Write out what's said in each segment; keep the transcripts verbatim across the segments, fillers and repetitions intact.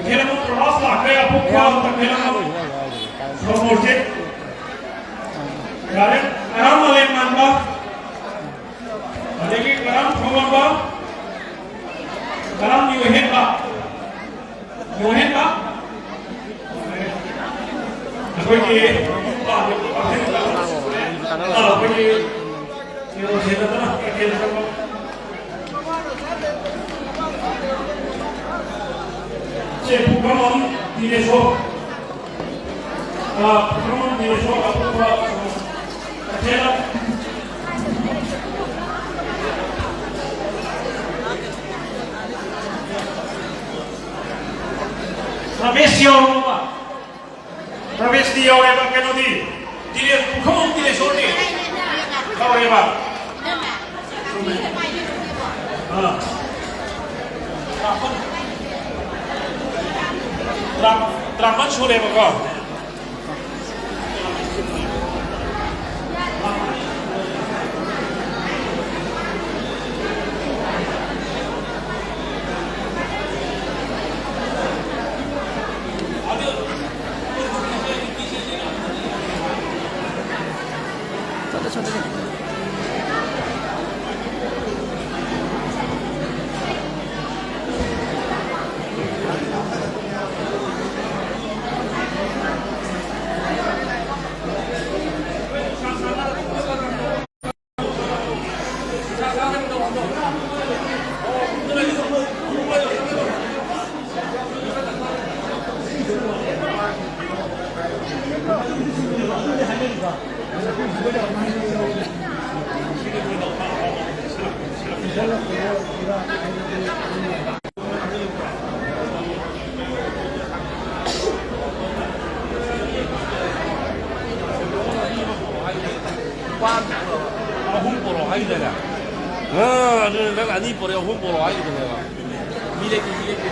ꯀꯩꯊꯦꯜ ꯑꯃ ꯄ꯭ꯔꯣꯃꯣꯁ ꯂꯥꯛꯈ꯭ꯔꯦ, ꯑꯄꯣꯛꯄ ꯀꯩꯊꯦꯜ ꯑꯃ ꯁꯣꯃꯣꯔꯖꯤꯠ꯫ ꯌꯥꯔꯦ, ꯀꯔꯝ ꯃꯥꯂꯦꯝ ꯉꯥꯟꯕ, ꯑꯗꯒꯤ ꯀꯔꯝ ꯊꯧꯒꯟꯕ, ꯀꯔꯝ ꯌꯨꯍꯦꯟꯕ, ꯌꯨꯍꯦꯟꯕ꯫ ꯑꯩꯈꯣꯏꯒꯤ ꯑꯩꯈꯣꯏꯒꯤ ꯁꯦ ꯄꯨꯈ꯭ꯔꯝꯕꯝ ꯗꯤꯅꯦꯁꯣꯔ꯫ ꯑ, ꯄꯨꯈ꯭ꯔꯝꯕꯝ ꯗꯤꯅꯦꯁꯣꯔ ꯑꯄꯣꯛꯄ ꯀꯩꯊꯦꯜ꯫ ꯔꯃꯦꯁ ꯌꯥꯎꯔꯕ? ꯔꯃꯦꯁꯇꯤ ꯌꯥꯎꯔꯦꯕ, ꯀꯩꯅꯣꯗꯤ? ꯗꯤꯂꯦ-, ꯄꯨꯈ꯭ꯔꯝꯕꯝ ꯗꯤꯂꯦꯁꯣꯔꯗꯤ ꯌꯥꯎꯔꯦꯕ꯫ ꯑꯥ꯫ ꯇꯔꯥꯃꯥꯄꯟ, ꯇꯔꯥ-, ꯇꯔꯥꯃꯥꯄꯟ ꯁꯨꯔꯦꯕꯀꯣ꯫ ꯑꯍꯨꯝ ꯄꯣꯔꯛꯑꯣ ꯍꯥꯏꯗꯅ꯫ ꯑ, ꯑꯗꯨꯅ ꯅꯪ ꯑꯅꯤ ꯄꯣꯔꯛꯑꯦ, ꯑꯍꯨꯝ ꯄꯣꯔꯛꯑꯣ ꯍꯥꯏꯒꯤꯗꯅꯦꯕ꯫ ꯃꯤ ꯂꯩꯇꯦ, ꯃꯤ ꯂꯩꯇꯦ꯫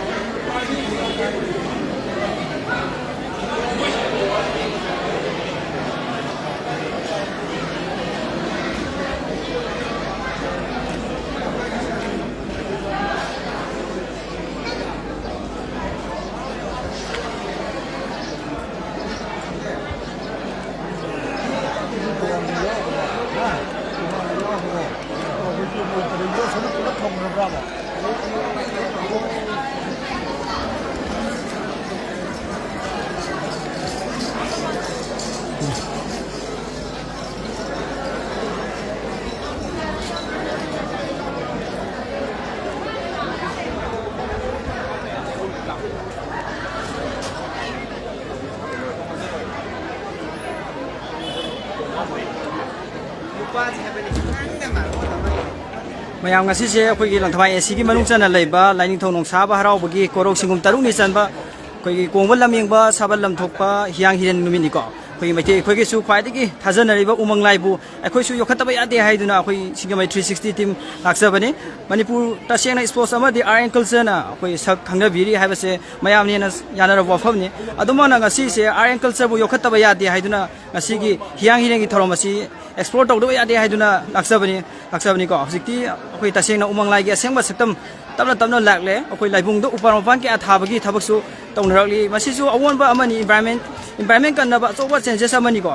ꯃꯌꯥꯝ, ꯉꯁꯤꯁꯦ ꯑꯩꯈꯣꯏꯒꯤ ꯂꯪꯊꯕꯥꯜ ꯑꯦ ꯁꯤꯒꯤ ꯃꯅꯨꯡ ꯆꯟꯅ ꯂꯩꯕ ꯂꯥꯏꯅꯤꯡꯊꯧ ꯅꯣꯡꯁꯥꯕ ꯍꯔꯥꯎꯕꯒꯤ ꯀꯣꯔꯧ ꯁꯤꯡꯒꯨꯝ ꯇꯔꯨꯛꯅꯤ ꯆꯟꯕ ꯑꯩꯈꯣꯏꯒꯤ ꯀꯣꯡꯕ ꯂꯝꯌꯦꯡꯕ ꯁꯥꯕ ꯂꯝꯊꯣꯛꯄ ꯍꯤꯌꯥꯡ ꯍꯤꯔꯦꯟ ꯅꯨꯃꯤꯠꯅꯤꯀꯣ꯫ ꯑꯩꯈꯣꯏꯒꯤ ꯃꯩꯇꯩ ꯑꯩꯈꯣꯏꯒꯤꯁꯨ ꯈ꯭ꯋꯥꯏꯗꯒꯤ ꯊꯥꯖꯅꯔꯤꯕ ꯎꯃꯪ ꯂꯥꯏꯕꯨ ꯑꯩꯈꯣꯏꯁꯨ ꯌꯣꯛꯈꯠꯇꯕ ꯌꯥꯗꯦ ꯍꯥꯏꯗꯨꯅ ꯑꯩꯈꯣꯏ ꯁꯤꯡꯖꯃꯩ three sixty team ꯂꯥꯛꯆꯕꯅꯤ꯫ ꯃꯅꯤꯄꯨꯔ ꯇꯁꯦꯡꯅ sports ꯑꯃꯗꯤ art and cultureꯅ ꯑꯩꯈꯣꯏ ꯁꯛ ꯈꯪꯅꯕꯤꯔꯤ ꯍꯥꯏꯕꯁꯦ ꯃꯌꯥꯝꯅ ꯍꯦꯟꯅ ꯌꯥꯅꯔꯕ ꯋꯥꯐꯝꯅꯤ꯫ ꯑꯗꯨꯃꯛꯅ ꯉꯁꯤꯁꯦ art and cultureꯕꯨ ꯌꯣꯛꯈꯠꯇꯕ ꯌꯥꯗꯦ ꯍꯥꯏꯗꯨꯅ ꯉꯁꯤꯒꯤ ꯍꯤꯌꯥꯡ ꯍꯤꯔꯦꯟꯒꯤ ꯊꯧꯔꯝ ꯑꯁꯤ explore ꯇꯧꯗꯕ ꯌꯥꯗꯦ ꯍꯥꯏꯗꯨꯅ ꯂꯥꯛꯆꯕꯅꯤ꯫ ꯂꯥꯛꯆꯕꯅꯤꯀꯣ꯫ ꯍꯧꯖꯤꯛꯇꯤ ꯑꯩꯈꯣꯏ ꯇꯁꯦꯡꯅ ꯎꯃꯪ ꯂꯥꯏꯒꯤ ꯑꯁꯦꯡꯕ ꯁꯛꯇꯝ ꯇꯞꯅ ꯇꯞꯅ ꯂꯥꯛꯂꯦ꯫ ꯑꯩꯈꯣꯏ ꯂꯥꯏꯕꯨꯡꯗ ꯎꯄꯥꯜ ꯋꯥꯄꯥꯜ ꯀꯌꯥ ꯊꯥꯕꯒꯤ ꯊꯕꯛꯁꯨ ꯇꯧꯅꯔꯛꯂꯤ꯫ ꯃꯁꯤꯁꯨ ꯑꯑꯣꯟꯕ ꯑꯃꯅꯤ, environment, environment ꯀꯟꯅꯕ ꯑꯆꯧꯕ changes ꯑꯃꯅꯤꯀꯣ꯫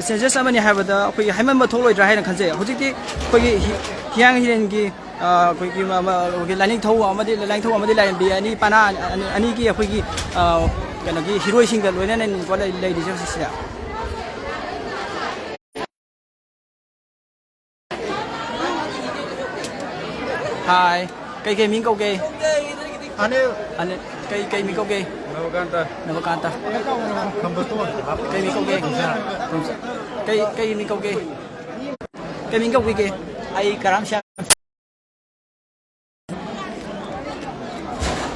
Changes ꯑꯃꯅꯤ ꯍꯥꯏꯕꯗ ꯑꯩꯈꯣꯏꯒꯤ ꯍꯥꯏꯃꯟꯕ ꯊꯣꯛꯂꯣꯏꯗ꯭ꯔꯥ ꯍꯥꯏꯅ ꯈꯟꯖꯩ꯫ ꯍꯧꯖꯤꯛꯇꯤ ꯑꯩꯈꯣꯏꯒꯤ ꯍꯤ-, ꯍꯤꯌꯥꯡ ꯍꯤꯔꯦꯟꯒꯤ, ꯑ, ꯑꯩꯈꯣꯏꯒꯤ ꯃ-, ꯃ-, ꯑꯩꯈꯣꯏꯒꯤ ꯂꯥꯏꯅꯤꯡꯊꯧ ꯑꯃꯗꯤ, ꯂꯥꯏꯅꯤꯡꯊꯧ ꯑꯃꯗꯤ ꯂꯥꯏꯔꯦꯝꯕꯤ ꯑꯅꯤ ꯄꯅꯥ ꯑꯅꯤ-, ꯑꯅꯤꯒꯤ ꯑꯩꯈꯣꯏꯒꯤ, ꯑ, ꯀꯩꯅꯣꯒꯤ ꯍꯤꯔꯣꯏꯁꯤꯡꯒ ꯂꯣꯏꯅꯅꯅꯤꯀꯣ ꯂꯩ-, ꯂꯩꯔꯤꯁꯦ ꯍꯧꯖꯤꯛꯁꯦ꯫ ꯍꯥꯏ꯫ ꯀꯩ ꯀꯩ ꯃꯤꯡ ꯀꯧꯒꯦ? ꯑꯅꯤꯜ꯫ ꯑꯅꯤꯜ꯫ ꯀꯩ ꯀꯩ ꯃꯤꯡ ꯀꯧꯒꯦ? ꯅꯕꯀꯥꯟꯇ꯫ ꯅꯕꯀꯥꯟꯇ꯫ ꯈꯝꯕꯇꯣꯟ꯫ ꯀꯩ ꯃꯤꯡ ꯀꯧꯒꯦ? ꯀꯩ ꯀꯩ ꯃꯤꯡ ꯀꯧꯒꯦ? ꯀꯩ ꯃꯤꯡ ꯀꯧꯕꯤꯒꯦ? ꯑꯩ ꯀꯔꯥꯝ ꯁ꯭ꯌꯥꯝ꯫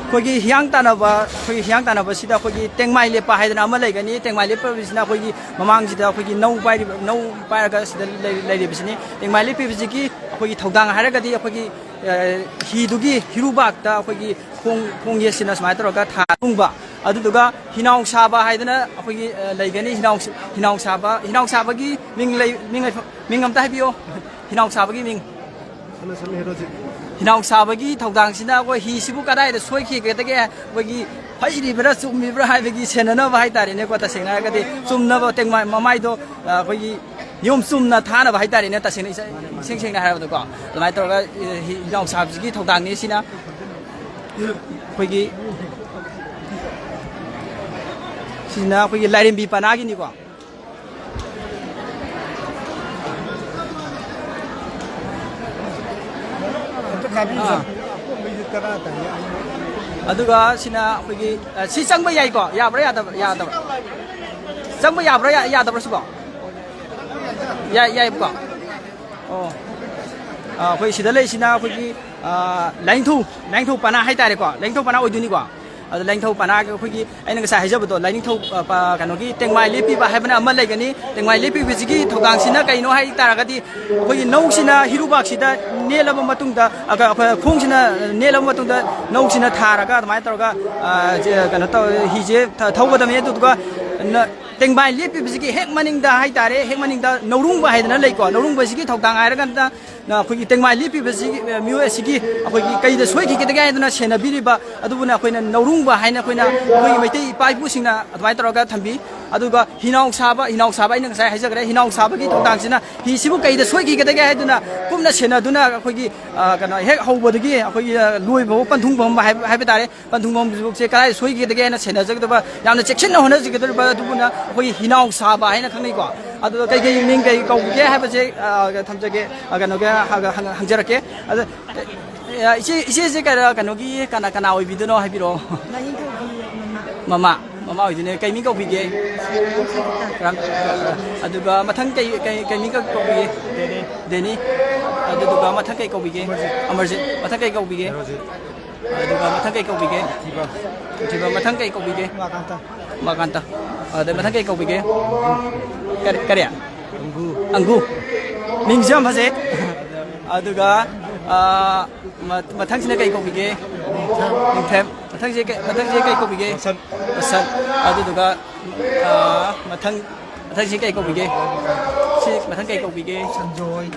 ꯑꯩꯈꯣꯏꯒꯤ ꯍꯤꯌꯥꯡ ꯇꯥꯟꯅꯕ, ꯑꯩꯈꯣꯏꯒꯤ ꯍꯤꯌꯥꯡ ꯇꯥꯟꯅꯕꯁꯤꯗ ꯑꯩꯈꯣꯏꯒꯤ ꯇꯦꯡꯃꯥꯏ ꯂꯦꯞꯄ ꯍꯥꯏꯗꯅ ꯑꯃ ꯂꯩꯒꯅꯤ꯫ ꯇꯦꯡꯃꯥꯏ ꯂꯦꯞꯄꯁꯤꯅ ꯑꯩꯈꯣꯏꯒꯤ ꯃꯃꯥꯡꯁꯤꯗ ꯑꯩꯈꯣꯏꯒꯤ ꯅꯧ ꯄꯥꯏꯔꯤꯕ, ꯅꯧ ꯄꯥꯏꯔꯒ ꯁꯤꯗ ꯂꯩ-, ꯂꯩꯔꯤꯕꯁꯤꯅꯤ꯫ ꯇꯦꯡꯃꯥꯏ ꯂꯦꯞꯄꯤꯕꯁꯤꯒꯤ ꯑꯩꯈꯣꯏꯒꯤ ꯊꯧꯗꯥꯡ ꯍꯥꯏꯔꯒꯗꯤ ꯑꯩꯈꯣꯏꯒꯤ, ꯑ, ꯍꯤꯗꯨꯒꯤ ꯍꯤꯔꯨꯕꯥꯛꯇ ꯑꯩꯈꯣꯏꯒꯤ ꯈꯣꯡ, ꯈꯣꯡ ꯌꯦꯠꯁꯤꯅ ꯁꯨꯃꯥꯏꯅ ꯇꯧꯔꯒ ꯊꯥ ꯊꯨꯡꯕ꯫ ꯑꯗꯨꯗꯨꯒ ꯍꯤꯅꯥꯎ ꯁꯥꯕ ꯍꯥꯏꯗꯅ ꯑꯩꯈꯣꯏꯒꯤ, ꯑ, ꯂꯩꯒꯅꯤ꯫ ꯍꯤꯅꯥꯎ, ꯍꯤꯅꯥꯎ ꯁꯥꯕ, ꯍꯤꯅꯥꯎ ꯁꯥꯕꯒꯤ ꯃꯤꯡ ꯂꯩ-, ꯃꯤꯡ ꯂꯩꯐꯝ, ꯃꯤꯡ ꯑꯝꯇ ꯍꯥꯏꯕꯤꯌꯣ꯫ ꯍꯤꯅꯥꯎ ꯁꯥꯕꯒꯤ ꯃꯤꯡ꯫ ꯁꯝꯅ ꯁꯝꯅ ꯍꯦꯔꯣꯖꯤꯠ꯫ ꯍꯤꯅꯥꯎ ꯁꯥꯕꯒꯤ ꯊꯧꯗꯥꯡꯁꯤꯅ ꯑꯩꯈꯣꯏ ꯍꯤꯁꯤꯕꯨ ꯀꯗꯥꯏꯗ ꯁꯣꯏꯈꯤꯒꯗꯒꯦ, ꯑꯩꯈꯣꯏꯒꯤ ꯐꯩꯔꯤꯕ꯭ꯔꯥ ꯆꯨꯝꯃꯤꯕ꯭ꯔꯥ ꯍꯥꯏꯕꯒꯤ ꯁꯦꯟꯅꯅꯕ ꯍꯥꯏꯇꯥꯔꯦꯅꯦꯀꯣ꯫ ꯇꯁꯦꯡꯅ ꯍꯥꯏꯔꯒꯗꯤ ꯆꯨꯝꯅꯕ ꯇꯦꯡꯃꯥꯏ ꯃꯃꯥꯏꯗꯣ, ꯑ, ꯑꯩꯈꯣꯏꯒꯤ ꯅꯤꯌꯣꯝ ꯆꯨꯝꯅ ꯊꯥꯅꯕ ꯍꯥꯏꯇꯥꯔꯦꯅꯦ, ꯇꯁꯦꯡꯅ ꯏꯁ-, ꯏꯁꯦꯡ ꯁꯦꯡꯅ ꯍꯥꯏꯔꯕꯗꯀꯣ꯫ ꯑꯗꯨꯃꯥꯏꯅ ꯇꯧꯔꯒ, ꯑ, ꯍꯤ-, ꯍꯤꯅꯥꯎ ꯁꯥꯕꯁꯤꯒꯤ ꯊꯧꯗꯥꯡꯅꯤ ꯁꯤꯅ꯫ ꯑꯩꯈꯣꯏꯒꯤ ꯁꯤꯁꯤꯅ ꯑꯩꯈꯣꯏꯒꯤ ꯂꯥꯏꯔꯦꯝꯕꯤ ꯄꯅꯥꯒꯤꯅꯤꯀꯣ꯫ ꯑꯥ꯫ ꯑꯗꯨꯒ ꯁꯤꯅ ꯑꯩꯈꯣꯏꯒꯤ, ꯑ, ꯁꯤ ꯆꯪꯕ ꯌꯥꯏꯀꯣ? ꯌꯥꯕ꯭ꯔꯥ ꯌꯥꯗꯕ꯭ꯔꯥ? ꯌꯥꯗꯕ꯭ꯔꯥ? ꯆꯪꯕ ꯌꯥꯕ꯭ꯔꯥ ꯌꯥ-, ꯌꯥꯗꯕ꯭ꯔꯥ ꯁꯤꯕꯣ? ꯌꯥꯏ, ꯌꯥꯏꯕꯀꯣ? ꯑꯣ꯫ ꯑ, ꯑꯩꯈꯣꯏ ꯁꯤꯗ ꯂꯩꯔꯤꯁꯤꯅ ꯑꯩꯈꯣꯏꯒꯤ, ꯑ, ꯂꯥꯏꯅꯤꯡꯊꯧ, ꯂꯥꯏꯅꯤꯡꯊꯧ ꯄꯅꯥ ꯍꯥꯏꯇꯥꯔꯦꯀꯣ꯫ ꯂꯥꯏꯅꯤꯡꯊꯧ ꯄꯅꯥ ꯑꯣꯏꯗꯣꯏꯅꯤꯀꯣ꯫ ꯑꯗꯣ ꯂꯥꯏꯅꯤꯡꯊꯧ ꯄꯅꯥꯒꯤ ꯑꯩꯈꯣꯏꯒꯤ ꯑꯩꯅ ꯉꯁꯥꯏ ꯍꯥꯏꯖꯕꯗꯣ, ꯂꯥꯏꯅꯤꯡꯊꯧ, ꯑ, ꯄ-, ꯀꯩꯅꯣꯒꯤ ꯇꯦꯡꯃꯥꯏ ꯂꯦꯞꯄꯤꯕ ꯍꯥꯏꯕꯅ ꯑꯃ ꯂꯩꯒꯅꯤ꯫ ꯇꯦꯡꯃꯥꯏ ꯂꯦꯞꯄꯤꯕꯁꯤꯒꯤ ꯊꯧꯗꯥꯡꯁꯤꯅ ꯀꯩꯅꯣ ꯍꯥꯏ ꯇꯥꯔꯒꯗꯤ, ꯑꯩꯈꯣꯏꯒꯤ ꯅꯧꯁꯤꯅ ꯍꯤꯔꯨꯕꯥꯛꯁꯤꯗ ꯅꯦꯠꯂꯕ ꯃꯇꯨꯡꯗ, ꯑ, ꯑꯩꯈꯣꯏ ꯈꯣꯡꯁꯤꯅ ꯅꯦꯠꯂꯕ ꯃꯇꯨꯡꯗ ꯅꯧꯁꯤꯅ ꯊꯥꯔꯒ ꯑꯗꯨꯃꯥꯏꯅ ꯇꯧꯔꯒ, ꯑ, ꯖꯦ-, ꯀꯩꯅꯣ ꯇꯧ-, ꯍꯤꯁꯦ ꯊ-, ꯊꯧꯒꯗꯕꯅꯤ꯫ ꯑꯗꯨꯗꯨꯒ ꯅ-, ꯇꯦꯡꯕꯥꯏ ꯂꯦꯞꯄꯤꯕꯁꯤꯒꯤ ꯍꯦꯛ ꯃꯅꯤꯡꯗ ꯍꯥꯏꯇꯥꯔꯦ, ꯍꯦꯛ ꯃꯅꯤꯡꯗ ꯅꯧꯔꯨꯡꯕ ꯍꯥꯏꯗꯅ ꯂꯩꯀꯣ꯫ ꯅꯧꯔꯨꯡꯕꯁꯤꯒꯤ ꯊꯧꯗꯥꯡ ꯍꯥꯏꯔꯀꯥꯟꯗ, ꯑ, ꯑꯩꯈꯣꯏꯒꯤ ꯇꯦꯡꯕꯥꯏ ꯂꯦꯞꯄꯤꯕꯁꯤꯒꯤ, ꯑ, ꯃꯤꯑꯣꯏ ꯑꯁꯤꯒꯤ ꯑꯩꯈꯣꯏꯒꯤ ꯀꯩꯗ ꯁꯣꯏꯈꯤꯒꯗꯒꯦ ꯍꯥꯏꯗꯅ ꯁꯦꯟꯅꯕꯤꯔꯤꯕ ꯑꯗꯨꯕꯨꯅ ꯑꯩꯈꯣꯏꯅ ꯅꯧꯔꯨꯡꯕ ꯍꯥꯏꯅ ꯑꯩꯈꯣꯏꯅ ꯑꯩꯈꯣꯏꯒꯤ ꯃꯩꯇꯩ ꯏꯄꯥ ꯏꯄꯨꯁꯤꯡꯅ ꯑꯗꯨꯃꯥꯏꯅ ꯇꯧꯔꯒ ꯊꯝꯕꯤ꯫ ꯑꯗꯨꯒ ꯍꯤꯅꯥꯎ ꯁꯥꯕ, ꯍꯤꯅꯥꯎ ꯁꯥꯕ ꯑꯩꯅ ꯉꯁꯥꯏ ꯍꯥꯏꯖꯈ꯭ꯔꯦ, ꯍꯤꯅꯥꯎ ꯁꯥꯕꯒꯤ ꯊꯧꯗꯥꯡꯁꯤꯅ ꯍꯤꯁꯤꯕꯨ ꯀꯩꯗ ꯁꯣꯏꯈꯤꯒꯗꯒꯦ ꯍꯥꯏꯗꯨꯅ ꯀꯨꯞꯅ ꯁꯦꯟꯅꯗꯨꯅ ꯑꯩꯈꯣꯏꯒꯤ, ꯑ, ꯀꯩꯅꯣ, ꯍꯦꯛ ꯍꯧꯕꯗꯒꯤ ꯑꯩꯈꯣꯏꯒꯤ, ꯑ, ꯂꯣꯏꯕ ꯐꯥꯎ ꯄꯟꯊꯨꯡ ꯐꯝꯕ ꯍꯥꯏꯕ, ꯍꯥꯏꯕ ꯇꯥꯔꯦ꯫ ꯄꯟꯊꯨꯡꯐꯝꯁꯦ ꯀꯗꯥꯏ ꯁꯣꯏꯒꯗꯒꯦ ꯍꯥꯏꯅ ꯁꯦꯟꯅꯖꯒꯗꯕ, ꯌꯥꯝꯅ ꯆꯦꯛꯁꯤꯟꯅ ꯍꯣꯠꯅꯖꯒꯗꯧꯔꯤꯕ ꯑꯗꯨꯕꯨꯅ ꯑꯩꯈꯣꯏꯒꯤ ꯍꯤꯅꯥꯎ ꯁꯥꯕ ꯍꯥꯏꯅ ꯈꯪꯅꯩꯀꯣ꯫ ꯑꯗꯨꯒ ꯀꯩꯀꯩ ꯃꯤꯡ ꯀꯩ ꯀꯧꯒꯦ ꯍꯥꯏꯕꯁꯦ, ꯑ, ꯊꯝꯖꯒꯦ, ꯑ, ꯀꯩꯅꯣꯒꯤ ꯍꯪ-, ꯍꯪ-, ꯍꯪꯖꯔꯛꯀꯦ꯫ ꯑꯗ, ꯑ, ꯏꯆꯦ, ꯏꯆꯦꯁꯦ ꯀꯩꯅꯣ, ꯀꯩꯅꯣꯒꯤ ꯀꯅꯥ, ꯀꯅꯥ ꯑꯣꯏꯕꯤꯗꯣꯏꯅꯣ ꯍꯥꯏꯕꯤꯔꯛꯑꯣ꯫ ꯂꯥꯏꯅꯤꯡꯊꯧꯒꯤ ꯃꯃꯥ꯫ ꯃꯃꯥ, ꯃꯃꯥ ꯑꯣꯏꯗꯣꯏꯅꯦ꯫ ꯀꯩ ꯃꯤꯡ ꯀꯧꯕꯤꯒꯦ? ꯔꯥꯝ-, ꯑꯗꯨꯒ ꯃꯊꯪ ꯀꯩ, ꯀꯩ, ꯀꯩ ꯃꯤꯡ ꯀꯧ-, ꯀꯧꯕꯤꯒꯦ? ꯗꯦꯅꯤ꯫ ꯗꯦꯅꯤ꯫ ꯑꯗꯨꯗꯨꯒ ꯃꯊꯪ ꯀꯩ ꯀꯧꯕꯤꯒꯦ? ꯑꯃꯔꯖꯤꯠ꯫ ꯑꯃꯔꯖꯤꯠ꯫ ꯃꯊꯪ ꯀꯩ ꯀꯧꯕꯤꯒꯦ? ꯍꯦꯔꯣꯖꯤꯠ꯫ ꯑꯗꯨꯒ ꯃꯊꯪ ꯀꯩ ꯀꯧꯕꯤꯒꯦ? ꯊꯤꯕ꯫ ꯊꯤꯕ꯫ ꯃꯊꯪ ꯀꯩ ꯀꯧꯕꯤꯒꯦ? ꯎꯃꯥꯀꯥꯟꯇ꯫ ꯎꯃꯥꯀꯥꯟꯇ꯫ ꯑꯗꯩ ꯃꯊꯪ ꯀꯩ ꯀꯧꯕꯤꯒꯦ? ꯀꯔꯤ, ꯀꯔꯤ? ꯑꯪꯒꯨ꯫ ꯑꯪꯒꯨ꯫ ꯃꯤꯡꯁꯨ ꯌꯥꯝ ꯐꯖꯩ꯫ ꯑꯗꯨꯒ, ꯑ, ꯃ-, ꯃꯊꯪꯁꯤꯅ ꯀꯩ ꯀꯧꯕꯤꯒꯦ? ꯅꯤꯡꯊꯦꯝ꯫ ꯅꯤꯡꯊꯦꯝ꯫ ꯃꯊꯪꯁꯤ ꯀꯩ, ꯃꯊꯪꯁꯤ ꯀꯩ ꯀꯧꯕꯤꯒꯦ? ꯔꯣꯁꯟ꯫ ꯔꯣꯁꯟ꯫ ꯑꯗꯨꯗꯨꯒ, ꯑ, ꯃꯊꯪ, ꯃꯊꯪꯁꯤ ꯀꯩ ꯀꯧꯕꯤꯒꯦ? ꯁꯤ ꯃꯊꯪ ꯀꯩ ꯀꯧꯕꯤꯒꯦ? ꯁꯟꯖꯣꯏ꯫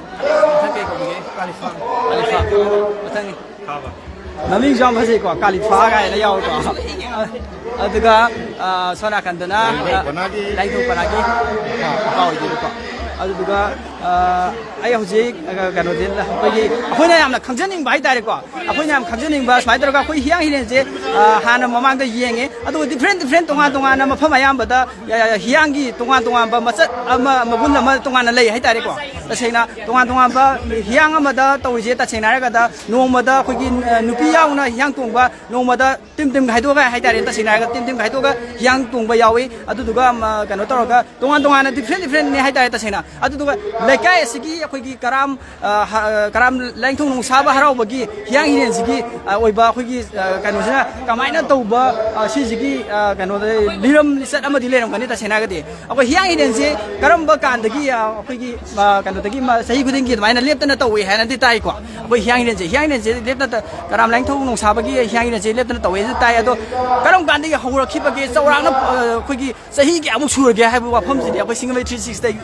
ꯃꯊꯪ ꯀꯩ ꯀꯧꯕꯤꯒꯦ? ꯀꯥꯂꯤꯐꯥ꯫ ꯀꯥꯂꯤꯐꯥ꯫ ꯃꯊꯪ꯫ ꯃꯃꯤꯡꯁꯨ ꯌꯥꯝ ꯐꯖꯩꯀꯣ, ꯀꯥꯂꯤꯐꯥ ꯀꯥꯏꯅ ꯌꯥꯎꯋꯤꯀꯣ꯫ ꯑꯗꯨꯒ, ꯑ, ꯁꯣꯝ ꯅꯥꯀꯟꯗꯅ, ꯑ, ꯂꯥꯏꯊꯧ ꯄꯅꯥꯒꯤ ꯅꯨꯄꯥ ꯑꯣꯏꯗꯣꯏꯅꯤꯀꯣ꯫ ꯑꯗꯨꯗꯨꯒ ꯑ, ꯑꯩ ꯍꯧꯖꯤꯛ ꯑ, ꯀꯩꯅꯣꯁꯦ ꯑꯩꯈꯣꯏꯒꯤ ꯑꯩꯈꯣꯏꯅ ꯌꯥꯝꯅ ꯈꯪꯖꯅꯤꯡꯕ ꯍꯥꯏꯇꯥꯔꯦꯀꯣ꯫ ꯑꯩꯈꯣꯏꯅ ꯌꯥꯝ ꯈꯪꯖꯅꯤꯡꯕ ꯁꯨꯃꯥꯏꯅ ꯇꯧꯔꯒ ꯑꯩꯈꯣꯏ ꯍꯤꯌꯥꯡ ꯍꯤꯔꯦꯟꯁꯦ ꯑ, ꯍꯥꯟꯅ ꯃꯃꯥꯡꯗ ꯌꯦꯡꯉꯦ, ꯑꯗꯨꯒ ꯗꯤꯐ꯭ꯔꯦꯟ ꯗꯤꯐ꯭ꯔꯦꯟ ꯇꯣꯉꯥꯟ ꯇꯣꯉꯥꯟꯅ ꯃꯐꯝ ꯑꯌꯥꯝꯕꯗ ꯑ, ꯍꯤꯌꯥꯡꯒꯤ ꯇꯣꯉꯥꯟ ꯇꯣꯉꯥꯟꯕ ꯃꯆꯠ ꯑꯃ, ꯃꯒꯨꯟ ꯑꯃ ꯇꯣꯉꯥꯟꯅ ꯂꯩ ꯍꯥꯏꯇꯥꯔꯦꯀꯣ꯫ ꯇꯁꯦꯡꯅ ꯇꯣꯉꯥꯟ ꯇꯣꯉꯥꯟꯕ ꯍꯤꯌꯥꯡ ꯑꯃꯗ ꯇꯧꯔꯤꯁꯦ, ꯇꯁꯦꯡꯅ ꯍꯥꯏꯔꯒꯗ ꯅꯣꯡꯃꯗ ꯑꯩꯈꯣꯏꯒꯤ ꯑ, ꯅꯨꯄꯤ ꯌꯥꯎꯅ ꯍꯤꯌꯥꯡ ꯇꯣꯡꯕ, ꯅꯣꯡꯃꯗ ꯇꯤꯝ ꯇꯤꯝ ꯈꯥꯏꯗꯣꯛꯑꯒ ꯍꯥꯏꯇꯥꯔꯦ, ꯇꯁꯦꯡꯅ ꯍꯥꯏꯔꯒ ꯇꯤꯝ ꯇꯤꯝ ꯈꯥꯏꯗꯣꯛꯑꯒ ꯍꯤꯌꯥꯡ ꯇꯣꯡꯕ ꯌꯥꯎꯏ꯫ ꯑꯗꯨꯗꯨꯒ ꯑꯃ, ꯀꯩꯅꯣ ꯇꯧꯔꯒ ꯇꯣꯉꯥꯟ ꯇꯣꯉꯥꯟꯅ ꯗꯤꯐ꯭ꯔꯦꯟ ꯗꯤꯐ꯭ꯔꯦꯟꯅꯦ ꯍꯥꯏꯇꯥꯔꯦ ꯇꯁꯦꯡꯅ꯫ ꯑꯗꯨꯗꯨꯒ ꯂꯩꯀꯥꯏ ꯑꯁꯤꯒꯤ ꯑꯩꯈꯣꯏꯒꯤ ꯀꯔꯥꯝ, ꯑ, ꯍ-, ꯑ, ꯀꯔꯥꯝ ꯂꯥꯏꯅꯤꯡꯊꯧ ꯅꯣꯡꯁꯥꯕ ꯍꯔꯥꯎꯕꯒꯤ ꯍꯤꯌꯥꯡ ꯍꯤꯔꯦꯟꯁꯤꯒꯤ, ꯑ, ꯑꯣꯏꯕ ꯑꯩꯈꯣꯏꯒꯤ, ꯑ, ꯀꯩꯅꯣꯁꯤꯅ ꯀꯃꯥꯏꯅ ꯇꯧꯕ, ꯑ, ꯁꯤꯁꯤꯒꯤ, ꯑ, ꯀꯩꯅꯣꯗ ꯂꯤꯔꯝ ꯂꯤꯆꯠ ꯑꯃꯗꯤ ꯂꯩꯔꯝꯒꯅꯤ ꯇꯁꯦꯡꯅ ꯍꯥꯏꯔꯒꯗꯤ꯫ ꯑꯩꯈꯣꯏ ꯍꯤꯌꯥꯡ ꯍꯤꯔꯦꯟꯁꯦ ꯀꯔꯝꯕ ꯀꯥꯟꯗꯒꯤ, ꯑ, ꯑꯩꯈꯣꯏꯒꯤ, ꯑ, ꯀꯩꯅꯣꯗꯒꯤ ꯃ-, ꯆꯍꯤ ꯈꯨꯗꯤꯡꯒꯤ ꯑꯗꯨꯃꯥꯏꯅ ꯂꯦꯞꯇꯅ ꯇꯧꯏ ꯍꯥꯏꯅꯗꯤ ꯇꯥꯏꯀꯣ꯫ ꯑꯩꯈꯣꯏ ꯍꯤꯌꯥꯡ ꯍꯤꯔꯦꯟꯁꯦ, ꯍꯤꯌꯥꯡ ꯍꯤꯔꯦꯟꯁꯦ ꯂꯦꯞꯇꯅ ꯀꯔꯥꯝ ꯂꯥꯏꯅꯤꯡꯊꯧ ꯅꯣꯡꯁꯥꯕꯒꯤ ꯍꯤꯌꯥꯡ ꯍꯤꯔꯦꯟꯁꯦ ꯂꯦꯞꯇꯅ ꯇꯧꯋꯦꯁꯨ ꯇꯥꯏ꯫ ꯑꯗꯣ ꯀꯔꯝ ꯀꯥꯟꯗꯒꯤ ꯍꯧꯔꯛꯈꯤꯕꯒꯦ, ꯆꯥꯎꯔꯥꯛꯅ, ꯑ, ꯑꯩꯈꯣꯏꯒꯤ ꯆꯍꯤ ꯀꯌꯥꯃꯨꯛ ꯁꯨꯔꯒꯦ ꯍꯥꯏꯕ ꯋꯥꯐꯝꯁꯤꯗꯤ ꯑꯩꯈꯣꯏ ꯁꯤꯡꯖꯃꯩ ꯊ꯭ꯔꯤ ꯁꯤꯛꯁꯇꯤ,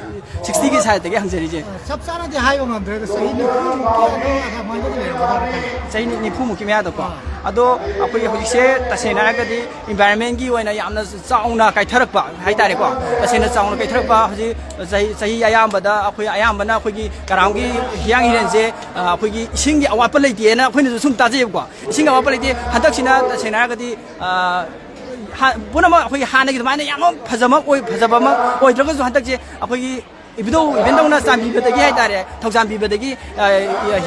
ꯁꯤꯛꯁꯇꯤꯒꯤ ꯁꯥꯏꯠꯇꯒꯤ ꯍꯪꯖꯔꯤꯁꯦ꯫ ꯆꯞ ꯆꯥꯅꯗꯤ ꯍꯥꯏꯕ ꯉꯝꯗ꯭ꯔꯦ, ꯑꯗꯣ ꯆꯍꯤ ꯅꯤꯐꯨꯃꯨꯛꯀꯤ ꯑꯗꯨ ꯑꯗꯨꯃꯥꯏꯅꯗꯤ ꯂꯩꯔꯝꯒꯗ꯭ꯔꯥ ꯈꯜꯂꯤ꯫ ꯆꯍꯤ ꯅꯤꯐꯨꯃꯨꯛꯀꯤ ꯃꯌꯥꯗꯀꯣ꯫ ꯑꯥ꯫ ꯑꯗꯣ ꯑꯩꯈꯣꯏꯒꯤ ꯍꯧꯖꯤꯛꯁꯦ ꯇꯁꯦꯡꯅ ꯍꯥꯏꯔꯒꯗꯤ environmentꯀꯤ ꯑꯣꯏꯅ ꯌꯥꯝꯅ ꯆꯥꯎꯅ ꯀꯥꯏꯊꯔꯛꯄ ꯍꯥꯏꯇꯥꯔꯦꯀꯣ꯫ ꯇꯁꯦꯡꯅ ꯆꯥꯎꯅ ꯀꯥꯏꯊꯔꯛꯄ ꯍꯧꯖꯤꯛ ꯆꯍꯤ, ꯆꯍꯤ ꯑꯌꯥꯝꯕꯗ ꯑꯩꯈꯣꯏ ꯑꯌꯥꯝꯕꯅ ꯑꯩꯈꯣꯏꯒꯤ ꯀꯔꯥꯝꯒꯤ ꯍꯤꯌꯥꯡ ꯍꯤꯔꯦꯟꯁꯦ, ꯑ, ꯑꯩꯈꯣꯏꯒꯤ ꯏꯁꯤꯡꯒꯤ ꯑꯋꯥꯠꯄ ꯂꯩꯇꯦꯅ ꯑꯩꯈꯣꯏꯅꯁꯨ ꯁꯨꯝ ꯇꯥꯖꯩꯌꯦꯕꯀꯣ꯫ ꯏꯁꯤꯡꯒꯤ ꯑꯋꯥꯠꯄ ꯂꯩꯇꯦ꯫ ꯍꯟꯗꯛꯁꯤꯅ ꯇꯁꯦꯡꯅ ꯍꯥꯏꯔꯒꯗꯤ, ꯑ, ꯍꯥ-, ꯄꯨꯝꯅꯃꯛ ꯑꯩꯈꯣꯏꯒꯤ ꯍꯥꯟꯅꯒꯤ ꯑꯗꯨꯃꯥꯏꯅ ꯌꯥꯝ ꯐꯖꯕ ꯑꯣꯏ-, ꯐꯖꯕꯃꯛ ꯑꯣꯏꯗ꯭ꯔꯒꯁꯨ ꯍꯟꯗꯛꯁꯦ ꯑꯩꯈꯣꯏꯒꯤ ꯏꯕꯨꯙꯧ ꯏꯕꯦꯟꯗꯧꯅ ꯆꯥꯟꯕꯤꯕꯗꯒꯤ ꯍꯥꯏꯇꯥꯔꯦ, ꯊꯧꯖꯥꯟꯕꯤꯕꯗꯒꯤ, ꯑ,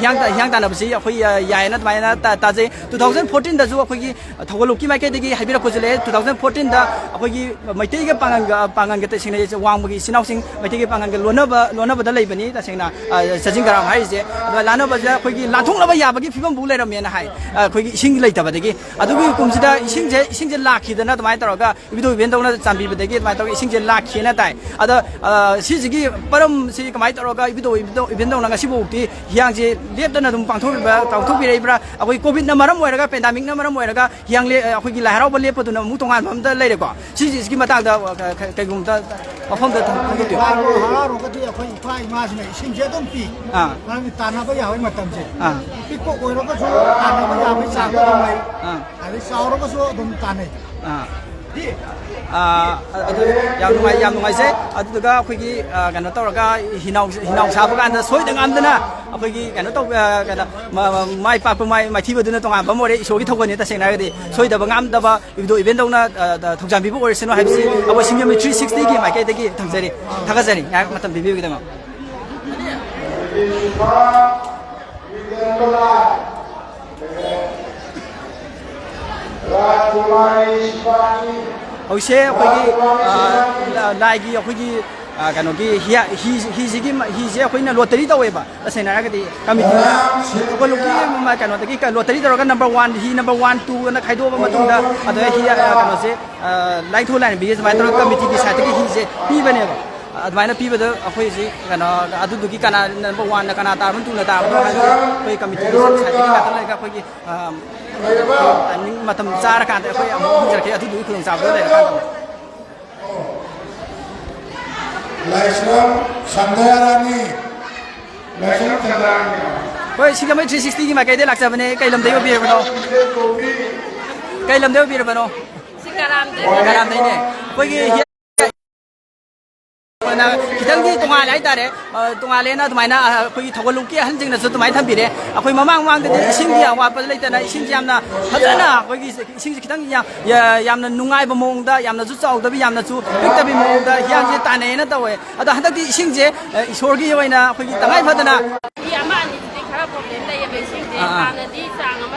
ꯍꯤꯌꯥꯡ ꯇꯥ-, ꯍꯤꯌꯥꯡ ꯇꯥꯟꯅꯕꯁꯤ ꯑꯩꯈꯣꯏ, ꯑ, ꯌꯥꯏꯌꯦꯅ ꯑꯗꯨꯃꯥꯏꯅ ꯇꯥ-, ꯇꯥꯖꯩ꯫ ꯇꯨ ꯊꯥꯎꯖꯟ ꯐꯣꯔꯇꯤꯟꯗꯁꯨ ꯑꯩꯈꯣꯏꯒꯤ ꯊꯧꯒꯜꯂꯣꯛꯀꯤ ꯃꯥꯏꯀꯩꯗꯒꯤ ꯍꯥꯏꯕꯤꯔꯛꯄꯁꯨ ꯂꯩ꯫ ꯇꯨ ꯊꯥꯎꯖꯟ ꯐꯣꯔꯇꯤꯟꯗ ꯑꯩꯈꯣꯏꯒꯤ ꯃꯩꯇꯩꯒ ꯄꯥꯉꯟꯒ, ꯄꯥꯉꯟꯒ ꯇꯁꯦꯡꯅ ꯋꯥꯡꯃꯒꯤ ꯏꯆꯤꯟ ꯏꯅꯥꯎꯁꯤꯡ ꯃꯩꯇꯩꯒ ꯄꯥꯉꯟꯒ ꯂꯣꯟꯅꯕ, ꯂꯣꯟꯅꯕꯗ ꯂꯩꯕꯅꯤ ꯇꯁꯦꯡꯅ, ꯑ, ꯆꯥꯖꯤꯡ ꯀꯔꯥꯝ ꯍꯥꯏꯔꯤꯁꯦ꯫ ꯑꯗꯨꯒ ꯂꯥꯟꯅꯕꯁꯤꯗ ꯑꯩꯈꯣꯏꯒꯤ ꯂꯥꯟꯊꯣꯛꯅꯕ ꯌꯥꯕꯒꯤ ꯐꯤꯕꯝꯐꯥꯎ ꯂꯩꯔꯝꯃꯦꯅ ꯍꯥꯏ, ꯑ, ꯑꯩꯈꯣꯏꯒꯤ ꯏꯁꯤꯡ ꯂꯩꯇꯕꯗꯒꯤ꯫ ꯑꯗꯨꯒꯤ ꯀꯨꯝꯁꯤꯗ ꯏꯁꯤꯡꯁꯦ, ꯏꯁꯤꯡꯁꯦ ꯂꯥꯛꯈꯤꯗꯅ ꯑꯗꯨꯃꯥꯏꯅ ꯇꯧꯔꯒ ꯏꯕꯨꯙꯧ ꯏꯕꯦꯟꯗꯧꯅ ꯆꯥꯟꯕꯤꯕꯗꯒꯤ ꯑꯗꯨꯃꯥꯏꯅ ꯇꯧꯔꯒ ꯏꯁꯤꯡꯁꯦ ꯂꯥꯛꯈꯤꯅ ꯇꯥꯏ꯫ ꯑꯗ, ꯑ, ꯁꯤꯁꯤꯒꯤ ꯃꯔꯝꯁꯤ ꯀꯃꯥꯏꯅ ꯇꯧꯔꯒ ꯏꯕꯨꯙꯧ ꯏꯕꯦꯟꯗꯧ-, ꯏꯕꯦꯟꯗꯧꯅ ꯉꯁꯤꯐꯥꯎꯗꯤ ꯍꯤꯌꯥꯡꯁꯦ ꯂꯦꯞꯇꯅ ꯑꯗꯨꯝ ꯄꯥꯡꯊꯣꯛꯄꯤꯕ-, ꯄꯥꯡꯊꯣꯛꯄꯤꯔꯛꯏꯕ꯭ꯔꯥ? ꯑꯩꯈꯣꯏ ꯀꯣꯚꯤꯗꯅ ꯃꯔꯝ ꯑꯣꯏꯔꯒ, ꯄꯦꯟꯗꯥꯃꯤꯛꯅ ꯃꯔꯝ ꯑꯣꯏꯔꯒ ꯍꯤꯌꯥꯡ ꯂꯦ-, ꯑꯩꯈꯣꯏꯒꯤ ꯂꯥꯏ ꯍꯔꯥꯎꯕ ꯂꯦꯞꯄꯗꯨꯅ ꯑꯃꯨꯛ ꯇꯣꯉꯥꯟꯕ ꯑꯝꯗ ꯂꯩꯔꯦꯀꯣ꯫ ꯁꯤꯁꯤꯒꯤ ꯃꯇꯥꯡꯗ, ꯑ, ꯀ-, ꯀ-, ꯀꯩꯒꯨꯝꯕ ꯃꯐꯝꯗ ꯊꯝ-, ꯊꯝꯕꯤꯌꯨ꯫ ꯂꯥꯏ ꯍꯔꯥꯎꯔꯒꯗꯤ ꯑꯩꯈꯣꯏ ꯏꯄꯥ ꯏꯃꯥꯁꯤꯡꯅ ꯏꯁꯤꯡꯁꯦ ꯑꯗꯨꯝ ꯄꯤ꯫ ꯑꯥ꯫ ꯃꯔꯝꯗꯤ ꯇꯥꯟꯅꯕ ꯌꯥꯕꯒꯤ ꯃꯇꯝꯁꯦ꯫ ꯑꯥ꯫ ꯑꯄꯤꯛꯄ ꯑꯣꯏꯔꯒꯁꯨ ꯇꯥꯟꯅꯕ ꯌꯥꯕꯒꯤ ꯆꯥꯡꯗ ꯑꯗꯨꯝ ꯂꯩ꯫ ꯑꯥ꯫ ꯑꯗꯩ ꯆꯥꯎꯔꯒꯁꯨ ꯑꯗꯨꯝ ꯇꯥꯟꯅꯩ꯫ ꯑꯥ꯫ ꯁꯤ ꯑꯥ, ꯑꯗꯨ ꯌꯥꯝ ꯅꯨꯡꯉꯥꯏ, ꯌꯥꯝ ꯅꯨꯡꯉꯥꯏꯖꯩ꯫ ꯑꯗꯨꯗꯨꯒ ꯑꯩꯈꯣꯏꯒꯤ, ꯑꯥ, ꯀꯩꯅꯣ ꯇꯧꯔꯒ ꯍꯤꯅꯥꯎ, ꯍꯤꯅꯥꯎ ꯁꯥꯕ ꯀꯥꯟꯗ ꯁꯣꯏꯗ ꯉꯥꯝꯗꯅ ꯑꯩꯈꯣꯏꯒꯤ ꯀꯩꯅꯣ ꯇꯧꯕ, ꯑꯥ, ꯀꯩꯅꯣ, ꯃ-, ꯃ-, ꯃꯥꯏ ꯄꯥꯛꯄ, ꯃꯥꯏ ꯃꯥꯏꯊꯤꯕꯗꯨꯅ ꯇꯣꯉꯥꯟꯕ ꯑꯃ ꯑꯣꯏꯔꯦ꯫ ꯏꯁꯣꯔꯒꯤ ꯊꯧꯒꯜꯅꯤ, ꯇꯁꯦꯡꯅ ꯍꯥꯏꯔꯒꯗꯤ ꯁꯣꯏꯗꯕ ꯉꯥꯝꯗꯕ ꯏꯕꯨꯙꯧ ꯏꯕꯦꯟꯗꯧꯅ, ꯑꯥ, ꯑꯥ, ꯊꯧꯖꯥꯟꯕꯤꯕ ꯑꯣꯏꯔꯁꯅꯨ ꯍꯥꯏꯕꯁꯤ ꯑꯩꯈꯣꯏ ꯁꯤꯡꯖꯃꯩ ꯊ꯭ꯔꯤ ꯁꯤꯛꯁꯇꯤꯒꯤ ꯃꯥꯏꯀꯩꯗꯒꯤ ꯊꯝꯖꯔꯤ꯫ ꯊꯥꯒꯠꯆꯔꯤ ꯉꯥꯏꯍꯥꯛ ꯃꯇꯝ ꯄꯤꯕꯤꯕꯒꯤꯗꯃꯛ꯫ ꯍꯧꯖꯤꯛꯁꯦ ꯑꯩꯈꯣꯏꯒꯤ, ꯑ, ꯂꯥꯏꯒꯤ ꯑꯩꯈꯣꯏꯒꯤ, ꯑ, ꯀꯩꯅꯣꯒꯤ ꯍꯤ-, ꯍꯤ-, ꯍꯤꯁꯤꯒꯤ ꯃ-, ꯍꯤꯁꯦ ꯑꯩꯈꯣꯏꯅ ꯂꯣꯇꯔꯤ ꯇꯧꯋꯦꯕ꯫ ꯇꯁꯦꯡꯅ ꯍꯥꯏꯔꯒꯗꯤ ꯀꯃꯤꯇꯤꯅ ꯊꯧꯒꯜꯂꯨꯞꯀꯤ ꯃ-, ꯀꯩꯅꯣꯗꯒꯤ ꯀ-, ꯂꯣꯇꯔꯤ ꯇꯧꯔꯒ ꯅꯝꯕꯔ ꯋꯥꯟ, ꯍꯤ ꯅꯝꯕꯔ ꯋꯥꯟ, ꯇꯨ ꯑꯅ ꯈꯥꯏꯗꯣꯛꯑꯕ ꯃꯇꯨꯡꯗ ꯑꯗꯨꯗ ꯍꯤ, ꯑ, ꯀꯩꯅꯣꯁꯦ, ꯑ, ꯂꯥꯏꯅꯤꯡꯊꯧ ꯂꯥꯏꯔꯦꯝꯕꯤꯒꯤ ꯁꯨꯃꯥꯏꯅ ꯇꯧꯔꯒ ꯀꯃꯤꯇꯤꯒꯤ ꯁꯥꯏꯠꯇꯒꯤ ꯍꯤꯁꯦ ꯄꯤꯕꯅꯦꯕ꯫ ꯑꯗꯨꯃꯥꯏꯅ ꯄꯤꯕꯗ ꯑꯩꯈꯣꯏ ꯍꯧꯖꯤꯛ ꯀꯩꯅꯣ, ꯑꯗꯨꯗꯨꯒꯤ ꯀꯅꯥ ꯅꯝꯕꯔ ꯋꯥꯟꯅ ꯀꯅꯥ ꯇꯥꯔꯕꯅꯣ, ꯇꯨꯅ ꯇꯥꯔꯕꯅꯣ ꯍꯥꯏꯕꯁꯦ ꯑꯩꯈꯣꯏ ꯀꯃꯤꯇꯤꯒꯤ ꯁꯥꯏꯠꯇꯒꯤ ꯉꯥꯛꯇ ꯂꯩꯔꯒ ꯑꯩꯈꯣꯏꯒꯤ, ꯑ, ꯇꯥꯏꯃꯤꯡ ꯃꯇꯝ ꯆꯥꯔꯀꯥꯟꯗ ꯑꯩꯈꯣꯏ ꯑꯃꯨꯛ ꯍꯪꯖꯔꯛꯀꯦ꯫ ꯑꯗꯨꯗꯨꯒꯤ ꯈꯨꯗꯣꯡꯆꯥꯕꯗꯣ ꯂꯩꯔꯀꯥꯟꯗ꯫ ꯂꯥꯏꯁ꯭ꯔꯝ ꯁꯟꯗꯌꯥꯔꯥꯅꯤ꯫ ꯂꯥꯏꯁ꯭ꯔꯝ ꯁꯟꯗꯌꯥꯔꯥꯅꯤ꯫ ꯍꯣꯏ, ꯁꯤꯡꯖꯃꯩ ꯊ꯭ꯔꯤ ꯁꯤꯛꯁꯇꯤꯒꯤ ꯃꯥꯏꯀꯩꯗꯩ ꯂꯥꯛꯆꯕꯅꯦ꯫ ꯀꯩ ꯂꯝꯗꯩ ꯑꯣꯏꯕꯤꯔꯕꯅꯣ? ꯀꯩ ꯂꯝꯗꯩ ꯑꯣꯏꯕꯤꯔꯕꯅꯣ? ꯁꯤ ꯀꯔꯥꯝꯗꯩꯅꯦ꯫ ꯀꯔꯥꯝꯗꯩꯅꯦ꯫ ꯑꯩꯈꯣꯏꯒꯤ ꯍꯤ-, ꯈꯤꯇꯪꯗꯤ ꯇꯣꯉꯥꯜꯂꯦ ꯍꯥꯏꯇꯥꯔꯦ꯫ ꯑ, ꯇꯣꯉꯥꯜꯂꯦꯅ ꯑꯗꯨꯃꯥꯏꯅ, ꯑ, ꯑꯩꯈꯣꯏꯒꯤ ꯊꯧꯒꯜꯂꯨꯞꯀꯤ ꯑꯍꯟꯁꯤꯡꯅꯁꯨ ꯑꯗꯨꯃꯥꯏꯅ ꯊꯝꯕꯤꯔꯦ꯫ ꯑꯩꯈꯣꯏ ꯃꯃꯥꯡ ꯃꯃꯥꯡꯗꯗꯤ ꯏꯁꯤꯡꯒꯤ ꯑꯋꯥꯠꯄ ꯂꯩꯇꯅ ꯏꯁꯤꯡꯁꯤ ꯌꯥꯝꯅ ꯐꯖꯅ ꯑꯩꯈꯣꯏꯒꯤ ꯏꯁꯤꯡꯁꯦ ꯈꯤꯇꯪ ꯌꯥ-, ꯌꯥ-, ꯌꯥꯝꯅ ꯅꯨꯡꯉꯥꯏꯕ ꯃꯑꯣꯡꯗ, ꯌꯥꯝꯅꯁꯨ ꯆꯥꯎꯗꯕꯤ, ꯌꯥꯝꯅꯁꯨ ꯄꯤꯛꯇꯕꯤ ꯃꯑꯣꯡꯗ ꯍꯤꯌꯥꯡꯁꯦ ꯇꯥꯟꯅꯩꯌꯦꯅ ꯇꯧꯋꯦ꯫ ꯑꯗꯣ ꯍꯟꯗꯛꯇꯤ ꯏꯁꯤꯡꯁꯦ, ꯑ, ꯏꯁꯣꯔꯒꯤ ꯑꯣꯏꯅ ꯑꯩꯈꯣꯏꯒꯤ ꯇꯉꯥꯏ ꯐꯗꯅ ꯆꯍꯤ ꯑꯃ ꯑꯅꯤꯁꯤꯗꯤ ꯈꯔ ꯄ꯭ꯔꯣꯕ꯭ꯂꯦꯝ ꯂꯩꯌꯦꯕ ꯏꯁꯤꯡꯁꯦ꯫ ꯑꯥ, ꯑꯥ꯫ ꯍꯥꯟꯅꯗꯤ ꯆꯥꯡ ꯑꯃ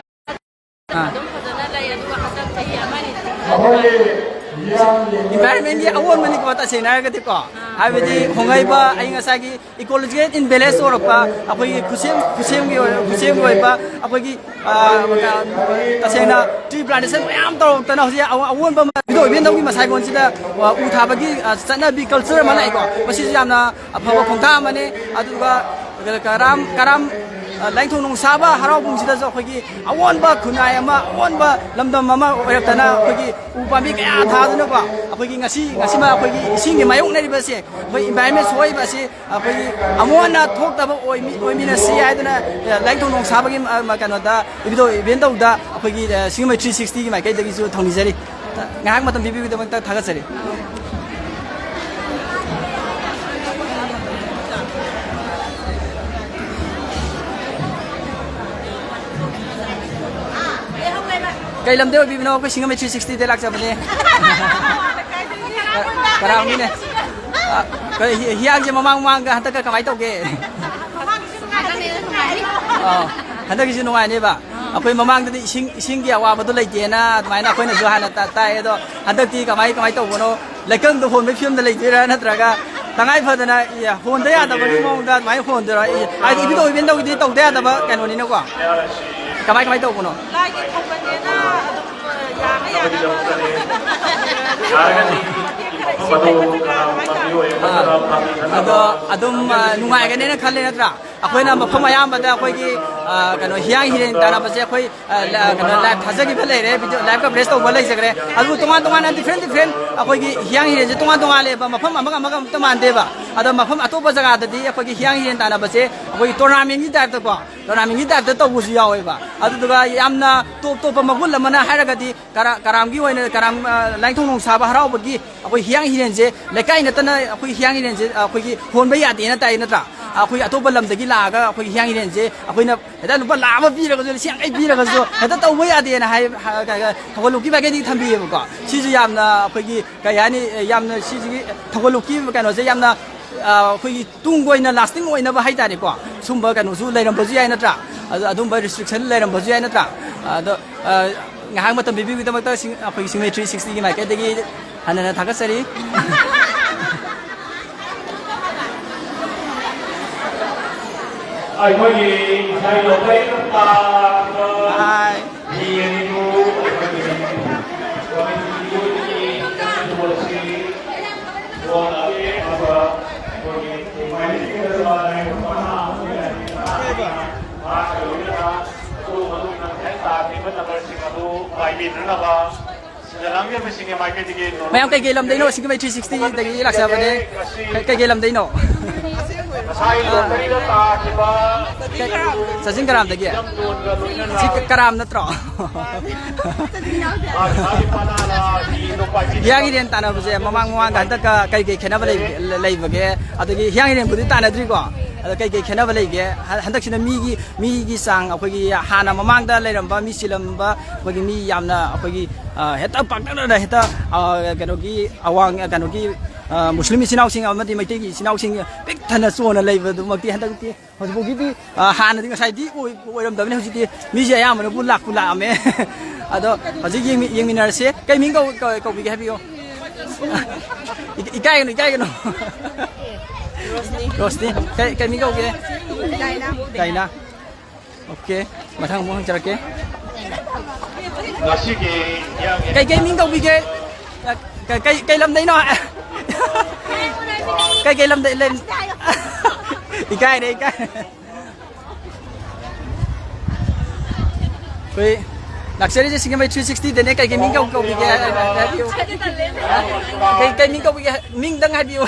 ꯑꯥ꯫ ꯑꯗꯨꯝ ꯐꯖꯅ ꯂꯩ, ꯑꯗꯨꯒ ꯍꯟꯗꯛ ꯆꯍꯤ ꯑꯃ ꯑꯅꯤꯁꯤꯗꯤ ꯈꯔ ꯏꯟꯚꯥꯏꯔꯟꯃꯦꯟꯒꯤ ꯑꯑꯣꯟꯕꯅꯤꯀꯣ, ꯇꯁꯦꯡꯅ ꯍꯥꯏꯔꯒꯗꯤꯀꯣ꯫ ꯑꯥ꯫ ꯍꯥꯏꯕꯗꯤ ꯍꯣꯡꯉꯛꯏꯕ ꯑꯏꯪ ꯑꯁꯥꯒꯤ ꯏꯀꯣꯂꯣꯖꯤꯀꯦꯜ ꯏꯝꯕꯦꯂꯦꯟꯁ ꯑꯣꯏꯔꯛꯄ, ꯑꯩꯈꯣꯏꯒꯤ ꯈꯨꯠꯁꯦꯝ, ꯈꯨꯠꯁꯦꯝꯒꯤ ꯑꯣꯏ-, ꯈꯨꯠꯁꯦꯝꯒꯤ ꯑꯣꯏꯕ ꯑꯩꯈꯣꯏꯒꯤ, ꯑ, ꯑ, ꯇꯁꯦꯡꯅ ꯇ꯭ꯔꯤ ꯄ꯭ꯂꯥꯟꯇꯦꯁꯟ ꯃꯌꯥꯝ ꯇꯧꯔꯛꯇꯅ ꯍꯧꯖꯤꯛ ꯑꯑꯣ-, ꯑꯑꯣꯟꯕ ꯑꯃ ꯏꯕꯨꯙꯧ ꯏꯕꯦꯟꯗꯧꯒꯤ ꯃꯁꯥꯏꯒꯣꯟꯁꯤꯗ, ꯑ, ꯎ ꯊꯥꯕꯒꯤ, ꯑ, ꯆꯠꯅꯕꯤ ꯀꯜꯆꯔ ꯑꯃ ꯂꯥꯛꯏꯀꯣ꯫ ꯃꯁꯤꯁꯨ ꯌꯥꯝꯅ ꯑꯐꯕ ꯈꯣꯡꯊꯥꯡ ꯑꯃꯅꯤ꯫ ꯑꯗꯨꯒ ꯀꯔꯥꯝ, ꯀꯔꯥꯝ, ꯑ, ꯂꯥꯏꯅꯤꯡꯊꯧ ꯅꯣꯡꯁꯥꯕ ꯍꯔꯥꯎꯕꯨꯡꯁꯤꯗꯁꯨ ꯑꯩꯈꯣꯏꯒꯤ ꯑꯑꯣꯟꯕ ꯈꯨꯟꯅꯥꯏ ꯑꯃ, ꯑꯑꯣꯟꯕ ꯂꯝꯗꯝ ꯑꯃ ꯑꯣꯏꯔꯛꯇꯅ ꯑꯩꯈꯣꯏꯒꯤ ꯎ ꯄꯥꯝꯕꯤ ꯀꯌꯥ ꯊꯥꯗꯨꯅꯀꯣ, ꯑꯩꯈꯣꯏꯒꯤ ꯉꯁꯤ, ꯉꯁꯤꯃ ꯑꯩꯈꯣꯏꯒꯤ ꯏꯁꯤꯡꯒꯤ ꯃꯥꯌꯣꯛꯅꯔꯤꯕꯁꯦ, ꯑꯩꯈꯣꯏ ꯏꯟꯚꯥꯏꯔꯟꯃꯦꯟ ꯁꯣꯛꯏꯕ ꯑꯁꯤ ꯑꯩꯈꯣꯏꯒꯤ ꯑꯃꯨꯛ ꯍꯟꯅ ꯊꯣꯛꯇꯕ ꯑꯣꯏꯃꯤ-, ꯑꯣꯏꯃꯤꯟꯅꯁꯤ ꯍꯥꯏꯗꯅ, ꯑ, ꯂꯥꯏꯅꯤꯡꯊꯧ ꯅꯣꯡꯁꯥꯕꯒꯤ, ꯑ, ꯀꯩꯅꯣꯗ, ꯏꯕꯨꯙꯧ ꯏꯕꯦꯟꯗꯧꯗ ꯑꯩꯈꯣꯏꯒꯤ, ꯑ, ꯁꯤꯡꯖꯃꯩ ꯊ꯭ꯔꯤ ꯁꯤꯛꯁꯇꯤꯒꯤ ꯃꯥꯏꯀꯩꯗꯒꯤꯁꯨ ꯊꯧꯅꯤꯖꯔꯤ꯫ ꯉꯥꯏꯍꯥꯛ ꯃꯇꯝ ꯄꯤꯕꯤꯕꯒꯤꯗꯃꯛꯇ ꯊꯥꯒꯠꯆꯔꯤ꯫ ꯀꯩ ꯂꯝꯗꯩ ꯑꯣꯏꯕꯤꯕꯅꯣ? ꯑꯩꯈꯣꯏ ꯁꯤꯡꯖꯃꯩ ꯊ꯭ꯔꯤ ꯁꯤꯛꯁꯇꯤꯗꯩ ꯂꯥꯛꯆꯕꯅꯦ꯫ ꯀꯔꯥꯝꯒꯤꯅꯦ꯫ ꯑ, ꯀꯩ ꯍꯤ-, ꯍꯤꯌꯥꯡꯁꯦ ꯃꯃꯥꯡ ꯃꯃꯥꯡꯒ ꯍꯟꯗꯛꯀ ꯀꯃꯥꯏꯅ ꯇꯧꯒꯦ? ꯑ, ꯍꯟꯗꯛꯀꯤꯁꯨ ꯅꯨꯡꯉꯥꯏꯅꯦꯕ꯫ ꯑꯩꯈꯣꯏ ꯃꯃꯥꯡꯗꯗꯤ ꯏꯁꯤꯡ, ꯏꯁꯤꯡꯒꯤ ꯑꯋꯥꯕꯗꯣ ꯂꯩꯇꯦꯅ ꯑꯗꯨꯃꯥꯏꯅ ꯑꯩꯈꯣꯏꯅꯁꯨ ꯍꯥꯟꯅ ꯇꯥ-, ꯇꯥꯏ꯫ ꯑꯗꯣ ꯍꯟꯗꯛꯇꯤ ꯀꯃꯥꯏ, ꯀꯃꯥꯏ ꯇꯧꯕꯅꯣ? ꯂꯩꯀꯪꯗ ꯍꯣꯟꯕꯒꯤ ꯐꯤꯕꯝꯗ ꯂꯩꯗꯣꯏꯔꯥ, ꯅꯠꯇ꯭ꯔꯒ ꯇꯉꯥꯏ ꯐꯗꯅ, ꯏ, ꯍꯣꯟꯗ ꯌꯥꯗꯕꯒꯤ ꯃꯑꯣꯡꯗ ꯑꯗꯨꯃꯥꯏꯅ ꯍꯣꯟꯗꯣꯏꯔꯥ? ꯏ, ꯍꯥꯏꯗꯤ ꯏꯕꯨꯙꯧ ꯏꯕꯦꯟꯗꯧꯒꯤꯗꯤ ꯇꯧꯗ ꯌꯥꯗꯕ ꯀꯩꯅꯣꯅꯤꯅꯀꯣ꯫ ꯀꯃꯥꯏ, ꯀꯃꯥꯏ ꯇꯧꯕꯅꯣ? ꯂꯥꯏꯒꯤ ꯊꯧꯒꯜꯅꯦꯅ ꯑꯗꯨꯝ ꯌꯥꯅ ꯌꯥꯅꯕ ꯑꯗꯨꯝ ꯃꯇꯦꯛ ꯈꯔ ꯁꯦꯝꯒꯠꯄꯁꯤꯗ ꯀꯃꯥꯏꯅ ꯇꯧꯕꯅꯣ? ꯑꯥ, ꯑꯗꯣ ꯑꯗꯨꯝ, ꯑ, ꯅꯨꯡꯉꯥꯏꯒꯅꯦꯅ ꯈꯜꯂꯦ, ꯅꯠꯇ꯭ꯔꯥ? ꯑꯩꯈꯣꯏꯅ ꯃꯐꯝ ꯑꯌꯥꯝꯕꯗ ꯑꯩꯈꯣꯏꯒꯤ, ꯑ, ꯀꯩꯅꯣ, ꯍꯤꯌꯥꯡ ꯍꯤꯔꯦꯟ ꯇꯥꯟꯅꯕꯁꯦ ꯑꯩꯈꯣꯏ, ꯑ, ꯂ-, ꯀꯩꯅꯣ, ꯂꯥꯏꯚ ꯊꯥꯖꯈꯤꯕ ꯂꯩꯔꯦ, ꯚꯤꯗꯤꯑꯣ ꯂꯥꯏꯚ ꯀꯚꯔꯦꯖ ꯇꯧꯕ ꯂꯩꯖꯈ꯭ꯔꯦ꯫ ꯑꯗꯨꯕꯨ ꯇꯣꯉꯥꯟ ꯇꯣꯉꯥꯟꯅ, ꯗꯤꯐ꯭ꯔꯦꯟ ꯗꯤꯐ꯭ꯔꯦꯟ, ꯑꯩꯈꯣꯏꯒꯤ ꯍꯤꯌꯥꯡ ꯍꯤꯔꯦꯟꯁꯦ ꯇꯣꯉꯥꯟ ꯇꯣꯉꯥꯟꯂꯦꯕ, ꯃꯐꯝ ꯑꯃꯒ ꯑꯃꯒ ꯑꯝꯇ ꯃꯥꯟꯗꯦꯕ꯫ ꯑꯗꯣ ꯃꯐꯝ ꯑꯇꯣꯞꯄ ꯖꯒꯥꯗꯗꯤ ꯑꯩꯈꯣꯏꯒꯤ ꯍꯤꯌꯥꯡ ꯍꯤꯔꯦꯟ ꯇꯥꯟꯅꯕꯁꯦ ꯑꯩꯈꯣꯏꯒꯤ ꯇꯣꯔꯅꯥꯃꯦꯟꯒꯤ ꯇꯥꯏꯞꯇꯀꯣ, ꯇꯣꯔꯅꯥꯃꯦꯟꯒꯤ ꯇꯥꯏꯞꯇ ꯇꯧꯕꯁꯨ ꯌꯥꯎꯋꯦꯕ꯫ ꯑꯗꯨꯗꯨꯒ ꯌꯥꯝꯅ ꯇꯣꯞ ꯇꯣꯞꯄ ꯃꯒꯨꯟ ꯑꯃꯅ ꯍꯥꯏꯔꯒꯗꯤ ꯀꯔꯥ-, ꯀꯔꯥꯝꯒꯤ ꯑꯣꯏꯅ, ꯀꯔꯥꯝ, ꯑ, ꯂꯥꯏꯅꯤꯡꯊꯧ ꯅꯣꯡꯁꯥꯕ ꯍꯔꯥꯎꯕꯒꯤ ꯑꯩꯈꯣꯏ ꯍꯤꯌꯥꯡ ꯍꯤꯔꯦꯟꯁꯦ ꯂꯩꯀꯥꯏ ꯅꯠꯇꯅ ꯑꯩꯈꯣꯏ ꯍꯤꯌꯥꯡ ꯍꯤꯔꯦꯟꯁꯦ ꯑꯩꯈꯣꯏꯒꯤ ꯍꯣꯟꯕ ꯌꯥꯗꯦꯅ ꯇꯥꯏ, ꯅꯠꯇ꯭ꯔꯥ? ꯑꯩꯈꯣꯏ ꯑꯇꯣꯞꯄ ꯂꯝꯗꯒꯤ ꯂꯥꯛꯑꯒ ꯑꯩꯈꯣꯏ ꯍꯤꯌꯥꯡ ꯍꯤꯔꯦꯟꯁꯦ ꯑꯩꯈꯣꯏꯅ ꯍꯦꯛꯇ ꯂꯨꯄꯥ ꯂꯥꯈ ꯑꯃ ꯄꯤꯔꯒꯁꯨ, ꯂꯤꯁꯤꯡ ꯌꯥꯡꯈꯩ ꯄꯤꯔꯒꯁꯨ ꯍꯦꯛꯇ ꯇꯧꯕ ꯌꯥꯗꯦꯅ ꯍꯥꯏ, ꯍꯥ-, ꯀ-, ꯀ-, ꯊꯧꯒꯜꯂꯣꯟꯒꯤ ꯃꯥꯏꯀꯩꯗꯒꯤ ꯊꯝꯕꯤꯌꯦꯕꯀꯣ꯫ ꯁꯤꯁꯨ ꯌꯥꯝꯅ ꯑꯩꯈꯣꯏꯒꯤ, ꯀꯩ ꯍꯥꯏꯅꯤ, ꯌꯥꯝꯅ ꯁꯤꯁꯤꯒꯤ ꯊꯧꯒꯜꯂꯣꯟꯒꯤ ꯀꯩꯅꯣꯁꯦ ꯌꯥꯝꯅ, ꯑ, ꯑꯩꯈꯣꯏꯒꯤ ꯇꯨꯡ ꯀꯣꯏꯅ ꯂꯥꯁꯇꯤꯡ ꯑꯣꯏꯅꯕ ꯍꯥꯏ ꯇꯥꯔꯦꯀꯣ, ꯁꯨꯝꯕ ꯀꯩꯅꯣꯁꯨ ꯂꯩꯔꯝꯕꯁꯨ ꯌꯥꯏ, ꯅꯠꯇ꯭ꯔꯥ? ꯑꯗꯨ, ꯑꯗꯨꯝꯕ ꯔꯤꯁꯇ꯭ꯔꯤꯛꯁꯟ ꯂꯩꯔꯝꯕꯁꯨ ꯌꯥꯏ, ꯅꯠꯇ꯭ꯔꯥ? ꯑꯗꯣ, ꯑ, ꯉꯥꯏꯍꯥꯛ ꯃꯇꯝ ꯄꯤꯕꯤꯕꯒꯤꯗꯃꯛꯇ ꯁꯤꯡ-, ꯑꯩꯈꯣꯏꯒꯤ ꯁꯤꯡꯖꯃꯩ ꯊ꯭ꯔꯤ ꯁꯤꯛꯁꯇꯤꯒꯤ ꯃꯥꯏꯀꯩꯗꯒꯤ ꯍꯟꯅ ꯍꯟꯅ ꯊꯥꯒꯠꯆꯔꯤ꯫ ꯑꯩꯈꯣꯏꯒꯤ ꯏꯁꯩ ꯂꯧꯕ ꯅꯨꯄꯥ ꯍꯥꯏ꯫ ꯃꯤ ꯑꯅꯤꯕꯨ ꯑꯩꯈꯣꯏꯒꯤ ꯀꯃꯤꯇꯤꯒꯤ ꯑꯣꯏꯅꯗꯤ ꯕꯣꯜ ꯑꯁꯤ ꯕꯣꯜ ꯑꯁꯤ ꯑꯗꯨꯒ ꯑꯩꯈꯣꯏꯒꯤ ꯃꯥꯏꯅꯤꯡꯒꯤ ꯃꯍꯥꯛ ꯃꯗꯨ ꯃꯗꯨꯒꯤ ꯃꯊꯦꯜ ꯇꯥꯈꯤꯕ ꯅꯝꯕꯔꯁꯤꯡ ꯑꯗꯨ ꯄꯥꯏꯕꯤꯅꯅꯕ ꯁꯤꯟꯖ ꯂꯥꯡꯖꯕꯁꯤꯡꯒꯤ ꯃꯥꯏꯀꯩꯗꯒꯤ ꯅꯣꯂꯨꯛ ꯃꯌꯥꯝ ꯀꯩꯀꯩ ꯂꯝꯗꯩꯅꯣ? ꯁꯤꯡꯖꯃꯩ ꯊ꯭ꯔꯤ ꯁꯤꯛꯁꯇꯤꯗꯒꯤ ꯂꯥꯛꯆꯕꯅꯦ꯫ ꯉꯁꯤ ꯀꯩ-, ꯀꯩꯀꯩ ꯂꯝꯗꯩꯅꯣ? ꯉꯁꯥꯏ ꯂꯣꯇꯔꯤꯗ ꯇꯥꯈꯤꯕ ꯆꯥꯆꯤꯡ ꯀꯔꯥꯝꯗꯒꯤ? ꯁꯤ ꯀꯔꯥꯝ ꯅꯠꯇ꯭ꯔꯣ? ꯍꯤꯌꯥꯡ ꯍꯤꯔꯦꯟ ꯇꯥꯟꯅꯕꯁꯦ ꯃꯃꯥꯡ ꯃꯃꯥꯡꯗ ꯍꯟꯗꯛꯀ ꯀꯩ ꯀꯩ ꯈꯦꯠꯅꯕ ꯂꯩ-, ꯂꯩꯕꯒꯦ? ꯑꯗꯒꯤ ꯍꯤꯌꯥꯡ ꯍꯤꯔꯦꯟꯕꯨꯗꯤ ꯇꯥꯟꯅꯗ꯭ꯔꯤꯀꯣ, ꯑꯗꯣ ꯀꯩ ꯀꯩ ꯈꯦꯠꯅꯕ ꯂꯩꯒꯦ? ꯍ-, ꯍꯟꯗꯛꯁꯤꯅ ꯃꯤꯒꯤ, ꯃꯤꯒꯤ ꯆꯥꯡ, ꯑꯩꯈꯣꯏꯒꯤ ꯍꯥꯟꯅ ꯃꯃꯥꯡꯗ ꯂꯩꯔꯝꯕ ꯃꯤ ꯆꯤꯜꯂꯝꯕ, ꯑꯩꯈꯣꯏꯒꯤ ꯃꯤ ꯌꯥꯝꯅ, ꯑꯩꯈꯣꯏꯒꯤ, ꯑ, ꯍꯦꯛꯇ ꯄꯥꯛꯇꯛꯅꯅ ꯍꯦꯛꯇ, ꯑ, ꯀꯩꯅꯣꯒꯤ ꯑꯋꯥꯡ, ꯀꯩꯅꯣꯒꯤ, ꯑ, ꯃꯨꯁꯂꯤꯝ ꯏꯆꯤꯟ ꯏꯅꯥꯎꯁꯤꯡ ꯑꯃꯗꯤ ꯃꯩꯇꯩꯒꯤ ꯏꯆꯤꯟ ꯏꯅꯥꯎꯁꯤꯡ ꯄꯤꯛ ꯊꯟꯅ ꯆꯣꯟꯅ ꯂꯩꯕꯗꯨꯃꯛꯇꯤ ꯍꯟꯗꯛꯇꯤ ꯍꯧꯖꯤꯛꯐꯥꯎꯒꯤꯗꯤ, ꯑ, ꯍꯥꯟꯅꯗꯤ ꯉꯁꯥꯏꯗꯤ ꯑꯣꯏ-, ꯑꯣꯏꯔꯝꯗꯕꯅꯤ, ꯍꯧꯖꯤꯛꯇꯤ ꯃꯤꯁꯦ ꯑꯌꯥꯝꯕꯅꯕꯨ ꯂꯥꯛꯄꯨ ꯂꯥꯛꯑꯝꯃꯦ꯫ ꯑꯗꯣ ꯍꯧꯖꯤꯛ ꯌꯦꯡꯃꯤ-, ꯌꯦꯡꯃꯤꯟꯅꯔꯁꯦ꯫ ꯀꯩ ꯃꯤꯡ ꯀꯧ-, ꯀꯧ-, ꯀꯧꯕꯤꯒꯦ ꯍꯥꯏꯕꯤꯌꯨ꯫ ꯏ-, ꯏꯀꯥꯏꯒꯅꯨ, ꯏꯀꯥꯏꯒꯅꯨ꯫ ꯔꯣꯁꯅꯤ꯫ ꯀꯩ, ꯀꯩ ꯃꯤꯡ ꯀꯧꯒꯦ? ꯗꯥꯏꯅꯥ꯫ ꯗꯥꯏꯅꯥ꯫ ꯑꯣꯀꯦ, ꯃꯊꯪ ꯑꯃꯨꯛ ꯍꯪꯖꯔꯛꯀꯦ꯫ ꯉꯁꯤꯒꯤ ꯀꯩ, ꯀꯩ ꯃꯤꯡ ꯀꯧꯕꯤꯒꯦ? ꯀꯩ, ꯀꯩ, ꯀꯩ ꯂꯝꯗꯩꯅꯣ? ꯀꯩ, ꯀꯩ ꯂꯝꯗꯩ ꯂꯩ-, ꯏꯀꯥꯏꯔꯦ, ꯏꯀꯥꯏꯔꯦ꯫ ꯑꯩꯈꯣꯏ ꯂꯥꯛꯆꯔꯤꯁꯦ ꯁꯤꯡꯖꯃꯩ ꯊ꯭ꯔꯤ ꯁꯤꯛꯁꯇꯤꯗꯅꯦ꯫ ꯀꯩ, ꯀꯩ ꯃꯤꯡ ꯀꯧ-, ꯀꯧꯕꯤꯒꯦ? ꯍꯥꯏꯕꯤꯌꯨ꯫ ꯀꯩ, ꯀꯩ ꯃꯤꯡ ꯀꯧꯕꯤꯒꯦ? ꯃꯤꯡꯗꯪ ꯍꯥꯏꯕꯤꯌꯨ꯫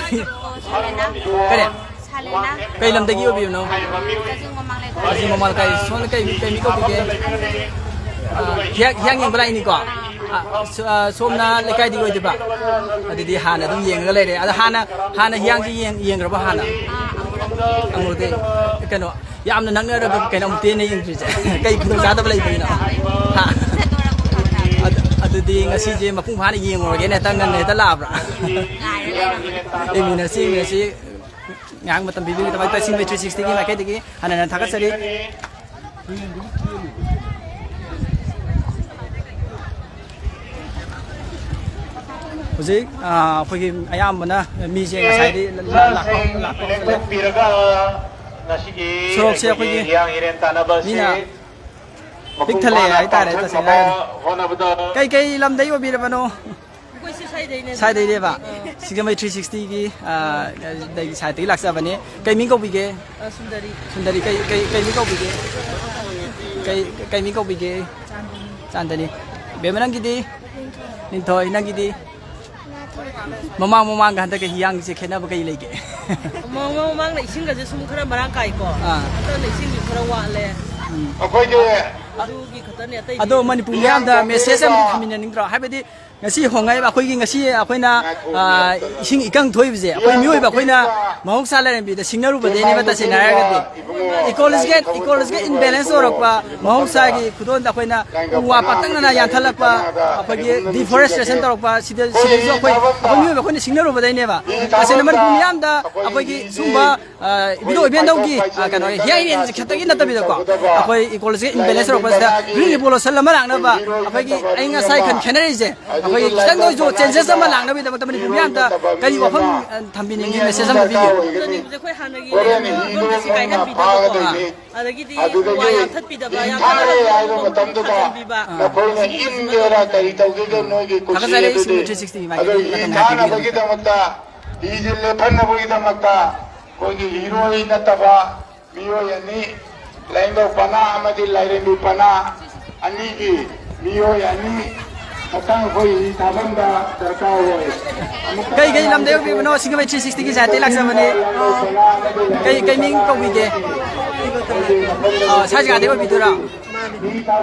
ꯀꯔꯤ? ꯁꯥꯂꯦꯅꯥ꯫ ꯀꯩ ꯂꯝꯗꯒꯤ ꯑꯣꯏꯕꯤꯕꯅꯣ? ꯀꯛꯆꯤꯡ ꯃꯃꯥꯡ ꯂꯩꯀꯥꯏ꯫ ꯀꯛꯆꯤꯡ ꯃꯃꯥꯡ ꯂꯩꯀꯥꯏ꯫ ꯁꯣꯝꯅ ꯀꯩ, ꯀꯩ ꯃꯤ ꯀꯧꯕꯤꯒꯦ? ꯑꯥ, ꯍꯤꯌꯥꯡ, ꯍꯤꯌꯥꯡ ꯌꯦꯡꯕ ꯂꯥꯛꯏꯅꯤꯀꯣ? ꯑꯥ, ꯁꯣ-, ꯑꯥ, ꯁꯣꯝꯅ ꯂꯩꯀꯥꯏꯗꯤ ꯑꯣꯏꯗꯣꯏꯕ? ꯑꯗꯨꯗꯤ ꯍꯥꯟꯅ ꯑꯗꯨꯝ ꯌꯦꯡꯉꯒ ꯂꯩꯔꯦ꯫ ꯑꯗꯣ ꯍꯥꯟꯅ, ꯍꯥꯟꯅ ꯍꯤꯌꯥꯡꯁꯤ ꯌꯦꯡ-, ꯌꯦꯡꯈ꯭ꯔꯕ ꯍꯥꯟꯅ? ꯑꯃꯨꯛꯇꯤ, ꯀꯩꯅꯣ, ꯌꯥꯝꯅ ꯅꯛꯅꯔꯒ ꯀꯩꯅꯣ ꯑꯃꯨꯛꯇ ꯍꯦꯟꯅ ꯌꯦꯡꯗ꯭ꯔꯤꯁꯦ꯫ ꯀꯩ ꯈꯨꯗꯣꯡꯆꯥꯗꯕ ꯂꯩꯕꯒꯤꯅꯣ? ꯍꯥ? ꯑꯗꯨ, ꯑꯗꯨꯗꯤ ꯉꯁꯤꯁꯦ ꯃꯄꯨꯡ ꯐꯥꯅ ꯌꯦꯡꯉꯨꯔꯒꯦꯅ ꯍꯦꯛꯇ ꯉꯟꯅ ꯍꯦꯛꯇ ꯂꯥꯛꯑꯕ꯭ꯔꯥ? ꯌꯦꯡꯃꯤꯟꯅꯁꯤ, ꯌꯦꯡꯃꯤꯟꯅꯁꯤ꯫ ꯉꯥꯏꯍꯥꯛ ꯃꯇꯝ ꯄꯤꯕꯤꯕꯒꯤꯗꯃꯛꯇ ꯁꯤꯡꯖꯃꯩ ꯊ꯭ꯔꯤ ꯁꯤꯛꯁꯇꯤꯒꯤ ꯃꯥꯏꯀꯩꯗꯒꯤ ꯍꯟꯅ ꯍꯟꯅ ꯊꯥꯒꯠꯆꯔꯤ꯫ ꯍꯧꯖꯤꯛ, ꯑ, ꯑꯩꯈꯣꯏꯒꯤ ꯑꯌꯥꯝꯕꯅ ꯃꯤꯁꯦ ꯉꯁꯥꯏꯗꯤ ꯂ-, ꯂ-, ꯂꯥꯛꯄ, ꯂꯥꯛꯄ ꯍꯧꯔꯦ꯫ ꯂꯦꯞꯊꯣꯛꯄꯤꯔꯒ ꯉꯁꯤꯒꯤ ꯁꯣꯔꯣꯛꯁꯦ ꯑꯩꯈꯣꯏꯒꯤ ꯑꯩꯈꯣꯏꯒꯤ ꯍꯤꯌꯥꯡ ꯍꯤꯔꯦꯟ ꯇꯥꯟꯅꯕ ꯑꯁꯤ ꯃꯤꯅ ꯄꯤꯛ ꯃꯄꯨꯡ ꯊꯜꯂꯦ ꯐꯥꯅ ꯍꯥꯏꯇꯥꯔꯦ, ꯄꯥꯡꯊꯣꯛꯅꯕ ꯇꯁꯦꯡꯅ ꯍꯥꯏꯔꯒꯗꯤ꯫ ꯍꯣꯠꯅꯕꯗ ꯀꯩ ꯀꯩ ꯂꯝꯗꯒꯤ ꯑꯣꯏꯕꯤꯔꯕꯅꯣ? ꯑꯩꯈꯣꯏꯁꯨ ꯁ꯭ꯋꯥꯏꯗꯩꯅꯦ꯫ ꯁ꯭ꯋꯥꯏꯗꯩꯅꯦꯕ? ꯑꯥ꯫ ꯁꯤꯡꯖꯃꯩ ꯊ꯭ꯔꯤ ꯁꯤꯛꯁꯇꯤꯒꯤ, ꯑꯥ, ꯗꯒꯤ ꯁꯥꯏꯠꯇꯒꯤ ꯂꯥꯛꯆꯕꯅꯦ꯫ ꯀꯩ ꯃꯤꯡ ꯀꯧꯕꯤꯒꯦ? ꯑꯥ, ꯁꯨꯟꯗꯔꯤ꯫ ꯁꯨꯟꯗꯔꯤ, ꯀꯩ, ꯀꯩ, ꯀꯩ ꯃꯤꯡ ꯀꯧꯕꯤꯒꯦ? ꯀꯩ, ꯀꯩ ꯃꯤꯡ ꯀꯧꯕꯤꯒꯦ? ꯆꯥꯟꯗꯅꯤ꯫ ꯆꯥꯟꯗꯅꯤ꯫ ꯕꯦꯝꯃ, ꯅꯪꯒꯤꯗꯤ? ꯅꯤꯡꯊꯣꯏ꯫ ꯅꯤꯡꯊꯣꯏ, ꯅꯪꯒꯤꯗꯤ? ꯃꯃꯥꯡ ꯃꯃꯥꯡꯒ ꯍꯟꯗꯛꯀ ꯍꯤꯌꯥꯡꯒꯤꯁꯦ ꯈꯦꯠꯅꯕ ꯀꯩ ꯂꯩꯒꯦ? ꯃꯃꯥꯡ ꯃꯃꯥꯡꯅ ꯏꯁꯤꯡꯒꯁꯦ ꯁꯨꯝ ꯈꯔ ꯃꯔꯥꯡ ꯀꯥꯏꯀꯣ꯫ ꯑꯥ꯫ ꯍꯟꯗꯛꯅ ꯏꯁꯤꯡꯁꯨ ꯈꯔ ꯋꯥꯠꯂꯦ꯫ ꯎꯝ꯫ ꯑꯩꯈꯣꯏꯒꯤ ꯑꯗꯨꯒꯤ ꯈꯛꯇꯅꯦ, ꯑꯇꯩꯗꯤ ꯑꯗꯣ ꯃꯅꯤꯄꯨꯔ ꯃꯤꯌꯥꯝꯗ ꯃꯦꯁꯦꯖ ꯑꯃ ꯊꯝꯃꯤꯟꯅꯅꯤꯡꯗ꯭ꯔꯣ? ꯍꯥꯏꯕꯗꯤ ꯉꯁꯤ ꯍꯣꯡꯉꯛꯏꯕ ꯑꯩꯈꯣꯏꯒꯤ, ꯉꯁꯤ ꯑꯩꯈꯣꯏꯅ, ꯑꯥ, ꯏꯁꯤꯡ ꯏꯀꯪ ꯊꯣꯛꯏꯕꯁꯦ ꯑꯩꯈꯣꯏ ꯃꯤꯑꯣꯏꯕ ꯑꯩꯈꯣꯏꯅ ꯃꯍꯧꯁꯥ ꯂꯥꯏꯔꯦꯝꯕꯤꯗ ꯁꯤꯡꯅꯔꯨꯕꯗꯩꯅꯦꯕ꯫ ꯇꯁꯦꯡꯅ ꯍꯥꯏꯔꯒꯗꯤ ꯏꯀꯣꯂꯣꯖꯤꯀꯦꯜ, ꯏꯀꯣꯂꯣꯖꯤꯀꯦꯜ ꯏꯝꯕꯦꯂꯦꯟꯁ ꯇꯧꯔꯛꯄ, ꯃꯍꯧꯁꯥꯒꯤ ꯈꯨꯗꯣꯜꯗ ꯑꯩꯈꯣꯏꯅ ꯎ ꯋꯥ ꯄꯥꯛꯇꯛꯅꯅ ꯌꯥꯟꯊꯠꯂꯛꯄ, ꯑꯩꯈꯣꯏꯒꯤ ꯗꯤꯐꯣꯔꯦꯁꯇ꯭ꯔꯦꯁꯟ ꯇꯧꯔꯛꯄ, ꯁꯤꯗ, ꯁꯤꯗꯁꯨ ꯑꯩꯈꯣꯏ, ꯑꯩꯈꯣꯏ ꯃꯤꯑꯣꯏꯕ ꯑꯩꯈꯣꯏꯅ ꯁꯤꯡꯅꯔꯨꯕꯗꯩꯅꯦꯕ꯫ ꯇꯁꯦꯡꯅ ꯃꯅꯤꯄꯨꯔ ꯃꯤꯌꯥꯝꯗ ꯑꯩꯈꯣꯏꯒꯤ ꯁꯨꯝꯕ, ꯑ, ꯏꯕꯨꯙꯧ ꯏꯕꯦꯟꯗꯧꯒꯤ, ꯑ, ꯀꯩꯅꯣ, ꯍꯤꯌꯥꯡ ꯈꯛꯇꯒꯤ ꯅꯠꯇꯕꯤꯗꯀꯣ, ꯑꯩꯈꯣꯏ ꯏꯀꯣꯂꯣꯖꯤꯀꯦꯜ ꯏꯝꯕꯦꯂꯦꯟꯁ ꯇꯧꯔꯛꯄꯁꯤꯗ ꯒ꯭ꯔꯤꯟ ꯔꯤꯚꯣꯂꯨꯁꯟ ꯑꯃ ꯂꯥꯛꯅꯕ, ꯑꯩꯈꯣꯏꯒꯤ ꯑꯏꯪ ꯑꯁꯥꯒꯤ ꯈꯟ ꯈꯦꯠꯅꯔꯤꯁꯦ, ꯑꯩꯈꯣꯏꯒꯤ ꯈꯤꯇꯪꯗ ꯑꯣꯏꯔꯁꯨ ꯆꯦꯟꯖꯦꯁ ꯑꯃ ꯂꯥꯛꯅꯕꯒꯤꯗꯃꯛꯇ ꯃꯅꯤꯄꯨꯔ ꯃꯤꯌꯥꯝꯗ ꯀꯔꯤ ꯋꯥꯐꯝ, ꯑ, ꯊꯝꯕꯤꯅꯤꯡꯉꯤ, ꯃꯦꯁꯦꯖ ꯑꯃ ꯄꯤꯕꯤꯌꯨ꯫ ꯑꯩꯈꯣꯏ ꯍꯥꯟꯅꯒꯤ ꯂꯩꯔꯝꯃꯤꯕ ꯐꯤꯕꯝꯗ ꯁꯤ ꯀꯥꯏꯍꯟꯕꯤꯗꯕꯀꯣ꯫ ꯑꯥ꯫ ꯑꯗꯒꯤꯗꯤ ꯎ ꯋꯥ ꯌꯥꯟꯊꯠꯄꯤꯗꯕ, ꯌꯥꯟꯊꯠꯂꯒ ꯊꯥꯔꯦ ꯍꯥꯏꯕ ꯃꯐꯝꯗꯨꯗ ꯊꯥꯖꯤꯟꯕꯤꯕ꯫ ꯅꯈꯣꯏꯅ ꯏꯟꯒꯦꯔꯥ ꯀꯔꯤ ꯇꯧꯒꯦꯒ ꯅꯣꯏꯒꯤ ꯊꯥꯒꯠꯆꯔꯤ, ꯀꯨꯁꯤꯅꯦ꯫ ꯑꯗꯨꯗꯤ ꯁꯤꯃꯤꯇ꯭ꯔꯤ ꯁꯤꯛꯁꯇꯤꯒꯤ ꯑꯗꯣ ꯃꯥꯏꯀꯩꯗꯒꯤ ꯍꯤ ꯃꯇꯝ ꯊꯥꯅꯕꯒꯤꯗꯃꯛꯇ, ꯍꯤꯁꯦ ꯂꯦꯞꯍꯟꯅꯕꯒꯤꯗꯃꯛꯇ ꯑꯩꯈꯣꯏꯒꯤ ꯏꯔꯣꯏ ꯅꯠꯇꯕ ꯃꯤꯑꯣꯏ ꯑꯅꯤ, ꯂꯥꯏꯅꯤꯡꯊꯧ ꯄꯅꯥ ꯑꯃꯗꯤ ꯂꯥꯏꯔꯦꯝꯕꯤ ꯄꯅꯥ ꯑꯅꯤꯒꯤ ꯃꯤꯑꯣꯏ ꯑꯅꯤ ꯃꯊꯪ ꯑꯩꯈꯣꯏ ꯍꯤ ꯊꯥꯐꯝꯗ ꯗꯔꯀꯥꯔ ꯑꯣꯏ꯫ ꯀꯩ ꯀꯩ ꯂꯝꯗ ꯌꯧꯕꯤꯕꯅꯣ? ꯁꯤꯡꯖꯃꯩ ꯊ꯭ꯔꯤ ꯁꯤꯛꯁꯇꯤꯒꯤ ꯁꯥꯏꯠꯇꯒꯤ ꯂꯥꯛꯆꯕꯅꯤ꯫ ꯀꯩ, ꯀꯩ ꯃꯤꯡ ꯀꯧꯕꯤꯒꯦ? ꯑꯥ, ꯁꯥꯏ ꯖꯒꯥꯗꯩ ꯑꯣꯏꯕꯤꯗꯣꯏꯔꯥ?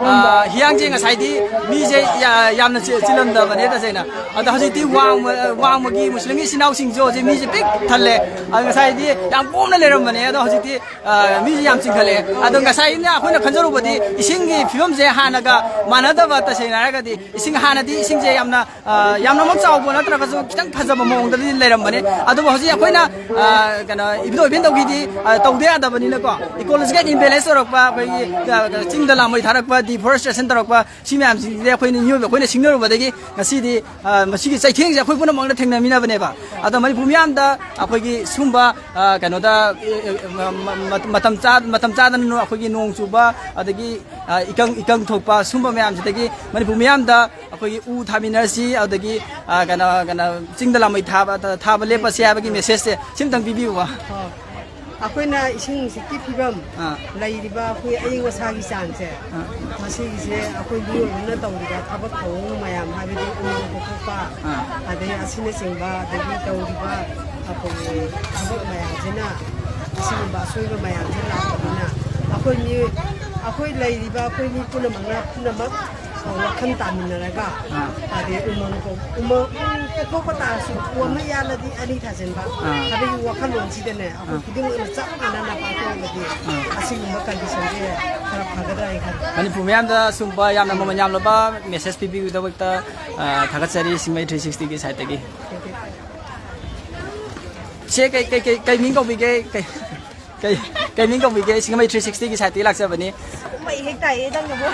ꯑꯥ, ꯍꯤꯌꯥꯡꯁꯦ ꯉꯁꯥꯏꯗꯤ ꯃꯤꯁꯦ ꯌꯥ-, ꯌꯥꯝꯅ ꯆꯤ-, ꯆꯤꯜꯂꯝꯗꯕꯅꯦ ꯇꯁꯦꯡꯅ꯫ ꯑꯗꯣ ꯍꯧꯖꯤꯛꯇꯤ ꯋꯥꯡꯃ-, ꯋꯥꯡꯃꯒꯤ ꯃꯨꯁꯂꯤꯝ ꯏꯆꯤꯟ ꯏꯅꯥꯎꯁꯤꯡꯁꯨ ꯍꯧꯖꯤꯛ ꯃꯤꯁꯦ ꯄꯤꯛ ꯊꯜꯂꯦ꯫ ꯑꯗꯣ ꯉꯁꯥꯏꯗꯤ ꯌꯥꯝ ꯀꯣꯝꯅ ꯂꯩꯔꯝꯕꯅꯦ, ꯑꯗꯣ ꯍꯧꯖꯤꯛꯇꯤ ꯑ, ꯃꯤꯁꯦ ꯌꯥꯝ ꯆꯤꯟꯈꯠꯂꯛꯑꯦ꯫ ꯑꯗꯣ ꯉꯁꯥꯏꯅ ꯑꯩꯈꯣꯏꯅ ꯈꯟꯖꯔꯨꯕꯗꯤ ꯏꯁꯤꯡꯒꯤ ꯐꯤꯕꯝꯁꯦ ꯍꯥꯟꯅꯒ ꯃꯥꯟꯅꯗꯕ, ꯇꯁꯦꯡꯅ ꯍꯥꯏꯔꯒꯗꯤ ꯏꯁꯤꯡ ꯍꯥꯟꯅꯗꯤ ꯏꯁꯤꯡꯁꯦ ꯌꯥꯝꯅ, ꯑ, ꯌꯥꯝꯅꯃꯛ ꯆꯥꯎꯕ ꯅꯠꯇ꯭ꯔꯒꯁꯨ ꯈꯤꯇꯪ ꯐꯖꯕ ꯃꯑꯣꯡꯗꯗꯤ ꯂꯩꯔꯝꯕꯅꯦ꯫ ꯑꯗꯨꯕꯨ ꯍꯧꯖꯤꯛ ꯑꯩꯈꯣꯏꯅ, ꯑ, ꯀꯩꯅꯣ, ꯏꯕꯨꯙꯧ ꯏꯕꯦꯟꯗꯧꯒꯤꯗꯤ, ꯑ, ꯇꯧꯗ ꯌꯥꯗꯕꯅꯤꯅꯀꯣ, ꯏꯀꯣꯂꯣꯖꯤꯀꯦꯜ ꯏꯝꯕꯦꯂꯦꯟꯁ ꯇꯧꯔꯛꯄ, ꯑꯩꯈꯣꯏꯒꯤ, ꯑ, ꯆꯤꯡꯗ ꯂꯥꯃꯩ ꯊꯥꯔꯛꯄ, ꯗꯤꯐꯣꯔꯦꯁꯇ꯭ꯔꯦꯁꯟ ꯇꯧꯔꯛꯄ, ꯁꯤ ꯃꯌꯥꯝꯁꯤꯡꯁꯤꯗꯤ ꯑꯩꯈꯣꯏꯅ ꯃꯤꯑꯣꯏꯕ ꯑꯩꯈꯣꯏꯅ ꯁꯤꯡꯅꯔꯨꯕꯗꯒꯤ ꯉꯁꯤꯗꯤ, ꯑ, ꯃꯁꯤꯒꯤ ꯆꯩꯊꯦꯡꯁꯦ ꯑꯩꯈꯣꯏ ꯄꯨꯝꯅꯃꯛꯅ ꯊꯦꯡꯅꯃꯤꯟꯅꯕꯅꯦꯕ꯫ ꯑꯗꯣ ꯃꯅꯤꯄꯨꯔ ꯃꯤꯌꯥꯝꯗ ꯑꯩꯈꯣꯏꯒꯤ ꯁꯨꯝꯕ, ꯑ, ꯀꯩꯅꯣꯗ, ꯑ, ꯑ, ꯃ-, ꯃ-, ꯃ-, ꯃꯇꯝ ꯆꯥ-, ꯃꯇꯝ ꯆꯥꯗꯅ ꯑꯩꯈꯣꯏꯒꯤ ꯅꯣꯡ ꯆꯨꯕ, ꯑꯗꯒꯤ, ꯑ, ꯏꯀꯪ, ꯏꯀꯪ ꯊꯣꯛꯄ ꯁꯨꯝꯕ ꯃꯌꯥꯝꯁꯤꯗꯒꯤ ꯃꯅꯤꯄꯨꯔ ꯃꯤꯌꯥꯝꯗ ꯑꯩꯈꯣꯏꯒꯤ ꯎ ꯊꯥꯃꯤꯟꯅꯔꯁꯤ, ꯑꯗꯒꯤ, ꯑ, ꯀꯩꯅꯣ, ꯀꯩꯅꯣ, ꯆꯤꯡꯗ ꯂꯥꯃꯩ ꯊꯥꯕ, ꯊꯥꯕ ꯂꯦꯞꯄꯁꯤ ꯍꯥꯏꯕꯒꯤ ꯃꯦꯁꯦꯖꯁꯦ ꯁꯤꯝꯇꯪ ꯄꯤꯕꯤꯌꯨꯕ꯫ ꯑꯩꯈꯣꯏꯅ ꯏꯁꯤꯡ ꯅꯨꯡꯁꯤꯠꯀꯤ ꯐꯤꯕꯝ, ꯑꯥ꯫ ꯂꯩꯔꯤꯕ ꯑꯩꯈꯣꯏ ꯑꯏꯪ ꯑꯁꯥꯒꯤ ꯆꯥꯡꯁꯦ, ꯑꯥ꯫ ꯃꯁꯤꯒꯤꯁꯦ ꯑꯩꯈꯣꯏ ꯃꯤꯑꯣꯏꯕꯅ ꯇꯧꯔꯤꯕ ꯊꯕꯛ ꯊꯧꯑꯣꯡ ꯃꯌꯥꯝ, ꯍꯥꯏꯕꯗꯤ ꯎꯃꯪ ꯀꯣꯛꯊꯣꯛꯄ, ꯑꯥ꯫ ꯑꯗꯩ ꯑꯁꯤꯅꯆꯤꯡꯕ, ꯑꯗꯒꯤ ꯇꯧꯔꯤꯕ ꯑꯩꯈꯣꯏꯒꯤ ꯊꯕꯛ ꯃꯌꯥꯝꯁꯤꯅ, ꯑꯁꯤꯒꯨꯝꯕ ꯑꯁꯣꯏꯕ ꯃꯌꯥꯝꯁꯤ ꯂꯥꯛꯄꯅꯤꯅ, ꯑꯩꯈꯣꯏ ꯃꯤꯑꯣꯏ, ꯑꯩꯈꯣꯏ ꯂꯩꯔꯤꯕ ꯑꯩꯈꯣꯏ ꯃꯤ ꯄꯨꯝꯅꯃꯛꯅ, ꯄꯨꯝꯅꯃꯛ ꯋꯥꯈꯜ ꯇꯥꯃꯤꯟꯅꯔꯒ, ꯑꯥ꯫ ꯑꯗꯩ ꯎꯃꯪ ꯀꯣꯛ-, ꯎꯃꯪ ꯀꯣꯛꯊꯣꯛꯄ ꯇꯥꯔꯁꯨ, ꯎ ꯑꯃ ꯌꯥꯜꯂꯗꯤ ꯑꯅꯤ ꯊꯥꯖꯤꯟꯕ, ꯑꯥ꯫ ꯍꯥꯏꯕꯒꯤ ꯋꯥꯈꯜꯂꯣꯟꯁꯤꯗꯅꯦ, ꯑꯩꯈꯣꯏ ꯑꯥ꯫ ꯈꯨꯗꯤꯡꯃꯛꯅ ꯆꯞ ꯃꯥꯟꯅꯅ ꯄꯥꯡꯊꯣꯛꯑꯒꯗꯤ, ꯑꯥ꯫ ꯑꯁꯤꯒꯨꯝꯕ ꯀꯟꯗꯤꯁꯟꯁꯦ ꯈꯔ ꯐꯒꯗ꯭ꯔꯥ ꯍꯥꯏꯅ ꯈꯜꯂꯤ꯫ ꯃꯅꯤꯄꯨꯔ ꯃꯤꯌꯥꯝꯗ ꯁꯤꯒꯨꯝꯕ ꯌꯥꯝꯅ ꯃꯃꯜ ꯌꯥꯝꯂꯕ ꯃꯦꯁꯦꯖ ꯄꯤꯕꯤꯕꯒꯤꯗꯃꯛꯇ, ꯑꯥ, ꯊꯥꯒꯠꯆꯔꯤ ꯁꯤꯡꯃꯩ ꯊ꯭ꯔꯤ ꯁꯤꯛꯁꯇꯤꯒꯤ ꯁꯥꯏꯠꯇꯒꯤ꯫ ꯏꯆꯦ, ꯀꯩ, ꯀꯩ, ꯀꯩ, ꯀꯩ ꯃꯤꯡ ꯀꯧꯕꯤꯒꯦ? ꯀꯩ, ꯀꯩ, ꯀꯩ ꯃꯤꯡ ꯀꯧꯕꯤꯒꯦ? ꯁꯤꯡꯃꯩ ꯊ꯭ꯔꯤ ꯁꯤꯛꯁꯇꯤꯒꯤ ꯁꯥꯏꯠꯇꯒꯤ ꯂꯥꯛꯆꯕꯅꯤ꯫ ꯃꯩ ꯍꯦꯛ ꯇꯥꯏꯌꯦ ꯅꯪꯅꯕꯨ꯫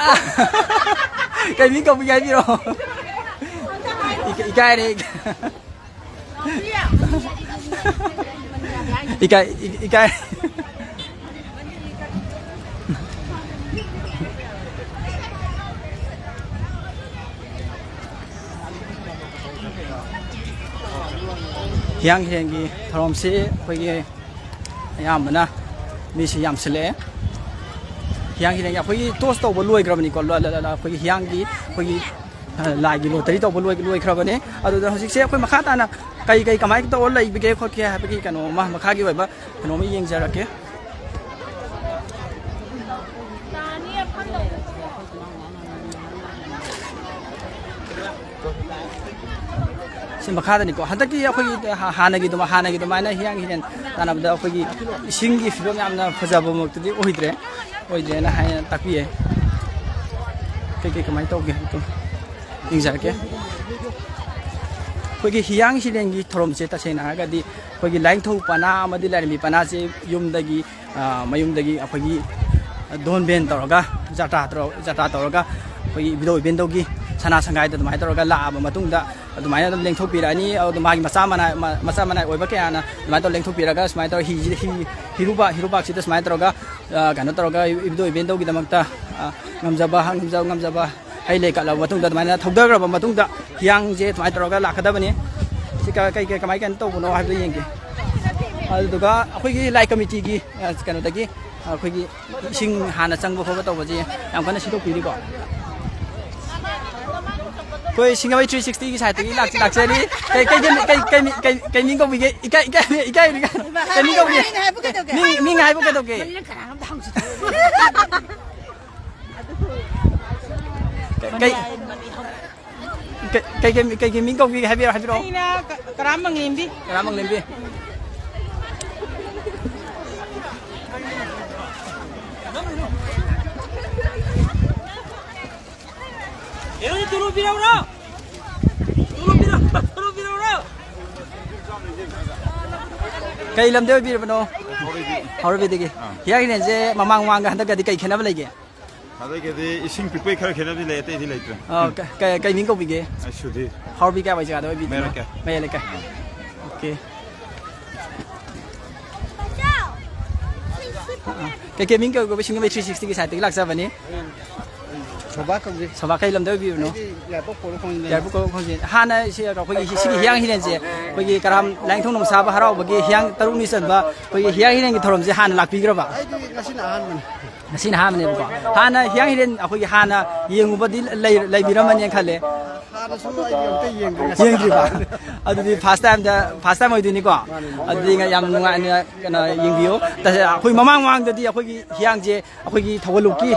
ꯀꯩ ꯃꯤꯡ ꯀꯧꯕꯤꯒꯦ ꯍꯥꯏꯕꯤꯔꯣ꯫ ꯏꯀ-, ꯏꯀꯥꯏꯔꯦ꯫ ꯏꯀꯥꯏ, ꯏ-, ꯏꯀꯥꯏ꯫ ꯍꯤꯌꯥꯡ ꯍꯤꯔꯦꯟꯒꯤ ꯊꯧꯔꯝꯁꯤ ꯑꯩꯈꯣꯏꯒꯤ ꯑꯌꯥꯝꯕꯅ ꯃꯤꯁꯤ ꯌꯥꯝꯁꯤꯜꯂꯛꯑꯦ꯫ ꯍꯤꯌꯥꯡ ꯍꯤꯔꯦꯟꯒꯤ ꯑꯩꯈꯣꯏꯒꯤ ꯇꯣꯁ ꯇꯧꯕ ꯂꯣꯏꯈ꯭ꯔꯕꯅꯤꯀꯣ꯫ ꯂ-, ꯂ-, ꯂ-, ꯂ-, ꯑꯩꯈꯣꯏꯒꯤ ꯍꯤꯌꯥꯡꯒꯤ ꯑꯩꯈꯣꯏꯒꯤ, ꯑ, ꯂꯥꯏꯒꯤ ꯂꯣꯇꯔꯤ ꯇꯧꯕ ꯂꯣꯏ-, ꯂꯣꯏꯈ꯭ꯔꯕꯅꯦ꯫ ꯑꯗꯨꯗ ꯍꯧꯖꯤꯛꯁꯦ ꯑꯩꯈꯣꯏ ꯃꯈꯥ ꯇꯥꯅ ꯀꯩ ꯀꯩ ꯀꯃꯥꯏꯅ ꯇꯧꯔ ꯂꯩꯕꯒꯦ ꯈꯣꯠꯀꯦ ꯍꯥꯏꯕꯒꯤ ꯀꯩꯅꯣ ꯑꯃ, ꯃꯈꯥꯒꯤ ꯑꯣꯏꯕ ꯀꯩꯅꯣ ꯑꯃ ꯌꯦꯡꯖꯔꯛꯀꯦ꯫ ꯁꯤ ꯃꯈꯥꯗꯅꯤꯀꯣ꯫ ꯍꯟꯗꯛꯀꯤ ꯑꯩꯈꯣꯏꯒꯤ ꯍꯥ-, ꯍꯥꯟꯅꯒꯤ ꯑꯗꯨꯃ-, ꯍꯥꯟꯅꯒꯤ ꯑꯗꯨꯃꯥꯏꯅ ꯍꯤꯌꯥꯡ ꯍꯤꯔꯦꯟ ꯇꯥꯟꯅꯕꯗ ꯑꯩꯈꯣꯏꯒꯤ ꯏꯁꯤꯡꯒꯤ ꯐꯤꯕꯝ ꯌꯥꯝꯅ ꯐꯖꯕꯃꯛꯇꯨꯗꯤ ꯑꯣꯏꯗ꯭ꯔꯦ, ꯑꯣꯏꯗ꯭ꯔꯦꯅ ꯍꯥꯏꯅ ꯇꯥꯛꯄꯤꯌꯦ꯫ ꯀꯩꯀꯩ ꯀꯃꯥꯏꯅ ꯇꯧꯒꯦ ꯍꯥꯏꯕꯗꯣ ꯌꯦꯡꯖꯔꯛꯀꯦ꯫ ꯑꯩꯈꯣꯏꯒꯤ ꯍꯤꯌꯥꯡ ꯍꯤꯔꯦꯟꯒꯤ ꯊꯧꯔꯝꯁꯦ ꯇꯁꯦꯡꯅ ꯍꯥꯏꯔꯒꯗꯤ ꯑꯩꯈꯣꯏꯒꯤ ꯂꯥꯏꯅꯤꯡꯊꯧ ꯄꯅꯥ ꯑꯃꯗꯤ ꯂꯥꯏꯔꯦꯝꯕꯤ ꯄꯅꯥꯁꯦ ꯌꯨꯝꯗꯒꯤ ꯑ, ꯃꯌꯨꯝꯗꯒꯤ ꯑꯩꯈꯣꯏꯒꯤ ꯙꯣꯟ ꯕꯦꯟ ꯇꯧꯔꯒ, ꯖꯇ꯭ꯔꯥ ꯇꯧꯔ-, ꯖꯇ꯭ꯔꯥ ꯇꯧꯔꯒ ꯑꯩꯈꯣꯏꯒꯤ ꯏꯕꯨꯙꯧ ꯏꯕꯦꯟꯗꯧꯒꯤ ꯁꯅꯥ ꯁꯪꯒꯥꯏꯗ ꯑꯗꯨꯃꯥꯏꯅ ꯇꯧꯔꯒ ꯂꯥꯛꯑꯕ ꯃꯇꯨꯡꯗ, ꯑꯗꯨꯃꯥꯏꯅ ꯑꯗꯨꯝ ꯂꯦꯡꯊꯣꯛꯄꯤꯔꯛꯑꯅꯤ꯫ ꯑꯗꯨ ꯃꯥꯒꯤ ꯃꯆꯥ ꯃꯅꯥꯏ, ꯃ-, ꯃꯆꯥ ꯃꯅꯥꯏ ꯑꯣꯏꯕ ꯀꯌꯥꯅ ꯑꯗꯨꯃꯥꯏꯅ ꯇꯧꯔ ꯂꯦꯡꯊꯣꯛꯄꯤꯔꯒ, ꯁꯨꯃꯥꯏꯅ ꯇꯧꯔ ꯍꯤꯁꯤꯗ, ꯍꯤ, ꯍꯤꯔꯨꯕ-, ꯍꯤꯔꯨꯕꯥꯛꯁꯤꯗ ꯁꯨꯃꯥꯏꯅ ꯇꯧꯔꯒ, ꯑ, ꯀꯩꯅꯣ ꯇꯧꯔꯒ ꯏꯕꯨꯙꯧ ꯏꯕꯦꯟꯗꯧꯒꯤꯗꯃꯛꯇ, ꯑ, ꯉꯝꯖꯕ, ꯉꯝꯖ-, ꯉꯝꯖꯕ ꯍꯩ ꯂꯩ ꯀꯠꯂꯕ ꯃꯇꯨꯡꯗ, ꯑꯗꯨꯃꯥꯏꯅ ꯊꯧꯗꯈ꯭ꯔꯕ ꯃꯇꯨꯡꯗ ꯍꯤꯌꯥꯡꯁꯦ ꯑꯗꯨꯃꯥꯏꯅ ꯇꯧꯔꯒ ꯂꯥꯛꯀꯗꯕꯅꯤ꯫ ꯁꯤ ꯀ-, ꯀꯩ, ꯀꯩ, ꯀꯃꯥꯏ, ꯀꯩꯅꯣ ꯇꯧꯕꯅꯣ ꯍꯥꯏꯕꯗꯨ ꯌꯦꯡꯒꯦ꯫ ꯑꯗꯨꯗꯨꯒ ꯑꯩꯈꯣꯏꯒꯤ ꯂꯥꯏ ꯀꯃꯤꯇꯤꯒꯤ, ꯑ, ꯀꯩꯅꯣꯗꯒꯤ ꯑꯩꯈꯣꯏꯒꯤ ꯏꯁꯤꯡ ꯍꯥꯟꯅ ꯆꯪꯕ ꯈꯣꯠꯄ ꯇꯧꯕꯁꯦ ꯌꯥꯝ ꯀꯟꯅ ꯁꯤꯟꯗꯣꯛꯄꯤꯔꯤꯀꯣ꯫ ꯑꯩꯈꯣꯏ ꯁꯤꯡꯖꯃꯩ ꯊ꯭ꯔꯤ ꯁꯤꯛꯁꯇꯤꯒꯤ ꯁꯥꯏꯠꯇꯒꯤ ꯂꯥꯛ-, ꯂꯥꯛꯆꯔꯤ꯫ ꯀꯩ, ꯀꯩ, ꯀꯩ, ꯀꯩ, ꯀꯩ, ꯀꯩ, ꯀꯩ ꯃꯤꯡ ꯀꯧꯕꯤꯒꯦ? ꯏꯀꯥꯏ, ꯏꯀꯥꯏ, ꯏꯀꯥꯏ, ꯀꯩ ꯃꯤꯡ ꯀꯧꯕꯤꯒꯦ? ꯃꯤꯡ ꯍꯥꯏꯕ ꯀꯩꯗꯧꯒꯦ? ꯃꯤꯡ, ꯃꯤꯡ ꯍꯥꯏꯕ ꯀꯩꯗꯧꯒꯦ? ꯃꯃꯤꯡ ꯀꯅꯥꯅꯣꯝꯇ ꯍꯪꯁꯤ꯫ ꯀꯩ, ꯀꯩ, ꯀꯩ, ꯀꯩ, ꯀꯩ, ꯀꯩ ꯃꯤꯡ ꯀꯧꯕꯤꯒꯦ? ꯍꯥꯏꯕꯤꯔꯣ, ꯍꯥꯏꯕꯤꯔꯣ꯫ ꯑꯩꯅ ꯀ-, ꯀꯔꯥꯝ ꯃꯪꯂꯦꯝꯕꯤ꯫ ꯀꯔꯥꯝ ꯃꯪꯂꯦꯝꯕꯤ꯫ ꯍꯦꯔꯣꯗ ꯇꯨꯂꯨ ꯄꯤꯔꯛꯎꯔꯣ? ꯇꯨꯂꯨ ꯄꯤꯔꯛꯎꯔꯣ? ꯇꯨꯂꯨ ꯄꯤꯔꯛꯎꯔꯣ? ꯀꯩ ꯂꯝꯗꯩ ꯑꯣꯏꯕꯤꯔꯕꯅꯣ? ꯍꯥꯎꯔꯩꯕꯤꯗꯒꯤ꯫ ꯑꯥ꯫ ꯍꯤꯌꯥꯡ ꯍꯤꯔꯦꯟꯁꯦ ꯃꯃꯥꯡ ꯃꯃꯥꯡꯒ ꯍꯟꯗꯛꯀꯗꯤ ꯀꯩ ꯈꯦꯠꯅꯕ ꯂꯩꯒꯦ? ꯍꯟꯗꯛꯀꯤꯗꯤ ꯏꯁꯤꯡ ꯄꯤꯛꯄꯩ ꯈꯔ ꯈꯦꯠꯅꯕꯗꯤ ꯂꯩ, ꯑꯇꯩꯗꯤ ꯂꯩꯇ꯭ꯔꯦ꯫ ꯑꯣ, ꯀ-, ꯀ-, ꯀꯩ ꯃꯤꯡ ꯀꯧꯕꯤꯒꯦ? ꯑꯩ ꯁꯨꯙꯤꯔ꯫ ꯍꯥꯎꯔꯩꯕꯤ ꯀꯥꯏ ꯋꯥꯏ ꯖꯒꯥꯗ ꯑꯣꯏꯕꯤꯗꯣꯏꯅꯣ? ꯃꯌꯥꯏ ꯂꯩꯀꯥꯏ꯫ ꯃꯌꯥꯏ ꯂꯩꯀꯥꯏ꯫ ꯑꯣꯀꯦ꯫ ꯀꯩꯀꯩ ꯃꯤꯡ ꯀꯧꯕ? ꯁꯤꯡꯖꯃꯩ ꯊ꯭ꯔꯤ ꯁꯤꯛꯁꯇꯤꯒꯤ ꯁꯥꯏꯠꯇꯒꯤ ꯂꯥꯛꯆꯕꯅꯤ꯫ ꯁꯣꯚꯥ ꯀꯧꯖꯩ꯫ ꯁꯣꯚꯥ ꯀꯩ ꯂꯝꯗ ꯑꯣꯏꯕꯤꯕꯅꯣ? ꯑꯩꯗꯤ ꯌꯥꯏꯔꯤꯄꯣꯛ ꯀꯣꯔꯧꯈꯣꯡꯖꯤꯟꯗꯩꯅꯤ꯫ ꯌꯥꯏꯔꯤꯄꯣꯛ ꯀꯣꯔꯧꯈꯣꯡꯖꯤꯟ꯫ ꯍꯥꯟꯅ ꯁꯤ ꯑꯩꯈꯣꯏꯒꯤ ꯁꯤꯒꯤ ꯍꯤꯌꯥꯡ ꯍꯤꯔꯦꯟꯁꯦ ꯑꯩꯈꯣꯏꯒꯤ ꯀꯔꯥꯝ ꯂꯥꯏꯅꯤꯡꯊꯧ ꯅꯣꯡꯁꯥꯕ ꯍꯔꯥꯎꯕꯒꯤ ꯍꯤꯌꯥꯡ ꯇꯔꯨꯛꯅꯤ ꯆꯟꯕ ꯑꯩꯈꯣꯏꯒꯤ ꯍꯤꯌꯥꯡ ꯍꯤꯔꯦꯟꯒꯤ ꯊꯧꯔꯝꯁꯦ ꯍꯥꯟꯅ ꯂꯥꯛꯄꯤꯈ꯭ꯔꯕ? ꯑꯩꯗꯤ ꯉꯁꯤꯅ ꯑꯍꯥꯟꯕꯅꯤ꯫ ꯉꯁꯤꯅ ꯑꯍꯥꯟꯕꯅꯦꯕꯀꯣ꯫ ꯍꯥꯟꯅ ꯍꯤꯌꯥꯡ ꯍꯤꯔꯦꯟ ꯑꯩꯈꯣꯏꯒꯤ ꯍꯥꯟꯅ ꯌꯦꯡꯉꯨꯕꯗꯤ ꯂꯩ-, ꯂꯩꯕꯤꯔꯝꯃꯅꯦꯅ ꯈꯜꯂꯦ꯫ ꯍꯥꯟꯅꯁꯨ ꯑꯩꯗꯤ ꯑꯝꯇ ꯌꯦꯡꯗ꯭ꯔꯤ, ꯉꯁꯤ ꯌꯦꯡꯗ꯭ꯔꯤꯕ? ꯑꯗꯨꯗꯤ first time ꯗ, first time ꯑꯣꯏꯗꯣꯏꯅꯤꯀꯣ? ꯃꯥꯅꯦ, ꯃꯥꯅꯦ꯫ ꯑꯗꯨꯗꯤ ꯌꯥꯝ ꯅꯨꯡꯉꯥꯏꯅ, ꯀꯩꯅꯣ, ꯌꯦꯡꯕꯤꯌꯨ꯫ ꯇꯁꯦ-, ꯑꯩꯈꯣꯏ ꯃꯃꯥꯡ ꯃꯃꯥꯡꯗꯗꯤ ꯑꯩꯈꯣꯏꯒꯤ ꯍꯤꯌꯥꯡꯁꯦ ꯑꯩꯈꯣꯏꯒꯤ ꯊꯧꯒꯜꯂꯨꯞꯀꯤ,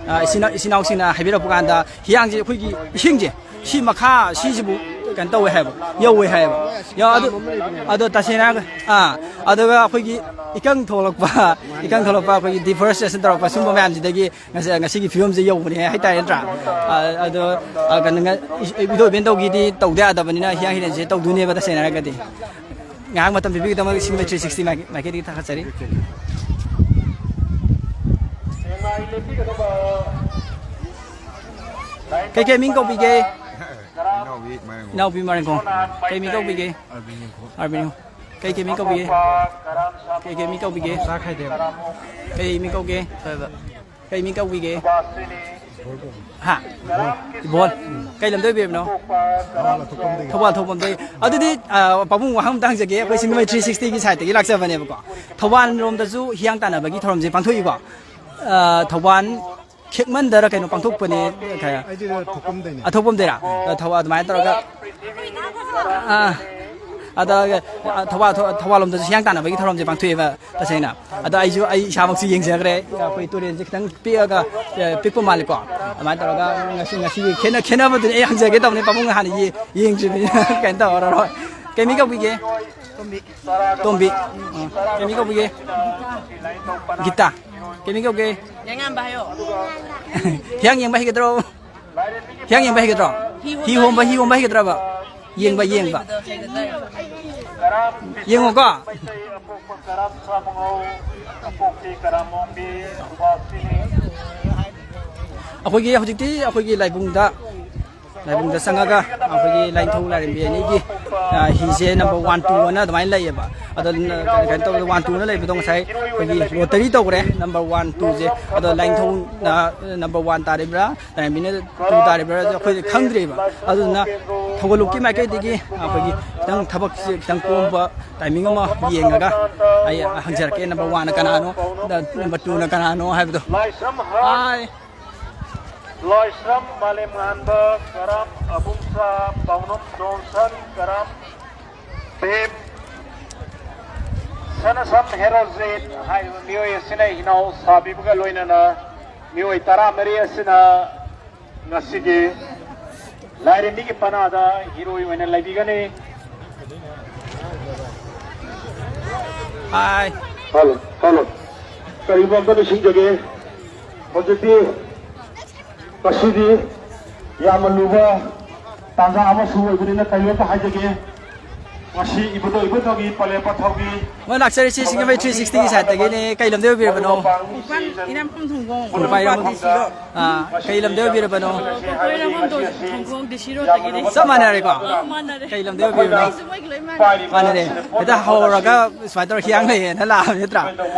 ꯑ, ꯏꯆꯤꯟ-, ꯏꯆꯤꯟ ꯏꯅꯥꯎꯁꯤꯡꯅ ꯍꯥꯏꯕꯤꯔꯛꯄ ꯀꯥꯟꯗ ꯍꯤꯌꯥꯡꯁꯦ ꯑꯩꯈꯣꯏꯒꯤ ꯏꯁꯤꯡꯁꯦ ꯁꯤ ꯃꯈꯥ ꯁꯤꯁꯤꯕꯨ ꯀꯩꯅꯣ ꯇꯧꯋꯦ ꯍꯥꯏꯕ, ꯌꯧꯋꯦ ꯍꯥꯏꯕ꯫ ꯌꯧ-, ꯑꯗꯨ, ꯑꯗꯣ ꯇꯁꯦꯡꯅ ꯍꯥꯏꯔꯒ, ꯑꯥ, ꯑꯗꯨꯒ ꯑꯩꯈꯣꯏꯒꯤ ꯏꯀꯪ ꯊꯣꯛꯂꯛꯄ, ꯏꯀꯪ ꯊꯣꯛꯂꯛꯄ ꯑꯩꯈꯣꯏꯒꯤ deforestation ꯇꯧꯔꯛꯄ ꯁꯨꯝꯕ ꯃꯌꯥꯝꯁꯤꯗꯒꯤ ꯉꯁꯤ, ꯉꯁꯤꯒꯤ ꯐꯤꯕꯝꯁꯦ ꯌꯧꯕꯅꯦ ꯍꯥꯏꯇꯥꯔꯦ, ꯅꯠꯇ꯭ꯔꯥ? ꯑ-, ꯑꯗꯣ, ꯑ, ꯀꯩꯅꯣ, ꯉ-, ꯏ-, ꯏꯕꯨꯙꯧ ꯏꯕꯦꯟ ꯇꯧꯒꯤꯗꯤ ꯇꯧꯗ ꯌꯥꯗꯕꯅꯤꯅ ꯍꯤꯌꯥꯡ ꯍꯤꯔꯦꯟꯁꯦ ꯇꯧꯗꯣꯏꯅꯦꯕ, ꯇꯁꯦꯡꯅ ꯍꯥꯏꯔꯒꯗꯤ꯫ ꯉꯥꯏꯍꯥꯛ ꯃꯇꯝ ꯄꯤꯕꯤꯒꯤꯗꯃꯛ ꯁꯤꯡꯖꯃꯩ ꯊ꯭ꯔꯤ ꯁꯤꯛꯁꯇꯤ ꯃꯥꯏꯀꯩ-, ꯃꯥꯏꯀꯩꯗꯒꯤ ꯊꯥꯒꯠꯆꯔꯤ꯫ ꯀꯩꯀꯩ ꯃꯤꯡ ꯀꯧꯕꯤꯒꯦ? ꯏꯅꯥꯎꯕꯤ ꯃꯥꯏꯔꯦꯟꯈꯣꯡ꯫ ꯏꯅꯥꯎꯕꯤ ꯃꯥꯏꯔꯦꯟꯈꯣꯡ꯫ ꯀꯩ ꯃꯤꯡ ꯀꯧꯕꯤꯒꯦ? ꯑꯔꯕꯤꯟ ꯌꯦꯡꯈꯣ꯫ ꯑꯔꯕꯤꯟ ꯌꯦꯡꯈꯣ꯫ ꯀꯩ ꯀꯩ ꯃꯤꯡ ꯀꯧꯕꯤꯒꯦ? ꯀꯩ ꯀꯩ ꯃꯤꯡ ꯀꯧꯕꯤꯒꯦ? ꯀꯩ ꯃꯤꯡ ꯀꯧꯒꯦ? ꯀꯩ ꯃꯤꯡ ꯀꯧꯕꯤꯒꯦ? ꯍꯥ? ꯏꯕꯣꯜ꯫ ꯀꯩ ꯂꯝꯗꯩ ꯑꯣꯏꯕꯤꯔꯕꯅꯣ? ꯊꯧꯕꯥꯜ ꯊꯣꯛꯐꯝꯗꯒꯤ꯫ ꯑꯗꯨꯗꯤ, ꯑ, ꯄꯥꯕꯨꯡ ꯋꯥꯍꯪ ꯑꯝꯇ ꯍꯪꯖꯒꯦ꯫ ꯑꯩꯈꯣꯏ ꯁꯤꯡꯖꯃꯩ ꯊ꯭ꯔꯤ ꯁꯤꯛꯁꯇꯤꯒꯤ ꯁꯥꯏꯠꯇꯒꯤ ꯂꯥꯛꯆꯕꯅꯦꯕꯀꯣ꯫ ꯊꯧꯕꯥꯜ ꯂꯣꯝꯗꯁꯨ ꯍꯤꯌꯥꯡ ꯇꯥꯟꯅꯕꯒꯤ ꯊꯧꯔꯝꯁꯦ ꯄꯥꯡꯊꯣꯛꯏꯀꯣ꯫ ꯑ, ꯊꯧꯕꯥꯜ ꯈꯦꯛꯃꯟꯗꯔ ꯀꯩꯅꯣ ꯄꯥꯡꯊꯣꯛꯄꯅꯦ꯫ ꯑꯩꯗꯤ ꯊꯣꯛꯐꯝꯗꯩꯅꯦ꯫ ꯑ, ꯊꯣꯛꯐꯝꯗꯩꯔꯥ? ꯑ, ꯊꯧ-, ꯑꯗꯨꯃꯥꯏꯅ ꯇꯧꯔꯒ, ꯑ, ꯑꯗ, ꯑ, ꯊꯧꯕꯥꯜ, ꯊꯧ-, ꯊꯧꯕꯥꯜ ꯂꯣꯝꯗꯁꯨ ꯍꯤꯌꯥꯡ ꯇꯥꯟꯅꯕꯒꯤ ꯊꯧꯔꯝꯁꯦ ꯄꯥꯡꯊꯣꯛꯑꯦꯕ꯫ ꯇꯁꯦꯡꯅ꯫ ꯑꯗꯣ ꯑꯩꯁꯨ, ꯑꯩ ꯏꯁꯥꯃꯛꯁꯨ ꯌꯦꯡꯖꯈ꯭ꯔꯦ꯫ ꯑꯩꯈꯣꯏ ꯇꯨꯔꯦꯜꯁꯦ ꯈꯤꯇꯪ ꯄꯤꯛꯑꯒ, ꯑꯦ, ꯄꯤꯛꯄ ꯃꯥꯜꯂꯤꯀꯣ꯫ ꯑꯗꯨꯃꯥꯏꯅ ꯇꯧꯔꯒ ꯉꯁꯤ, ꯉꯁꯤꯒꯤ ꯈꯦꯠꯅ-, ꯈꯦꯠꯅꯕꯗꯨꯅꯤ ꯑꯩ ꯍꯪꯖꯒꯦ ꯇꯧꯕꯅꯤ꯫ ꯄꯥꯕꯨꯡ ꯍꯥꯟꯅ ꯌꯦ-, ꯌꯦꯡꯗ꯭ꯔꯤꯕꯅꯤꯅ ꯀꯩꯅꯣ ꯇꯧꯔꯔꯣꯏ꯫ ꯀꯩ ꯃꯤ ꯀꯧꯕꯤꯒꯦ? ꯇꯣꯝꯕꯤ꯫ ꯇꯣꯝꯕꯤ꯫ ꯑ, ꯀꯩ ꯃꯤ ꯀꯧꯕꯤꯒꯦ? ꯒꯤꯇꯥ꯫ ꯀꯩ ꯃꯤ ꯀꯧꯒꯦ? ꯌꯥꯏꯉꯥꯟꯕ ꯍꯥꯏꯌꯣ꯫ ꯍꯤꯌꯥꯡ ꯌꯦꯡꯕ ꯍꯩꯒꯗ꯭ꯔꯣ? ꯍꯤꯌꯥꯡ ꯌꯦꯡꯕ ꯍꯩꯒꯗ꯭ꯔꯣ? ꯍꯤ ꯍꯤ ꯍꯣꯟꯕ, ꯍꯣꯟꯕ ꯍꯤ ꯍꯣꯟꯕ ꯍꯩꯒꯗ꯭ꯔꯕ? ꯌꯦꯡꯕ, ꯌꯦꯡꯕ꯫ ꯂꯩꯕꯗꯣ ꯍꯩꯒꯗ꯭ꯔꯥ? ꯌꯦꯡꯉꯣꯀꯣ꯫ ꯑꯩꯈꯣꯏꯒꯤ ꯍꯧꯖꯤꯛꯇꯤ ꯑꯩꯈꯣꯏꯒꯤ ꯂꯥꯏꯕꯨꯡꯗ, ꯂꯥꯏꯕꯨꯡꯗ ꯆꯪꯉꯒ ꯑꯩꯈꯣꯏꯒꯤ ꯂꯥꯏꯅꯤꯡꯊꯧ ꯂꯥꯏꯔꯦꯝꯕꯤ ꯑꯅꯤꯒꯤ, ꯑ, ꯍꯤꯁꯦ ꯅꯝꯕꯔ ꯋꯥꯟ, ꯇꯨ ꯑꯅ ꯑꯗꯨꯃꯥꯏꯅ ꯂꯩꯌꯦꯕ꯫ ꯑꯗꯣ, ꯀꯩꯅꯣ ꯇꯧꯕꯗ ꯋꯥꯟ, ꯇꯨ ꯑꯅ ꯂꯩꯕꯗꯣ ꯉꯁꯥꯏ ꯑꯩꯈꯣꯏꯒꯤ ꯂꯣꯇꯔꯤ ꯇꯧꯈ꯭ꯔꯦ ꯅꯝꯕꯔ ꯋꯥꯟ, ꯇꯨꯁꯦ꯫ ꯑꯗꯣ ꯂꯥꯏꯅꯤꯡꯊꯧꯅ ꯅꯝꯕꯔ ꯋꯥꯟ ꯇꯥꯔꯤꯕ꯭ꯔꯥ, ꯂꯥꯏꯔꯦꯝꯕꯤꯅ ꯇꯨ ꯇꯥꯔꯤꯕ꯭ꯔꯥ ꯑꯩꯈꯣꯏꯗꯤ ꯈꯪꯗ꯭ꯔꯤꯕ꯫ ꯑꯗꯨꯗꯨꯅ ꯊꯧꯒꯜꯂꯣꯛꯀꯤ ꯃꯥꯏꯀꯩꯗꯒꯤ ꯑꯩꯈꯣꯏꯒꯤ ꯈꯤꯇꯪ ꯊꯕꯛꯁꯦ ꯈꯤꯇꯪ ꯀꯣꯝꯕ ꯇꯥꯏꯃꯤꯡ ꯑꯃ ꯌꯦꯡꯉꯒ ꯑꯩ ꯍꯪꯖꯔꯛꯀꯦ, ꯅꯝꯕꯔ ꯋꯥꯟꯅ ꯀꯅꯥꯅꯣ, ꯅꯝꯕꯔ ꯇꯨꯅ ꯀꯅꯥꯅꯣ ꯍꯥꯏꯕꯗꯣ꯫ ꯂꯥꯏꯁ꯭ꯔꯝ ꯍꯥꯏ꯫ ꯍꯥꯏ꯫ ꯂꯥꯏꯁ꯭ꯔꯝ ꯃꯥꯂꯦꯝꯉꯥꯟꯕ ꯀꯔꯝ ꯑꯕꯨꯡꯁꯥ ꯄꯥꯎꯅꯝ ꯖꯣꯟꯁꯟ ꯀꯔꯝ ꯚꯤꯝ ꯁꯅꯥꯁꯝ ꯍꯦꯔꯣꯖꯤꯠ ꯍꯥꯏꯔꯤꯕ ꯃꯤꯑꯣꯏ ꯑꯁꯤꯅ ꯏꯅꯥꯎ ꯁꯥꯕꯤꯕꯒ ꯂꯣꯏꯅꯅ ꯃꯤꯑꯣꯏ ꯇꯔꯥꯃꯔꯤ ꯑꯁꯤꯅ ꯉꯁꯤꯒꯤ ꯂꯥꯏꯔꯦꯝꯕꯤꯒꯤ ꯄꯅꯥꯗ ꯍꯤꯔꯣꯏ ꯑꯣꯏꯅ ꯂꯩꯕꯤꯒꯅꯤ꯫ ꯍꯥꯏ꯫ Hello, hello. ꯀꯔꯤꯒꯨꯝꯕ ꯑꯝꯇ ꯅꯤꯡꯁꯤꯡꯖꯒꯦ꯫ ꯍꯧꯖꯤꯛꯇꯤ ꯉꯁꯤꯗꯤ ꯌꯥꯝꯅ ꯂꯨꯕ ꯇꯥꯟꯖꯥ ꯑꯃꯁꯨ ꯑꯣꯏꯕꯅꯤꯅ ꯀꯔꯤꯒꯨꯝꯕ ꯑꯝꯇ ꯍꯥꯏꯖꯒꯦ꯫ ꯉꯁꯤ ꯏꯕꯨꯙꯧ ꯏꯕꯨꯙꯧꯒꯤ ꯄꯂꯦꯝ ꯄꯟꯊꯧꯒꯤ ꯃꯣꯏ ꯂꯥꯛꯆꯔꯤꯁꯤ ꯁꯤꯡꯖꯃꯩ ꯊ꯭ꯔꯤ ꯁꯤꯛꯁꯇꯤꯒꯤ ꯁꯥꯏꯠꯇꯒꯤꯅꯦ꯫ ꯀꯩ ꯂꯝꯗꯩ ꯑꯣꯏꯕꯤꯔꯕꯅꯣ? ꯎꯄꯥꯜ ꯏꯔꯝꯐꯝ ꯊꯣꯡꯈꯣꯡ꯫ ꯎꯄꯥꯜ ꯏꯔꯝꯐꯝ꯫ ꯑꯥ, ꯀꯩ ꯂꯝꯗꯩ ꯑꯣꯏꯕꯤꯔꯕꯅꯣ? ꯎꯄꯥꯜ ꯏꯔꯝꯐꯝ ꯊꯣꯡꯈꯣꯡ ꯗꯤ ꯁꯤ ꯔꯣꯗꯇꯒꯤꯅꯦ꯫ ꯆꯞ ꯃꯥꯟꯅꯔꯦꯀꯣ? ꯑꯥ, ꯃꯥꯟꯅꯔꯦ꯫ ꯀꯩ ꯂꯝꯗꯩ ꯑꯣꯏꯕꯤꯔꯕꯅꯣ? ꯑꯩꯁꯨ ꯃꯣꯏꯒꯤ ꯂꯣꯏ ꯃꯥꯟꯅꯔꯦ꯫ ꯃꯥꯟꯅꯔꯦ꯫ ꯍꯦꯛꯇ ꯍꯧꯔꯒ ꯁꯨꯃꯥꯏꯅ ꯇꯧꯔ ꯍꯤꯌꯥꯡ ꯂꯩꯌꯦꯅ ꯂꯥꯛꯑꯕ ꯅꯠꯇ꯭ꯔꯥ?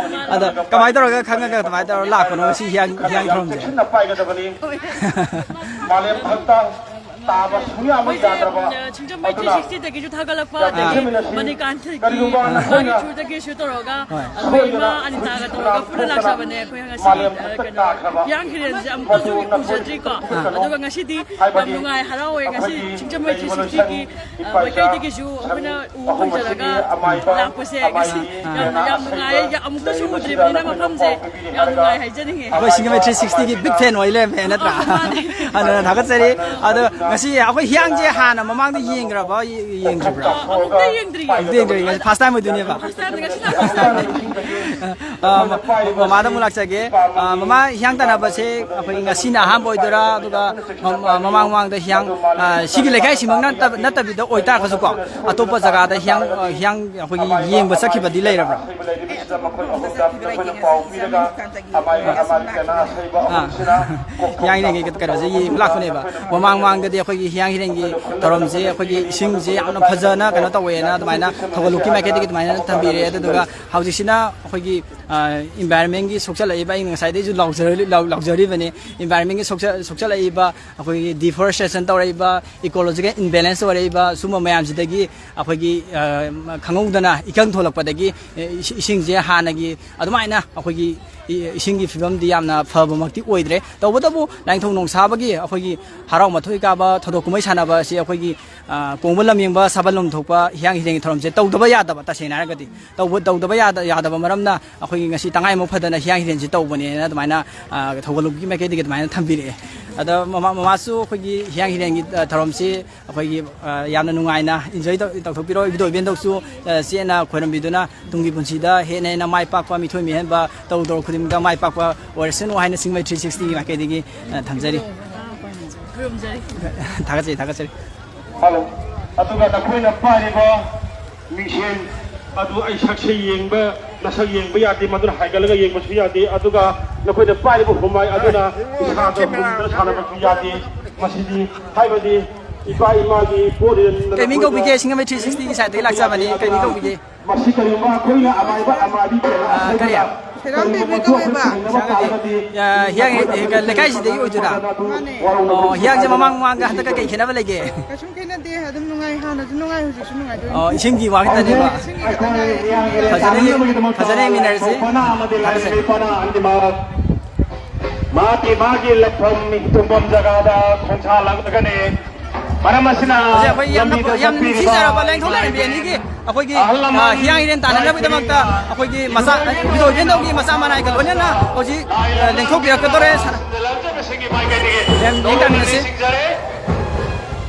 ꯑꯗꯣ ꯀꯃꯥꯏꯅ ꯇꯧꯔꯒ ꯈꯪꯉꯒ ꯑꯗꯨꯃꯥꯏꯅ ꯇꯧꯔ ꯂꯥꯛꯄꯅꯣ ꯁꯤ ꯍꯤꯌꯥꯡ, ꯍꯤꯌꯥꯡ ꯊꯧꯔꯝꯁꯦ? ꯃꯥꯂꯦꯝ ꯊꯛꯇ ꯇꯥꯕ ꯁꯨꯡꯌꯥ ꯑꯃ ꯃꯣꯏꯁꯦ, ꯌꯥꯗ꯭ꯔꯕ ꯑ, ꯁꯤꯡꯖꯃꯩ ꯑꯗꯨꯅ ꯊ꯭ꯔꯤ ꯁꯤꯛꯁꯇꯤꯗꯒꯤꯁꯨ ꯊꯥꯒꯠꯂꯛꯄ, ꯑꯗꯒꯤ ꯌꯥꯅꯤꯡꯗꯕꯅ ꯃꯅꯤꯀꯥꯟꯊꯒꯤ ꯀꯔꯤꯒꯨꯝꯕ ꯃꯥꯒꯤ ꯅꯈꯣꯏꯅ ꯊ꯭ꯔꯨꯗꯒꯤꯁꯨ ꯇꯧꯔꯒ, ꯑꯩꯈꯣꯏ ꯏꯃꯥ ꯑꯅꯤꯇꯥꯒ ꯇꯧꯔꯒ ꯄꯨꯟꯅ ꯂꯥꯛꯆꯕꯅꯦ꯫ ꯑꯩꯈꯣꯏ ꯉꯁꯤ, ꯃꯥꯂꯦꯝ ꯑ, ꯊꯛꯇ ꯀꯩꯅꯣ, ꯇꯥꯈ꯭ꯔꯕ ꯍꯤꯌꯥꯡ ꯍꯤꯔꯦꯟꯁꯦ ꯑꯃꯨꯛꯇꯁꯨ ꯃꯗꯨ ꯅꯈꯣꯏ ꯎꯖꯗ꯭ꯔꯤꯀꯣ꯫ ꯑꯥ꯫ ꯑꯗꯨꯒ ꯉꯁꯤꯗꯤ ꯌꯥꯝ ꯍꯥꯏꯕꯗꯤ ꯅꯨꯡꯉꯥꯏ, ꯍꯔꯥꯎꯋꯦ꯫ ꯉꯁꯤ ꯑꯩꯈꯣꯏꯒꯤ ꯁꯤꯡꯖꯃꯩ ꯂꯩꯔꯤꯕ ꯊ꯭ꯔꯤ ꯁꯤꯛꯁꯇꯤꯒꯤ, ꯂꯣꯏꯁꯪ ꯑ, ꯏꯄꯥ ꯏꯆꯥ ꯃꯥꯏꯀꯩꯗꯒꯤꯁꯨ ꯑꯩꯈꯣꯏꯅ ꯎꯕ ꯑꯍꯨꯝ ꯑꯁꯤꯒꯤ ꯐꯪꯖꯔꯒ ꯑꯃꯥꯏꯕ ꯂꯥꯛꯄꯁꯦ ꯉꯁꯤ ꯑꯃꯥꯏꯕꯤ ꯌꯥꯝꯅ, ꯌꯥꯝ ꯅꯨꯡꯉꯥꯏꯌꯦ꯫ ꯌꯥꯝ ꯑꯃꯨꯛꯇꯁꯨ ꯂꯩꯔꯤꯕꯁꯤꯗ ꯎꯗ꯭ꯔꯤꯕꯅꯤꯅ ꯅꯈꯣꯏ ꯃꯐꯝꯁꯦ ꯄꯥꯎ ꯄꯤꯕꯤꯔꯦ ꯌꯥꯝ ꯍꯥꯏꯔꯒ ꯅꯨꯡꯉꯥꯏ ꯍꯥꯏꯖꯅꯤꯡꯉꯤ꯫ ꯑꯩꯈꯣꯏ ꯁꯤꯡꯖꯃꯩ ꯊ꯭ꯔꯤ ꯁꯤꯛꯁꯇꯤꯒꯤ big fan ꯑꯣꯏ ꯂꯩꯔꯝꯃꯦ ꯅꯠꯇ꯭ꯔꯥ? ꯑ, ꯃꯥꯅꯦ꯫ ꯑꯗꯨꯅ ꯊꯥꯒꯠꯆꯔꯤ꯫ ꯑꯗꯣ ꯉꯁꯤ ꯑꯩꯈꯣꯏ ꯍꯤꯌꯥꯡꯁꯦ ꯍꯥꯟꯅ ꯃꯃꯥꯡꯗ ꯌꯦꯡꯈ꯭ꯔꯕ, ꯌꯦꯡꯗ꯭ꯔꯤꯕ꯭ꯔꯥ? ꯑꯃꯨꯛꯇ ꯌꯦꯡꯗ꯭ꯔꯤꯌꯦ꯫ ꯑꯃꯨꯛꯇ ꯌꯦꯡꯗ꯭ꯔꯤꯌꯦ, ꯉꯁꯤ first time ꯑꯣꯏꯗꯣꯏꯅꯦꯕ꯫ First time, ꯉꯁꯤꯅ first time꯫ ꯑ, ꯃ-, ꯃꯃꯥꯗ ꯑꯃꯨꯛ ꯂꯥꯛꯆꯒꯦ꯫ ꯑ, ꯃꯃꯥ, ꯍꯤꯌꯥꯡ ꯇꯥꯟꯅꯕꯁꯦ ꯑꯩꯈꯣꯏ ꯉꯁꯤꯅ ꯑꯍꯥꯟꯕ ꯑꯣꯏꯗꯣꯏꯔꯥ? ꯑꯗꯨꯒ ꯃ-, ꯃ-, ꯃꯃꯥꯡ ꯃꯃꯥꯡꯗ ꯍꯤꯌꯥꯡ, ꯑ, ꯁꯤꯒꯤ ꯂꯩꯀꯥꯏꯁꯤꯃꯛ ꯅꯠꯇꯕ, ꯅꯠꯇꯕꯤꯗ ꯑꯣꯏꯇꯥꯔꯒꯁꯨꯀꯣ, ꯑꯇꯣꯞꯄ ꯖꯒꯥꯗ ꯍꯤꯌꯥꯡ, ꯑ, ꯍꯤꯌꯥꯡ ꯑꯩꯈꯣꯏꯒꯤ ꯌꯦꯡꯕ ꯆꯠꯈꯤꯕꯗꯤ ꯂꯩꯔꯕ꯭ꯔꯥ? ꯑꯩ ꯑꯇꯣꯞꯄ ꯃꯐꯝꯗ ꯆꯠꯈꯤꯕ ꯂꯩꯇꯦ꯫ ꯁꯤꯡꯖꯃꯩ ꯗꯨꯀꯥꯟꯗꯒꯤ ꯑꯥ꯫ ꯍꯤꯌꯥꯡ ꯍꯤꯔꯦꯟꯒꯤ ꯀꯩꯅꯣꯁꯦ ꯌꯦꯡꯕ ꯂꯥꯛꯄꯅꯦꯕ꯫ ꯃꯃꯥꯡ ꯃꯃꯥꯡꯗꯗꯤ ꯑꯩꯈꯣꯏꯒꯤ ꯍꯤꯌꯥꯡ ꯍꯤꯔꯦꯟꯒꯤ ꯊꯧꯔꯝꯁꯦ ꯑꯩꯈꯣꯏꯒꯤ ꯏꯁꯤꯡꯁꯦ ꯌꯥꯝꯅ ꯐꯖꯅ ꯀꯩꯅꯣ ꯇꯧꯋꯦꯅ ꯑꯗꯨꯃꯥꯏꯅ ꯊꯧꯒꯜꯂꯨꯞꯀꯤ ꯃꯥꯏꯀꯩꯗꯒꯤ ꯑꯗꯨꯃꯥꯏꯅ ꯊꯝꯕꯤꯔꯦ꯫ ꯑꯗꯨꯗꯨꯒ ꯍꯧꯖꯤꯛꯁꯤꯅ ꯑꯩꯈꯣꯏꯒꯤ, ꯑ, environmentꯀꯤ ꯁꯣꯛꯆꯜꯂꯛꯏꯕ, ꯑꯩꯅ ꯉꯁꯥꯏꯗꯩꯁꯨ ꯂꯥꯎꯖꯔ-, ꯂꯥꯎ-, ꯂꯥꯎꯖꯔꯤꯕꯅꯤ, environmentꯀꯤ ꯁꯣꯛꯆ-, ꯁꯣꯛꯆꯜꯂꯛꯏꯕ ꯑꯩꯈꯣꯏꯒꯤ deforestation ꯇꯧꯔꯛꯏꯕ, ecological imbalance ꯑꯣꯏꯔꯛꯏꯕ ꯁꯨꯝꯕ ꯃꯌꯥꯝꯁꯤꯗꯒꯤ ꯑꯩꯈꯣꯏꯒꯤ, ꯑ, ꯈꯪꯍꯧꯗꯅ ꯏꯀꯪ ꯊꯣꯛꯂꯛꯄꯗꯒꯤ, ꯑ, ꯏꯁꯤ-, ꯏꯁꯤꯡꯁꯦ ꯍꯥꯟꯅꯒꯤ ꯑꯗꯨꯃꯥꯏꯅ ꯑꯩꯈꯣꯏꯒꯤ ꯏ-, ꯏꯁꯤꯡꯒꯤ ꯐꯤꯕꯝꯗꯤ ꯌꯥꯝꯅ ꯐꯕꯃꯛꯇꯤ ꯑꯣꯏꯗ꯭ꯔꯦ꯫ ꯇꯧꯕꯇꯕꯨ ꯂꯥꯏꯅꯤꯡꯊꯧ ꯅꯣꯡ ꯁꯥꯕꯒꯤ ꯑꯩꯈꯣꯏꯒꯤ ꯍꯔꯥꯎ ꯃꯊꯣꯏ ꯀꯥꯕ ꯊꯧꯗꯣꯛ ꯀꯨꯝꯍꯩ ꯁꯥꯟꯅꯕ ꯑꯁꯤ ꯑꯩꯈꯣꯏꯒꯤ, ꯑ, ꯀꯣꯡꯕ ꯂꯝꯌꯦꯡꯕ ꯁꯥꯕꯜ ꯂꯨꯝꯊꯣꯛꯄ ꯍꯤꯌꯥꯡ ꯍꯤꯔꯦꯟꯒꯤ ꯊꯧꯔꯝꯁꯦ ꯇꯧꯗꯕ ꯌꯥꯗꯕ, ꯇꯁꯦꯡꯅ ꯍꯥꯏꯔꯒꯗꯤ ꯇꯧꯕ-, ꯇꯧꯗꯕ ꯌꯥꯗ-, ꯌꯥꯗꯕ ꯃꯔꯝꯅ ꯑꯩꯈꯣꯏꯒꯤ ꯉꯁꯤ ꯇꯉꯥꯏ ꯑꯃ ꯐꯗꯅ ꯍꯤꯌꯥꯡ ꯍꯤꯔꯦꯟꯁꯤ ꯇꯧꯕꯅꯦꯅ ꯑꯗꯨꯃꯥꯏꯅ, ꯑ, ꯊꯧꯒꯜꯂꯨꯞꯀꯤ ꯃꯥꯏꯀꯩꯗꯒꯤ ꯑꯗꯨꯃꯥꯏꯅ ꯊꯝꯕꯤꯔꯛꯑꯦ꯫ ꯑꯗ ꯃꯃꯥ-, ꯃꯃꯥꯁꯨ ꯑꯩꯈꯣꯏꯒꯤ ꯍꯤꯌꯥꯡ ꯍꯤꯔꯦꯟꯒꯤ, ꯑ, ꯊꯧꯔꯝꯁꯤ ꯑꯩꯈꯣꯏꯒꯤ, ꯑ, ꯌꯥꯝꯅ ꯅꯨꯡꯉꯥꯏꯅ enjoy ꯇꯧ-, ꯇꯧꯊꯣꯛꯄꯤꯔꯣ꯫ ꯏꯕꯨꯙꯧ ꯏꯕꯦꯟꯗꯧꯁꯨ, ꯑ, ꯆꯦꯠꯅ ꯈꯣꯏꯔꯝꯕꯤꯗꯨꯅ ꯇꯨꯡꯒꯤ ꯄꯨꯟꯁꯤꯗ ꯍꯦꯟꯅ ꯍꯦꯟꯅ ꯃꯥꯏ ꯄꯥꯛꯄ, ꯃꯤꯊꯣꯏ ꯃꯤꯍꯦꯟꯕ ꯇꯧ ꯇꯧꯔ ꯈꯨꯗꯤꯡꯃꯛꯇ ꯃꯥꯏ ꯄꯥꯛꯄ ꯑꯣꯏꯔꯁꯅꯨ ꯍꯥꯏꯅ ꯁꯤꯡꯖꯃꯩ ꯊ꯭ꯔꯤ ꯁꯤꯛꯁꯇꯤꯒꯤ ꯃꯥꯏꯀꯩꯗꯒꯤ, ꯑ, ꯊꯝꯖꯔꯤ꯫ ꯈꯨꯔꯨꯝꯖꯔꯤ꯫ ꯊꯥꯒꯠꯆꯔꯤ, ꯊꯥꯒꯠꯆꯔꯤ꯫ ꯍꯜꯂꯣ꯫ ꯑꯗꯨꯒ ꯅꯈꯣꯏꯅ ꯄꯥꯏꯔꯤꯕ ꯃꯤꯡꯁꯦꯟ ꯑꯗꯨ ꯑꯩ ꯁꯛꯁꯦ ꯌꯦꯡꯕ, ꯅꯁꯛ ꯌꯦꯡꯕ ꯌꯥꯗꯦ, ꯃꯗꯨꯅ ꯍꯥꯏꯒꯠꯂꯒ ꯌꯦꯡꯕꯁꯨ ꯌꯥꯗꯦ, ꯑꯗꯨꯒ ꯅꯈꯣꯏꯅ ꯄꯥꯏꯔꯤꯕ ꯍꯨꯃꯥꯏ ꯑꯗꯨꯅ ꯏꯁꯥꯗ ꯍꯨꯝꯗꯨꯅ ꯁꯥꯟꯅꯕꯁꯨ ꯌꯥꯗꯦ꯫ ꯃꯁꯤꯗꯤ ꯍꯥꯏꯕꯗꯤ ꯏꯄꯥ ꯏꯃꯥꯒꯤ ꯄꯣꯠ ꯀꯩ ꯃꯤꯡ ꯀꯧꯕꯤꯒꯦ? ꯁꯤꯡꯖꯃꯩ ꯊ꯭ꯔꯤ ꯁꯤꯛꯁꯇꯤꯒꯤ ꯁꯥꯏꯠꯇꯒꯤ ꯂꯥꯛꯆꯕꯅꯤ꯫ ꯀꯩ ꯃꯤꯡ ꯀꯧꯕꯤꯒꯦ? ꯃꯁꯤ ꯀꯔꯤꯒꯨꯝꯕ ꯑꯩꯈꯣꯏꯅ ꯑꯃꯥꯏꯕ ꯑꯃꯥꯏꯕꯤ ꯀꯌꯥ ꯑꯥ, ꯀꯔꯤ? ꯑꯁꯣꯏꯕꯗ ꯁꯦꯔꯥꯝ ꯀꯔꯤꯒꯨꯝꯕ ꯕꯦꯕꯤ ꯄꯣꯠ ꯑꯩꯈꯣꯏ ꯀꯧꯋꯦꯕ꯫ ꯁꯤꯖꯤꯟꯅꯕ ꯁꯦꯔꯥꯝ ꯕꯦꯕꯤ꯫ ꯇꯥꯔꯒꯗꯤ ꯑꯥ, ꯍꯤꯌꯥꯡ, ꯑꯩꯈꯣꯏ ꯑ, ꯂꯩꯀꯥꯏꯁꯤꯗꯒꯤ ꯑꯣꯏꯗꯣꯏꯔꯥ? ꯃꯥꯅꯦ꯫ ꯑꯣ, ꯍꯤꯌꯥꯡꯁꯦ ꯃꯃꯥꯡ ꯃꯃꯥꯡꯒ ꯍꯟꯗꯛꯀ ꯀꯩ ꯈꯦꯠꯅꯕ ꯂꯩꯒꯦ? ꯀꯩꯁꯨꯝ ꯈꯦꯠꯅꯗꯦ, ꯑꯗꯨꯝ ꯅꯨꯡꯉꯥꯏ, ꯍꯥꯟꯅꯁꯨ ꯅꯨꯡꯉꯥꯏ, ꯍꯧꯖꯤꯛꯁꯨ ꯅꯨꯡꯉꯥꯏꯗꯣꯏꯅꯤ꯫ ꯑꯣ, ꯏꯁꯤꯡꯒꯤ ꯋꯥ ꯈꯛꯇꯅꯦꯕ꯫ ꯏꯁꯤꯡꯒꯤ ꯈꯛꯇ ꯉꯥꯏꯔꯦ꯫ ꯐꯖꯅ ꯌꯦꯡ-, ꯐꯖꯅ ꯌꯦꯡꯃꯤꯟꯅꯔꯁꯤ꯫ ꯊꯥꯒꯠꯆꯔꯤ꯫ ꯃꯥꯒꯤ, ꯃꯥꯒꯤ ꯂꯩꯐꯝ ꯇꯨꯝꯐꯝ ꯖꯒꯥꯗ ꯈꯣꯡꯁꯥꯜꯂꯛꯂꯒꯅꯤ꯫ ꯃꯔꯝ ꯑꯁꯤꯅ ꯍꯧꯖꯤꯛ ꯑꯩꯈꯣꯏ ꯌꯥꯝꯅ, ꯂꯝꯕꯤꯗ ꯌꯥꯝ ꯆꯠꯄꯤꯔꯤꯕ ꯅꯨꯡꯁꯤꯖꯔꯕ ꯂꯥꯏꯅꯤꯡꯊꯧ ꯂꯥꯏꯔꯦꯝꯕꯤ ꯑꯅꯤꯒꯤ ꯑꯩꯈꯣꯏꯒꯤ, ꯑꯍꯜ ꯂꯃꯟ, ꯑ, ꯍꯤꯌꯥꯡ ꯍꯤꯔꯦꯟ ꯇꯥꯟꯅꯅꯕꯒꯤꯗꯃꯛꯇ ꯑꯩꯈꯣꯏꯒꯤ ꯃꯆꯥ, ꯏꯕꯨꯙꯧ ꯏꯕꯦꯟꯗꯧꯒꯤ ꯃꯆꯥ ꯃꯅꯥꯏꯒ ꯂꯣꯏꯅꯅ ꯍꯧꯖꯤꯛ, ꯑ, ꯂꯦꯡꯊꯣꯛꯄꯤꯔꯛꯀꯗꯣꯔꯦ꯫ ꯂꯥꯏꯔꯦꯝꯕꯤꯁꯤꯡꯒꯤ ꯃꯥꯏꯀꯩꯗꯒꯤ ꯌꯥꯝ ꯅꯤꯡꯇꯝꯅꯁꯤ꯫ ꯅꯤꯡꯁꯤꯡꯖꯔꯤ꯫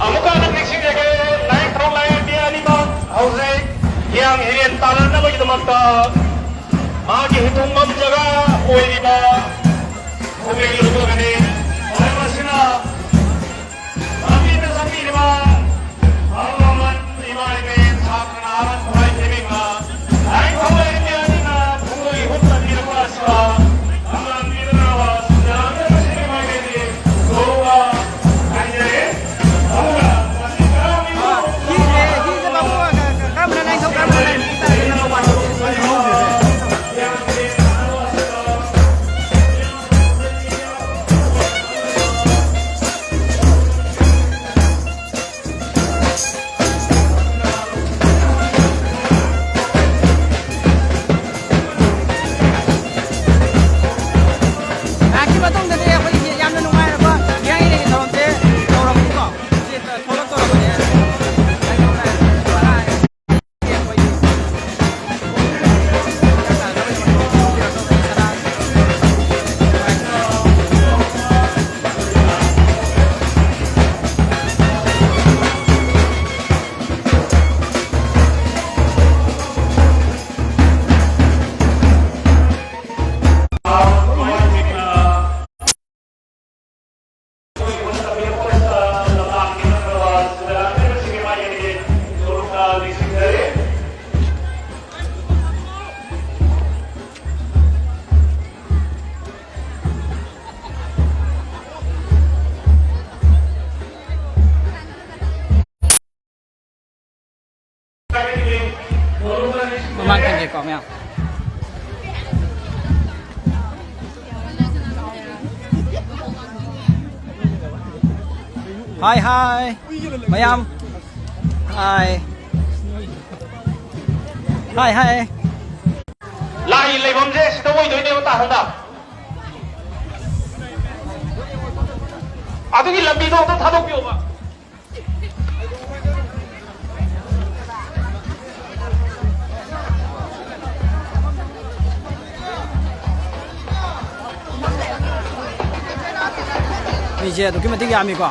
ꯑꯃꯨꯛꯀ ꯍꯟꯅ ꯅꯤꯡꯁꯤꯡꯖꯒꯦ, ꯂꯥꯏꯅꯤꯡꯊꯧ ꯂꯥꯏꯔꯦꯝꯕꯤ ꯑꯅꯤꯃꯛ ꯍꯧꯖꯤꯛ ꯍꯤꯌꯥꯡ ꯍꯤꯔꯦꯟ ꯇꯥꯟꯅꯅꯕꯒꯤꯗꯃꯛꯇ ꯃꯥꯒꯤ ꯍꯤꯊꯨꯡꯐꯝ ꯖꯒꯥ ꯑꯣꯏꯔꯤꯕ ꯈꯣꯡꯂꯩ ꯂꯨꯞꯄꯒꯅꯤ꯫ ꯃꯔꯝ ꯑꯁꯤꯅ ꯂꯝꯕꯤꯗ ꯆꯠꯄꯤꯔꯤꯕ ꯑꯍꯜ ꯂꯃꯟ, ꯏꯃꯥ ꯏꯕꯦꯟ, ꯁꯥꯇ꯭ꯔ ꯅꯍꯥꯔꯣꯜ ꯈꯨꯔꯥꯏ ꯇꯦꯕꯤꯡꯅ ꯂꯥꯏꯅꯤꯡꯊꯧ ꯂꯥꯏꯔꯦꯝꯕꯤ ꯑꯅꯤꯅ ꯈꯣꯡꯂꯩ ꯍꯨꯠ ꯇꯝꯕꯤꯔꯛꯄ ꯑꯁꯤꯗ ꯂꯝꯂꯝꯕꯤꯗ ꯅꯥꯕ ꯁꯤꯟꯖꯥ ꯂꯥꯟꯖꯕꯁꯤꯡꯒꯤ ꯃꯥꯏꯀꯩꯗꯒꯤ ꯍꯤꯁꯦ, ꯍꯤꯁꯦ ꯕꯥꯕꯨ, ꯀꯔꯝꯕꯅ ꯂꯥꯏꯅꯤꯡꯊꯧ, ꯀꯔꯝꯕꯅ ꯂꯥꯏꯔꯦꯝꯕꯤ ꯇꯥꯒꯦ? ꯃꯌꯥꯝ꯫ ꯍꯥꯏ, ꯍꯥꯏ꯫ ꯃꯌꯥꯝ꯫ ꯍꯥꯏ꯫ ꯍꯥꯏ, ꯍꯥꯏ꯫ ꯂꯥꯏ ꯂꯩꯐꯝꯁꯦ ꯁꯤꯗ ꯑꯣꯏꯗꯣꯏꯅꯦꯕ, ꯇꯥꯍꯟꯗ꯫ ꯑꯗꯨꯒꯤ ꯂꯝꯕꯤꯗꯣ ꯑꯝꯇ ꯊꯥꯗꯣꯛꯄꯤꯌꯣꯕ꯫ ꯃꯤꯁꯦ ꯑꯗꯨꯛꯀꯤ ꯃꯇꯤꯛ ꯌꯥꯝꯃꯤꯀꯣ꯫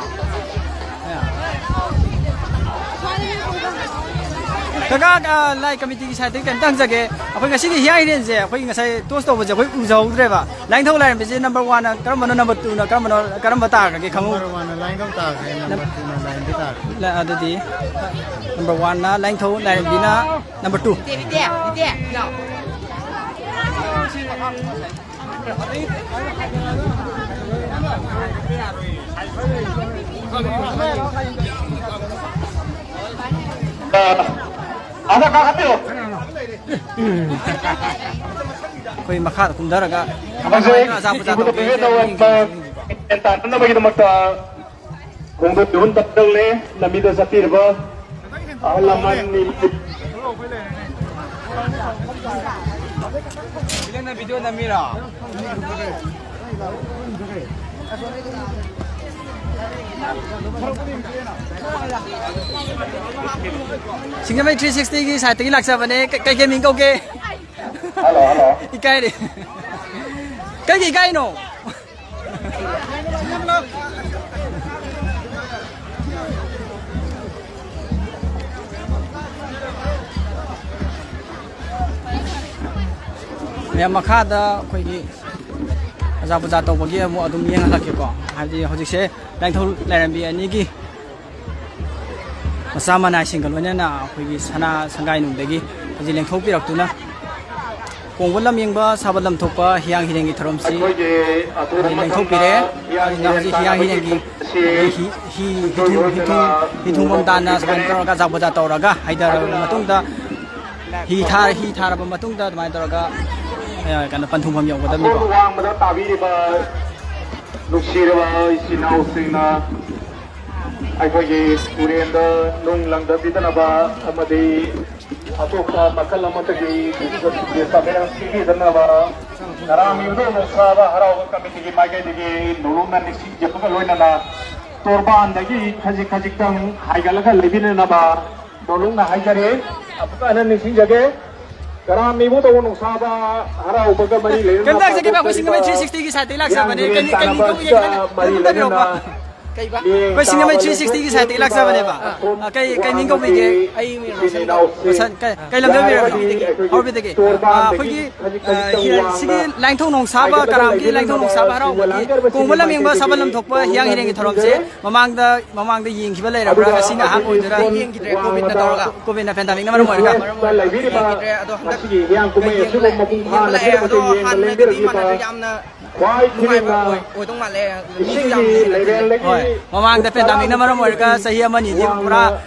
ꯀꯀꯥ, ꯑ, ꯂꯥꯏ ꯀꯃꯤꯇꯤꯒꯤ ꯁꯥꯏꯠꯇꯒꯤ ꯀꯩꯝꯇ ꯍꯪꯖꯒꯦ꯫ ꯑꯩꯈꯣꯏ ꯉꯁꯤꯒꯤ ꯍꯤꯌꯥꯡ ꯍꯤꯔꯦꯟꯁꯦ, ꯑꯩꯈꯣꯏ ꯉꯁꯥꯏ ꯇꯣꯁ ꯇꯧꯕꯁꯦ ꯑꯩꯈꯣꯏ ꯎꯖꯍꯧꯗ꯭ꯔꯦꯕ꯫ ꯂꯥꯏꯅꯤꯡꯊꯧ ꯂꯥꯏꯔꯦꯝꯕꯤꯁꯦ ꯅꯝꯕꯔ ꯋꯥꯟꯅ ꯀꯔꯝꯕꯅꯣ, ꯅꯝꯕꯔ ꯇꯨꯅ ꯀꯔꯝꯕꯅꯣ, ꯀꯔꯝꯕ ꯇꯥꯈ꯭ꯔꯒꯦ ꯈꯪꯍꯧ-, ꯅꯝꯕꯔ ꯋꯥꯟꯅ ꯂꯥꯏꯅꯤꯡꯊꯧ ꯇꯥꯈ꯭ꯔꯦ, ꯅꯝꯕꯔ ꯇꯨꯅ ꯂꯥꯏꯔꯦꯝꯕꯤ ꯇꯥꯈ꯭ꯔꯦ꯫ ꯂ-, ꯑꯗꯨꯗꯤ ꯅꯝꯕꯔ ꯋꯥꯟꯅ ꯂꯥꯏꯅꯤꯡꯊꯧ, ꯂꯥꯏꯔꯦꯝꯕꯤꯅ ꯅꯝꯕꯔ ꯇꯨ꯫ ꯏꯇꯦ, ꯏꯇꯦ, ꯏꯇꯦ, ꯂꯥꯎ꯫ ꯑ, ꯑꯗ ꯀꯥꯈꯠꯄꯤꯔꯣ꯫ ꯑꯩꯈꯣꯏ ꯃꯈꯥꯗ ꯀꯨꯝꯊꯔꯒ ꯍꯧꯖꯤꯛ ꯑꯆꯥꯄꯣꯠ ꯆꯥ ꯏꯕꯨꯙꯧ ꯇꯧꯒꯦ꯫ ꯏꯕꯦꯟꯗꯧ ꯑꯣꯏꯕ ꯇꯥꯟꯅꯅꯕꯒꯤꯗꯃꯛꯇ ꯈꯣꯡꯗꯣ ꯀꯤꯍꯣꯝ ꯇꯧꯔꯛꯂꯦ꯫ ꯂꯝꯕꯤꯗ ꯆꯠꯄꯤꯔꯤꯕ ꯑꯍꯜ ꯂꯃꯟ, ꯅꯪꯅ ꯚꯤꯗꯤꯑꯣ ꯅꯝꯃꯤꯔꯣ? ꯁꯤꯡꯖꯃꯩ ꯊ꯭ꯔꯤ ꯁꯤꯛꯁꯇꯤꯒꯤ ꯁꯥꯏꯠꯇꯒꯤ ꯂꯥꯛꯆꯕꯅꯦ꯫ ꯀ-, ꯀꯩ ꯀꯩ ꯃꯤꯡ ꯀꯧꯒꯦ? Hello, hello. ꯏꯀꯥꯏꯔꯦ꯫ ꯀꯩꯒꯤ ꯏꯀꯥꯏꯅꯣ? ꯃꯌꯥꯝ, ꯃꯈꯥꯗ ꯑꯩꯈꯣꯏꯒꯤ ꯑꯖꯥ ꯄꯨꯖꯥ ꯇꯧꯕꯒꯤ ꯑꯃꯨꯛ ꯑꯗꯨꯝ ꯌꯦꯡꯍꯜꯂꯛꯀꯦꯀꯣ꯫ ꯍꯥꯏꯕꯗꯤ ꯍꯧꯖꯤꯛꯁꯦ ꯂꯥꯏꯅꯤꯡꯊꯧ ꯂꯥꯏꯔꯦꯝꯕꯤ ꯑꯅꯤꯒꯤ ꯃꯆꯥ ꯃꯅꯥꯏꯁꯤꯡꯒ ꯂꯣꯏꯅꯅ ꯑꯩꯈꯣꯏꯒꯤ ꯁꯅꯥ ꯁꯪꯒꯥꯏꯅꯨꯡꯗꯒꯤ ꯍꯧꯖꯤꯛ ꯂꯦꯡꯊꯣꯛꯄꯤꯔꯛꯇꯨꯅ ꯀꯣꯡꯕ ꯂꯝꯌꯦꯡꯕ ꯁꯥꯕ ꯂꯝꯊꯣꯛꯄ ꯍꯤꯌꯥꯡ ꯍꯤꯔꯦꯟꯒꯤ ꯊꯧꯔꯝꯁꯤ ꯑꯩꯈꯣꯏꯒꯤ ꯑꯗꯨ ꯍꯧꯖꯤꯛ ꯃꯊꯪꯗ ꯂꯦꯡꯊꯣꯛꯄꯤꯔꯦ꯫ ꯍꯤꯌꯥꯡ ꯑꯗꯨꯅ ꯍꯧꯖꯤꯛ ꯍꯤꯔꯦꯟ ꯍꯤꯌꯥꯡ ꯇꯥꯟꯅꯕꯒꯤ ꯍꯤꯔꯦꯟꯒꯤ ꯊꯧꯔꯝꯁꯤ ꯍꯤ, ꯍꯤ, ꯍꯤ, ꯍꯤꯊꯨꯡ, ꯍꯤꯊꯨꯡ, ꯍꯤꯊꯨꯡꯐꯝ ꯇꯥꯟꯅ ꯁꯨꯃꯥꯏꯅ ꯇꯧꯔꯒ ꯑꯆꯥꯄꯣꯠ ꯇꯧꯔꯒ ꯍꯩꯊꯔꯕ ꯑꯗꯨꯅ ꯃꯇꯨꯡꯗ ꯍꯤ ꯊꯥ-, ꯍꯤ ꯊꯥꯔꯕ ꯃꯇꯨꯡꯗ ꯑꯗꯨꯃꯥꯏꯅ ꯇꯧꯔꯒ, ꯑ, ꯀꯩꯅꯣ, ꯄꯟꯊꯨꯡꯐꯝ ꯌꯧꯒꯗꯕꯅꯤꯀꯣ꯫ ꯑꯀꯣꯟꯕ ꯋꯥꯡꯃꯗ ꯇꯥꯕꯤꯔꯤꯕ ꯅꯨꯡꯁꯤꯔꯕ ꯏꯆꯤꯟ ꯏꯅꯥꯎꯁꯤꯡꯅ ꯑꯩꯈꯣꯏꯒꯤ ꯇꯨꯔꯦꯟꯗ ꯅꯨꯡ ꯂꯪꯗꯕꯤꯗꯅꯕ ꯑꯃꯗꯤ ꯑꯇꯣꯞꯄ ꯃꯈꯜ ꯑꯃꯠꯇꯒꯤ disturbance ꯄꯤꯕꯤꯗꯅꯕ ꯀꯔꯥꯝ ꯃꯤꯕꯨꯗꯧ ꯅꯨꯡꯁꯥꯕ ꯍꯔꯥꯎꯕ ꯀꯃꯤꯇꯤꯒꯤ ꯃꯥꯏꯀꯩꯗꯒꯤ ꯅꯧꯂꯨꯛꯅ ꯅꯤꯡꯁꯤꯡꯖꯕꯒ ꯂꯣꯏꯅꯅ ꯇꯣꯔꯕꯥꯟꯗꯒꯤ ꯈꯖꯤꯛ ꯈꯖꯤꯛꯇꯪ ꯍꯥꯏꯒꯠꯂꯒ ꯂꯩꯕꯤꯅꯅꯕ ꯅꯧꯂꯨꯛꯅ ꯍꯥꯏꯖꯔꯤ꯫ ꯑꯃꯨꯛꯀ ꯍꯟꯅ ꯅꯤꯡꯁꯤꯡꯖꯒꯦ, ꯀꯔꯥꯝ ꯃꯤꯕꯨꯗꯧ ꯅꯨꯡꯁꯥꯕ ꯍꯔꯥꯎꯕꯒ ꯃꯔꯤ ꯂꯩꯅꯅ ꯀꯩꯝꯇ ꯍꯥꯏꯖꯒꯦ ꯚꯥꯏ, ꯑꯩꯈꯣꯏ ꯁꯤꯡꯖꯃꯩ ꯊ꯭ꯔꯤ ꯁꯤꯛꯁꯇꯤꯒꯤ ꯁꯥꯏꯠꯇꯒꯤ ꯂꯥꯛꯆꯕꯅꯦ꯫ ꯀꯩ-, ꯀꯩ ꯃꯤꯡ ꯀꯧꯕꯤꯒꯦ ꯈꯤꯇꯪ, ꯈꯤꯇꯪ ꯊꯝꯕꯤꯔꯛꯑꯣꯕ꯫ ꯀꯩꯕ? ꯑꯩꯈꯣꯏ ꯁꯤꯡꯖꯃꯩ ꯊ꯭ꯔꯤ ꯁꯤꯛꯁꯇꯤꯒꯤ ꯁꯥꯏꯠꯇꯒꯤ ꯂꯥꯛꯆꯕꯅꯦꯕ꯫ ꯑꯥ꯫ ꯑ, ꯀꯩ, ꯀꯩ ꯃꯤꯡ ꯀꯧꯕꯤꯒꯦ? ꯑꯩ ꯃꯤꯡ ꯔꯣꯁꯟ ꯀꯧꯏ꯫ ꯔꯣꯁꯟ, ꯀꯩ, ꯀꯩ ꯂꯝꯗꯩ ꯑꯣꯏꯕꯤꯔꯕꯅꯣ? ꯍꯥꯎꯕꯤꯗꯒꯤ꯫ ꯍꯥꯎꯕꯤꯗꯒꯤ꯫ ꯑ, ꯑꯩꯈꯣꯏꯒꯤ, ꯑ, ꯍꯤ-, ꯁꯤꯒꯤ ꯂꯥꯏꯅꯤꯡꯊꯧ ꯅꯣꯡꯁꯥꯕ ꯀꯔꯥꯝꯒꯤ ꯂꯥꯏꯅꯤꯡꯊꯧ ꯅꯣꯡꯁꯥꯕ ꯍꯔꯥꯎꯕꯒꯤ ꯀꯣꯡꯕ ꯂꯝ ꯌꯦꯡꯕ ꯁꯥꯕ ꯂꯝ ꯊꯣꯛꯄ ꯍꯤꯌꯥꯡ ꯍꯤꯔꯦꯟꯒꯤ ꯊꯧꯔꯝꯁꯦ ꯃꯃꯥꯡꯗ, ꯃꯃꯥꯡꯗ ꯌꯦꯡꯈꯤꯕ ꯂꯩꯔꯕ꯭ꯔꯥ? ꯉꯁꯤꯅ ꯑꯍꯥꯟꯕ ꯑꯣꯏꯗꯣꯏꯔꯥ? ꯌꯦꯡꯈꯤꯗ꯭ꯔꯦ, ꯀꯣꯚꯤꯗꯅ ꯇꯧꯔꯒ꯫ ꯀꯣꯚꯤꯗꯅ pandemicꯅ ꯃꯔꯝ ꯑꯣꯏꯔꯒ꯫ ꯃꯔꯝ ꯑꯣꯏꯔꯒ ꯌꯦꯡꯈꯤꯗ꯭ꯔꯦ, ꯑꯗꯣ ꯍꯟꯗꯛ ꯌꯦꯡ-, ꯌꯦꯡꯕ ꯂꯥꯛꯑꯦ꯫ ꯑꯗꯣ ꯍꯥꯟꯅꯒꯗꯤ ꯃꯥꯟꯅꯗ꯭ꯔꯦ, ꯌꯥꯝꯅ ꯅꯨꯡꯉꯥꯏꯕ ꯑꯣꯏ-, ꯑꯣꯏꯗꯧ ꯃꯥꯜꯂꯦ꯫ ꯃꯤꯁꯨ ꯌꯥꯝꯅ ꯍꯦꯟꯅ ꯍꯣꯏ, ꯃꯃꯥꯡꯗ pandemicꯅ ꯃꯔꯝ ꯑꯣꯏꯔꯒ ꯆꯍꯤ ꯑꯃ ꯑꯅꯤꯗꯤ ꯄꯨꯔꯥ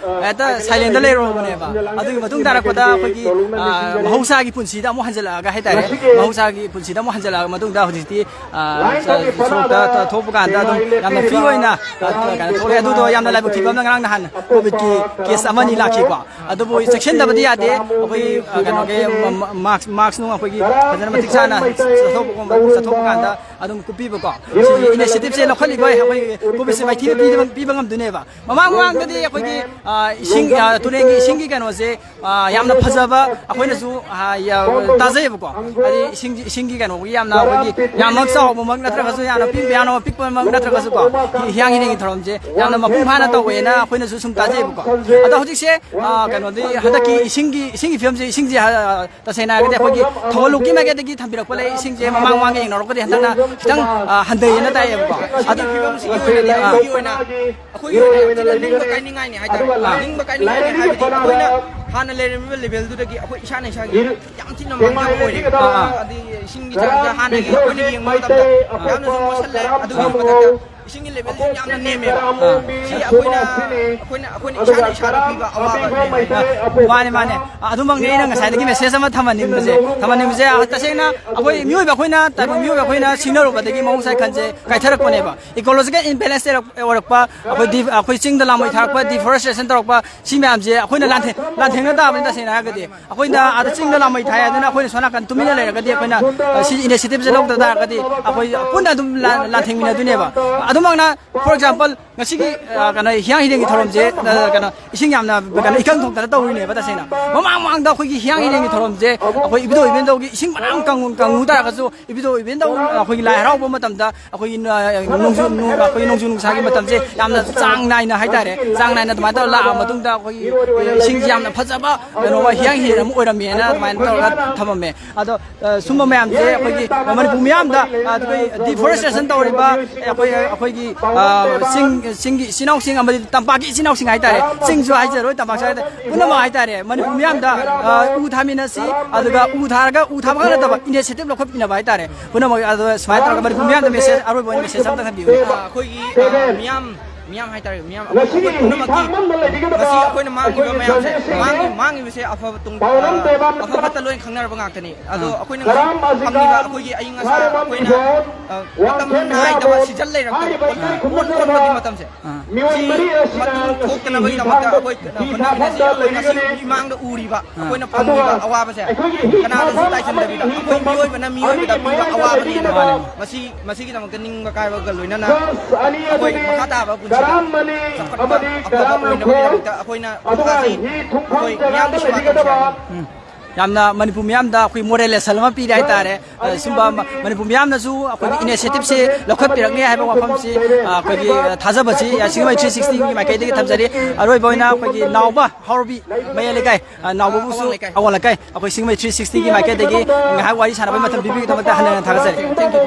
ꯍꯦꯛꯇ silentꯇ ꯂꯩꯔꯨꯔꯕꯅꯦꯕ꯫ ꯑꯗꯨꯒꯤ ꯃꯇꯨꯡ ꯇꯥꯔꯛꯄꯗ ꯑꯩꯈꯣꯏꯒꯤ, ꯑ, ꯃꯍꯧꯁꯥꯒꯤ ꯄꯨꯟꯁꯤꯗ ꯑꯃꯨꯛ ꯍꯟꯖꯤꯜꯂꯛꯑꯒ ꯍꯥꯏꯇꯥꯔꯦ, ꯃꯍꯧꯁꯥꯒꯤ ꯄꯨꯟꯁꯤꯗ ꯑꯃꯨꯛ ꯍꯟꯖꯤꯜꯂꯛꯑ ꯃꯇꯨꯡꯗ ꯍꯧꯖꯤꯛꯇꯤ, ꯑ, ꯁ-, ꯁꯣꯔꯣꯛꯇ ꯊꯣꯛꯄ ꯀꯥꯟꯗ ꯑꯗꯨꯝ ꯌꯥꯝꯅ free ꯑꯣꯏꯅ, ꯑ, ꯀꯩꯅꯣ ꯊꯣꯛꯂꯛꯑꯦ꯫ ꯑꯗꯨꯗꯣ ꯌꯥꯝꯅ ꯂꯥꯏꯕꯛ ꯊꯤꯕ ꯑꯃꯅ ꯉꯔꯥꯡ ꯅꯍꯥꯟ ꯀꯣꯚꯤꯗꯀꯤ case ꯑꯃ ꯑꯅꯤ ꯂꯥꯛꯈꯤꯀꯣ꯫ ꯑꯗꯨꯕꯨ ꯆꯦꯛꯁꯤꯟꯗꯕꯗꯤ ꯌꯥꯗꯦ꯫ ꯑꯩꯈꯣꯏꯒꯤ, ꯑ, ꯀꯩꯅꯣꯒꯤ, ꯃ-, ꯃ-, mask, mask ꯅꯨꯡ ꯑꯩꯈꯣꯏꯒꯤ ꯐꯖꯅ ꯃꯇꯤꯛ ꯆꯥꯅ ꯆꯠꯊꯣꯛꯄ ꯀꯥꯟꯗ ꯑꯗꯨꯝ ꯀꯨꯞꯄꯤꯕꯀꯣ꯫ ꯁꯤ initiativeꯁꯦ ꯂꯧꯈꯠꯂꯤꯕ ꯑꯩꯈꯣꯏꯒꯤ ꯀꯣꯚꯤꯗꯁꯦ ꯃꯥꯏꯊꯤꯕ ꯄꯤꯕ, ꯄꯤꯕ ꯉꯝꯗꯣꯏꯅꯦꯕ꯫ ꯃꯃꯥꯡ ꯃꯃꯥꯡꯗꯗꯤ ꯑꯩꯈꯣꯏꯒꯤ, ꯑ, ꯏꯁꯤꯡ, ꯑ, ꯇꯨꯔꯦꯟꯒꯤ ꯏꯁꯤꯡꯒꯤ ꯀꯩꯅꯣꯁꯦ, ꯑ, ꯌꯥꯝꯅ ꯐꯖꯕ ꯑꯩꯈꯣꯏꯅꯁꯨ, ꯑ, ꯌꯥ-, ꯇꯥꯖꯩꯌꯦꯕꯀꯣ꯫ ꯍꯥꯏꯗꯤ ꯏꯁꯤꯡ, ꯏꯁꯤꯡꯒꯤ ꯀꯩꯅꯣꯒꯤ ꯌꯥꯝꯅ ꯑꯩꯈꯣꯏꯒꯤ ꯌꯥꯝꯅ ꯆꯥꯎꯕꯃꯛ ꯅꯠꯇ꯭ꯔꯒꯁꯨ, ꯌꯥꯝꯅ ꯄꯤꯛ-, ꯌꯥꯝꯅ ꯄꯤꯛꯄꯃꯛ ꯅꯠꯇ꯭ꯔꯒꯁꯨꯀꯣ, ꯍꯤ-, ꯍꯤꯌꯥꯡ ꯍꯤꯔꯦꯟꯒꯤ ꯊꯧꯔꯝꯁꯦ ꯌꯥꯝꯅ ꯃꯄꯨꯡ ꯐꯥꯅ ꯇꯧꯋꯦꯅ ꯑꯩꯈꯣꯏꯅꯁꯨ ꯁꯨꯝ ꯇꯥꯖꯩꯌꯦꯕꯀꯣ꯫ ꯑꯗꯣ ꯍꯧꯖꯤꯛꯁꯦ, ꯑ, ꯀꯩꯅꯣꯗꯤ ꯍꯟꯗꯛꯀꯤ ꯏꯁꯤꯡꯒꯤ, ꯏꯁꯤꯡꯒꯤ ꯐꯤꯕꯝꯁꯦ, ꯏꯁꯤꯡꯁꯦ, ꯑ, ꯇꯁꯦꯡꯅ ꯍꯥꯏꯔꯒꯗꯤ ꯑꯩꯈꯣꯏꯒꯤ ꯊꯧꯒꯜꯂꯣꯛꯀꯤ ꯃꯥꯏꯀꯩꯗꯒꯤ ꯊꯝꯕꯤꯔꯛꯄ ꯂꯩ, ꯏꯁꯤꯡꯁꯦ ꯃꯃꯥꯡ ꯃꯃꯥꯡꯒ ꯌꯦꯡꯅꯔꯨꯔꯒꯗꯤ ꯍꯟꯗꯛꯅ ꯈꯤꯇꯪ, ꯑ, ꯍꯟꯊꯩꯌꯦꯅ ꯇꯥꯏꯌꯦꯕꯀꯣ꯫ ꯑꯗꯨ ꯐꯤꯕꯝꯁꯤꯒꯤ ꯑꯣꯏꯅꯗꯤ ꯑꯥ꯫ ꯑꯩꯈꯣꯏꯒꯤ ꯑꯣꯏꯅ, ꯑꯩꯈꯣꯏꯒꯤ ꯑꯣꯏꯅ ꯌꯥꯝ ꯊꯤꯅ ꯅꯤꯡꯕ ꯀꯥꯏꯅꯤꯡꯉꯥꯏꯅꯤ ꯍꯥꯏꯇꯥꯔꯦ꯫ ꯑꯥ꯫ ꯅꯤꯡꯕ ꯀꯥꯏꯅꯤꯡꯉꯥꯏꯅꯤ ꯍꯥꯏꯕꯗꯤ ꯑꯩꯈꯣꯏꯅ ꯍꯥꯟꯅ ꯂꯩꯔꯝꯃꯤꯕ levelꯗꯨꯗꯒꯤ ꯑꯩꯈꯣꯏ ꯏꯁꯥꯅ ꯏꯁꯥꯒꯤ ꯌꯥꯝ ꯊꯤꯅ ꯃꯥꯡꯖꯕ ꯑꯣꯏꯔꯦ꯫ ꯑꯥ, ꯑꯥ꯫ ꯑꯗꯤ ꯏꯁꯤꯡꯒꯤ ꯆꯥꯡꯁꯦ ꯍꯥꯟꯅꯒꯤ ꯑꯩꯈꯣꯏꯅ ꯌꯦꯡꯕ ꯃꯇꯝꯗ ꯌꯥꯝꯅꯁꯨ ꯃꯣꯠꯁꯜꯂꯦ꯫ ꯑꯗꯨꯒꯤ ꯃꯊꯛꯇ ꯏꯁꯤꯡꯒꯤ ꯂꯦꯚꯦꯜꯁꯤ ꯌꯥꯝꯅ ꯅꯦꯝꯃꯦꯕ꯫ ꯑꯥ꯫ ꯁꯤ ꯑꯩꯈꯣꯏꯅ ꯑꯩꯈꯣꯏꯅ ꯑꯩꯈꯣꯏꯅ ꯏꯁꯥꯅ ꯏꯁꯥꯗ ꯄꯤꯕ ꯑꯋꯥꯕ ꯑꯃꯅꯦ ꯍꯥꯏꯇꯥꯔꯦ꯫ ꯑꯥ, ꯃꯥꯅꯦ, ꯃꯥꯅꯦ꯫ ꯑꯥ, ꯑꯗꯨꯃꯛꯅꯦ ꯑꯩꯅ ꯉꯁꯥꯏꯗꯒꯤ ꯃꯦꯁꯦꯖ ꯑꯃ ꯊꯝꯍꯟꯅꯤꯡꯕꯁꯦ꯫ ꯊꯝꯍꯟꯅꯤꯡꯕꯁꯦ, ꯑꯥ, ꯇꯁꯦꯡꯅ ꯑꯩꯈꯣꯏ ꯃꯤꯑꯣꯏꯕ ꯑꯩꯈꯣꯏꯅ ꯇꯥꯏꯕꯪ ꯃꯤꯑꯣꯏꯕ ꯑꯩꯈꯣꯏꯅ ꯁꯤꯡꯅꯔꯨꯕꯗꯒꯤ ꯃꯍꯧꯁꯥꯒꯤ ꯈꯜꯁꯦ ꯀꯥꯏꯊꯔꯛꯄꯅꯦꯕ꯫ ꯏꯀꯣꯂꯣꯖꯤꯀꯦꯜ ꯏꯝꯕꯦꯂꯦꯟꯁ ꯑꯣꯏꯔꯛꯄ, ꯑꯩꯈꯣꯏ ꯗꯤ-, ꯑꯩꯈꯣꯏ ꯆꯤꯡꯗ ꯂꯥꯃꯩ ꯊꯥꯔꯛꯄ, ꯗꯤꯐꯣꯔꯦꯁꯇꯦꯁꯟ ꯇꯧꯔꯛꯄ, ꯁꯤ ꯃꯌꯥꯝꯁꯦ ꯑꯩꯈꯣꯏꯅ ꯂꯥꯟꯊꯦꯡ-, ꯂꯥꯟꯊꯦꯡꯅ ꯇꯥꯕꯅꯤ꯫ ꯇꯁꯦꯡꯅ ꯍꯥꯏꯔꯒꯗꯤ ꯑꯩꯈꯣꯏꯅ ꯑꯥꯗ ꯆꯤꯡꯗ ꯂꯥꯃꯩ ꯊꯥꯏ ꯍꯥꯏꯗꯅ ꯑꯩꯈꯣꯏꯅ ꯁꯣꯝ ꯅꯥꯀꯟ ꯇꯨꯃꯤꯟꯅ ꯂꯩꯔꯒꯗꯤ, ꯑꯩꯈꯣꯏꯅ, ꯑ, ꯁꯤ ꯏꯅꯤꯁꯤꯌꯦꯇꯤꯚꯁꯦ ꯂꯧꯗ ꯇꯥꯔꯒꯗꯤ ꯑꯩꯈꯣꯏ ꯄꯨꯟꯅ ꯑꯗꯨꯝ ꯂꯥꯟ-, ꯂꯥꯟꯊꯦꯡꯃꯤꯟꯅꯗꯣꯏꯅꯦꯕ꯫ ꯑꯗꯨꯃꯛꯅ, for example, ꯉꯁꯤꯒꯤ, ꯑ, ꯀꯩꯅꯣ, ꯍꯤꯌꯥꯡ ꯍꯤꯔꯦꯟꯒꯤ ꯊꯧꯔꯝꯁꯦ, ꯑ, ꯀꯩꯅꯣ, ꯏꯁꯤꯡ ꯌꯥꯝꯅ, ꯀꯩꯅꯣ, ꯏꯀꯪ ꯊꯣꯛꯇꯅ ꯇꯧꯔꯤꯅꯦꯕ꯫ ꯇꯁꯦꯡꯅ ꯃꯃꯥꯡ ꯃꯃꯥꯡꯗ ꯑꯩꯈꯣꯏꯒꯤ ꯍꯤꯌꯥꯡ ꯍꯤꯔꯦꯟꯒꯤ ꯊꯧꯔꯝꯁꯦ ꯑꯩꯈꯣꯏ ꯏꯕꯨꯙꯧ ꯏꯕꯦꯟꯗꯧꯒꯤ ꯏꯁꯤꯡ ꯃꯔꯥꯡ ꯀꯪꯉꯨ, ꯀꯪꯉꯨ ꯇꯥꯔꯒꯁꯨ ꯏꯕꯨꯙꯧ ꯏꯕꯦꯟꯗꯧ ꯑꯩꯈꯣꯏꯒꯤ ꯂꯥꯏ ꯍꯔꯥꯎꯕ ꯃꯇꯝꯗ ꯑꯩꯈꯣꯏꯒꯤ ꯅ-, ꯅꯣꯡꯖꯨ, ꯅꯣꯡ-, ꯑꯩꯈꯣꯏꯒꯤ ꯅꯣꯡꯖꯨ ꯅꯨꯡꯁꯥꯒꯤ ꯃꯇꯝꯁꯦ ꯌꯥꯝꯅ ꯆꯥꯡ ꯅꯥꯏꯅ ꯍꯥꯏꯇꯥꯔꯦ, ꯆꯥꯡ ꯅꯥꯏꯅ ꯑꯗꯨꯃꯥꯏꯅ ꯇꯧꯔ ꯂꯥꯛꯑ ꯃꯇꯨꯡꯗ ꯑꯩꯈꯣꯏꯒꯤ ꯏꯁꯤꯡꯁꯤ ꯌꯥꯝꯅ ꯐꯖꯕ ꯀꯩꯅꯣ ꯍꯤꯌꯥꯡ ꯍꯤꯔꯦꯟ ꯑꯃ ꯑꯣꯏꯔꯝꯃꯦꯅ ꯑꯗꯨꯃꯥꯏꯅ ꯇꯧꯔꯒ ꯊꯝꯃꯝꯃꯦ꯫ ꯑꯗꯣ, ꯑ, ꯁꯨꯝꯕ ꯃꯌꯥꯝꯁꯦ ꯑꯩꯈꯣꯏꯒꯤ ꯃꯅꯤꯄꯨꯔ ꯃꯤꯌꯥꯝꯗ, ꯑ, ꯑꯩꯈꯣꯏ ꯗꯤꯐꯣꯔꯦꯁꯇꯦꯁꯟ ꯇꯧꯔꯤꯕ, ꯑꯩꯈꯣꯏ, ꯑꯩꯈꯣꯏꯒꯤ, ꯑ, ꯆꯤꯡ, ꯆꯤꯡꯒꯤ ꯏꯆꯤꯟ ꯏꯅꯥꯎꯁꯤꯡ ꯑꯃꯗꯤ ꯇꯝꯄꯥꯛꯀꯤ ꯏꯆꯤꯟ ꯏꯅꯥꯎꯁꯤꯡ ꯍꯥꯏꯇꯥꯔꯦ, ꯆꯤꯡꯁꯨ ꯍꯥꯏꯖꯔꯣꯏ, ꯇꯝꯄꯥꯛꯁꯨ ꯍꯥꯏꯇꯥꯔꯦ, ꯄꯨꯝꯅꯃꯛ ꯍꯥꯏꯇꯥꯔꯦ, ꯃꯅꯤꯄꯨꯔ ꯃꯤꯌꯥꯝꯗ, ꯑ, ꯎ ꯊꯥꯃꯤꯟꯅꯁꯤ, ꯑꯗꯨꯒ ꯎ ꯊꯥꯔꯒ ꯎ ꯊꯥꯕ ꯈꯛ ꯅꯠꯇꯕ ꯏꯅꯤꯁꯤꯌꯦꯇꯤꯚ ꯂꯧꯈꯠꯄꯤꯅꯕ ꯍꯥꯏꯇꯥꯔꯦ꯫ ꯄꯨꯝꯅꯃꯛ ꯑꯗꯣ ꯁꯨꯃꯥꯏꯅ ꯇꯧꯔꯒ ꯃꯅꯤꯄꯨꯔ ꯃꯤꯌꯥꯝꯗ ꯃꯦꯁꯦꯖ, ꯑꯔꯣꯏꯕ ꯑꯣꯏꯅ ꯃꯦꯁꯦꯖ ꯑꯝꯇ ꯊꯝꯕꯤꯌꯨ꯫ ꯑ, ꯑꯩꯈꯣꯏꯒꯤ, ꯑ, ꯃꯤꯌꯥꯝ, ꯃꯤꯌꯥꯝ ꯍꯥꯏꯇꯥꯔꯦ, ꯃꯤꯌꯥꯝ ꯑꯩꯈꯣꯏ ꯄꯨꯝꯅꯃꯛꯀꯤ ꯉꯁꯤ ꯑꯩꯈꯣꯏꯅ ꯃꯥꯡꯉꯤꯕ ꯃꯌꯥꯝꯁꯦ, ꯃꯥꯡꯉꯤ-, ꯃꯥꯡꯉꯤꯕꯁꯦ ꯑꯐꯕ ꯇꯨꯡ-, ꯑ, ꯑꯐ ꯐꯠꯇ ꯂꯣꯏ ꯈꯪꯅꯔꯕ ꯉꯥꯛꯇꯅꯤ꯫ ꯑꯗꯣ ꯑꯩꯈꯣꯏꯅ ꯉꯁꯤ ꯐꯪꯉꯤꯕ ꯑꯩꯈꯣꯏꯒꯤ ꯑꯏꯪ ꯑꯁꯥ, ꯑꯩꯈꯣꯏꯅ, ꯑ, ꯃꯇꯝ ꯅꯥꯏꯗꯕ ꯁꯤꯖꯟ ꯂꯩꯔꯛꯄ, ꯑꯣꯟ-, ꯑꯣꯟꯕꯒꯤ ꯃꯇꯝꯁꯦ, ꯑꯥ꯫ ꯁꯤ ꯃꯇꯨꯡ ꯊꯣꯛꯇꯅꯕꯒꯤꯗꯃꯛꯇ ꯑꯩꯈꯣꯏ ꯀꯟꯅ ꯍꯣꯠꯅꯃꯤꯟꯅꯁꯤ꯫ ꯑꯩꯈꯣꯏ ꯉꯁꯤ ꯃꯤꯃꯥꯡꯗ ꯎꯔꯤꯕ ꯑꯩꯈꯣꯏꯅ ꯐꯪꯉꯤꯕ ꯑꯋꯥꯕꯁꯦ ꯀꯅꯥꯗꯁꯨ ꯇꯥꯏꯁꯤꯟꯗꯕꯤꯗ ꯑꯩꯈꯣꯏ ꯃꯤꯑꯣꯏꯕꯅ ꯃꯤꯑꯣꯏꯕꯗ ꯄꯤꯕ ꯑꯋꯥꯕꯅꯦꯅ ꯃꯁꯤ, ꯃꯁꯤꯒꯤꯗꯃꯛꯇ ꯅꯤꯡꯕ ꯀꯥꯏꯕꯒ ꯂꯣꯏꯅꯅ ꯑꯩꯈꯣꯏ ꯃꯈꯥ ꯇꯥꯕ ꯄꯨꯟꯁꯤꯗ ꯆꯥꯎꯈꯠꯄ ꯑꯐꯕ ꯑꯣꯏꯅꯕꯒꯤꯗꯃꯛꯇ ꯑꯩꯈꯣꯏꯅ ꯃꯈꯥꯁꯤ ꯑꯩꯈꯣꯏ ꯃꯤꯌꯥꯝꯒꯤ ꯁꯦꯕꯥ ꯇꯧꯁꯤ ꯍꯥꯏꯕꯅꯤ꯫ ꯎꯝ꯫ ꯌꯥꯝꯅ ꯃꯅꯤꯄꯨꯔ ꯃꯤꯌꯥꯝꯗ ꯑꯩꯈꯣꯏ ꯃꯣꯔꯦꯜ ꯂꯦꯁꯟ ꯑꯃ ꯄꯤꯔꯦ ꯍꯥꯏꯇꯥꯔꯦ꯫ ꯑ, ꯁꯨꯝꯕ ꯃ-, ꯃꯅꯤꯄꯨꯔ ꯃꯤꯌꯥꯝꯅꯁꯨ ꯑꯩꯈꯣꯏꯒꯤ ꯏꯅꯤꯁꯤꯌꯦꯇꯤꯚꯁꯦ ꯂꯧꯈꯠꯄꯤꯔꯛꯅꯤ ꯍꯥꯏꯕ ꯋꯥꯐꯝꯁꯤ, ꯑ, ꯑꯩꯈꯣꯏꯒꯤ, ꯑ, ꯊꯥꯖꯕꯁꯤ, ꯑ, ꯁꯤꯡꯖꯃꯩ ꯊ꯭ꯔꯤ ꯁꯤꯛꯁꯇꯤꯒꯤ ꯃꯥꯏꯀꯩꯗꯒꯤ ꯊꯝꯖꯔꯤ꯫ ꯑꯔꯣꯏꯕ ꯑꯣꯏꯅ ꯑꯩꯈꯣꯏꯒꯤ ꯅꯥꯎꯕ ꯍꯥꯎꯔꯕꯤ ꯃꯌꯥꯏ ꯂꯩꯀꯥꯏ, ꯑ, ꯅꯥꯎꯕꯕꯨꯁꯨ ꯑꯋꯥꯡ ꯂꯩꯀꯥꯏ꯫ ꯑꯋꯥꯡ ꯂꯩꯀꯥꯏ, ꯑꯩꯈꯣꯏ ꯁꯤꯡꯖꯃꯩ ꯊ꯭ꯔꯤ ꯁꯤꯛꯁꯇꯤꯒꯤ ꯃꯥꯏꯀꯩꯗꯒꯤ ꯉꯥꯏꯍꯥꯛ ꯋꯥꯔꯤ ꯁꯥꯟꯅꯕꯒꯤ ꯃꯇꯝ ꯄꯤꯕꯤꯒꯤꯗꯃꯛꯇ ꯍꯟꯅ ꯍꯟꯅ ꯊꯥꯒꯠꯆꯔꯤ꯫ Thank you꯫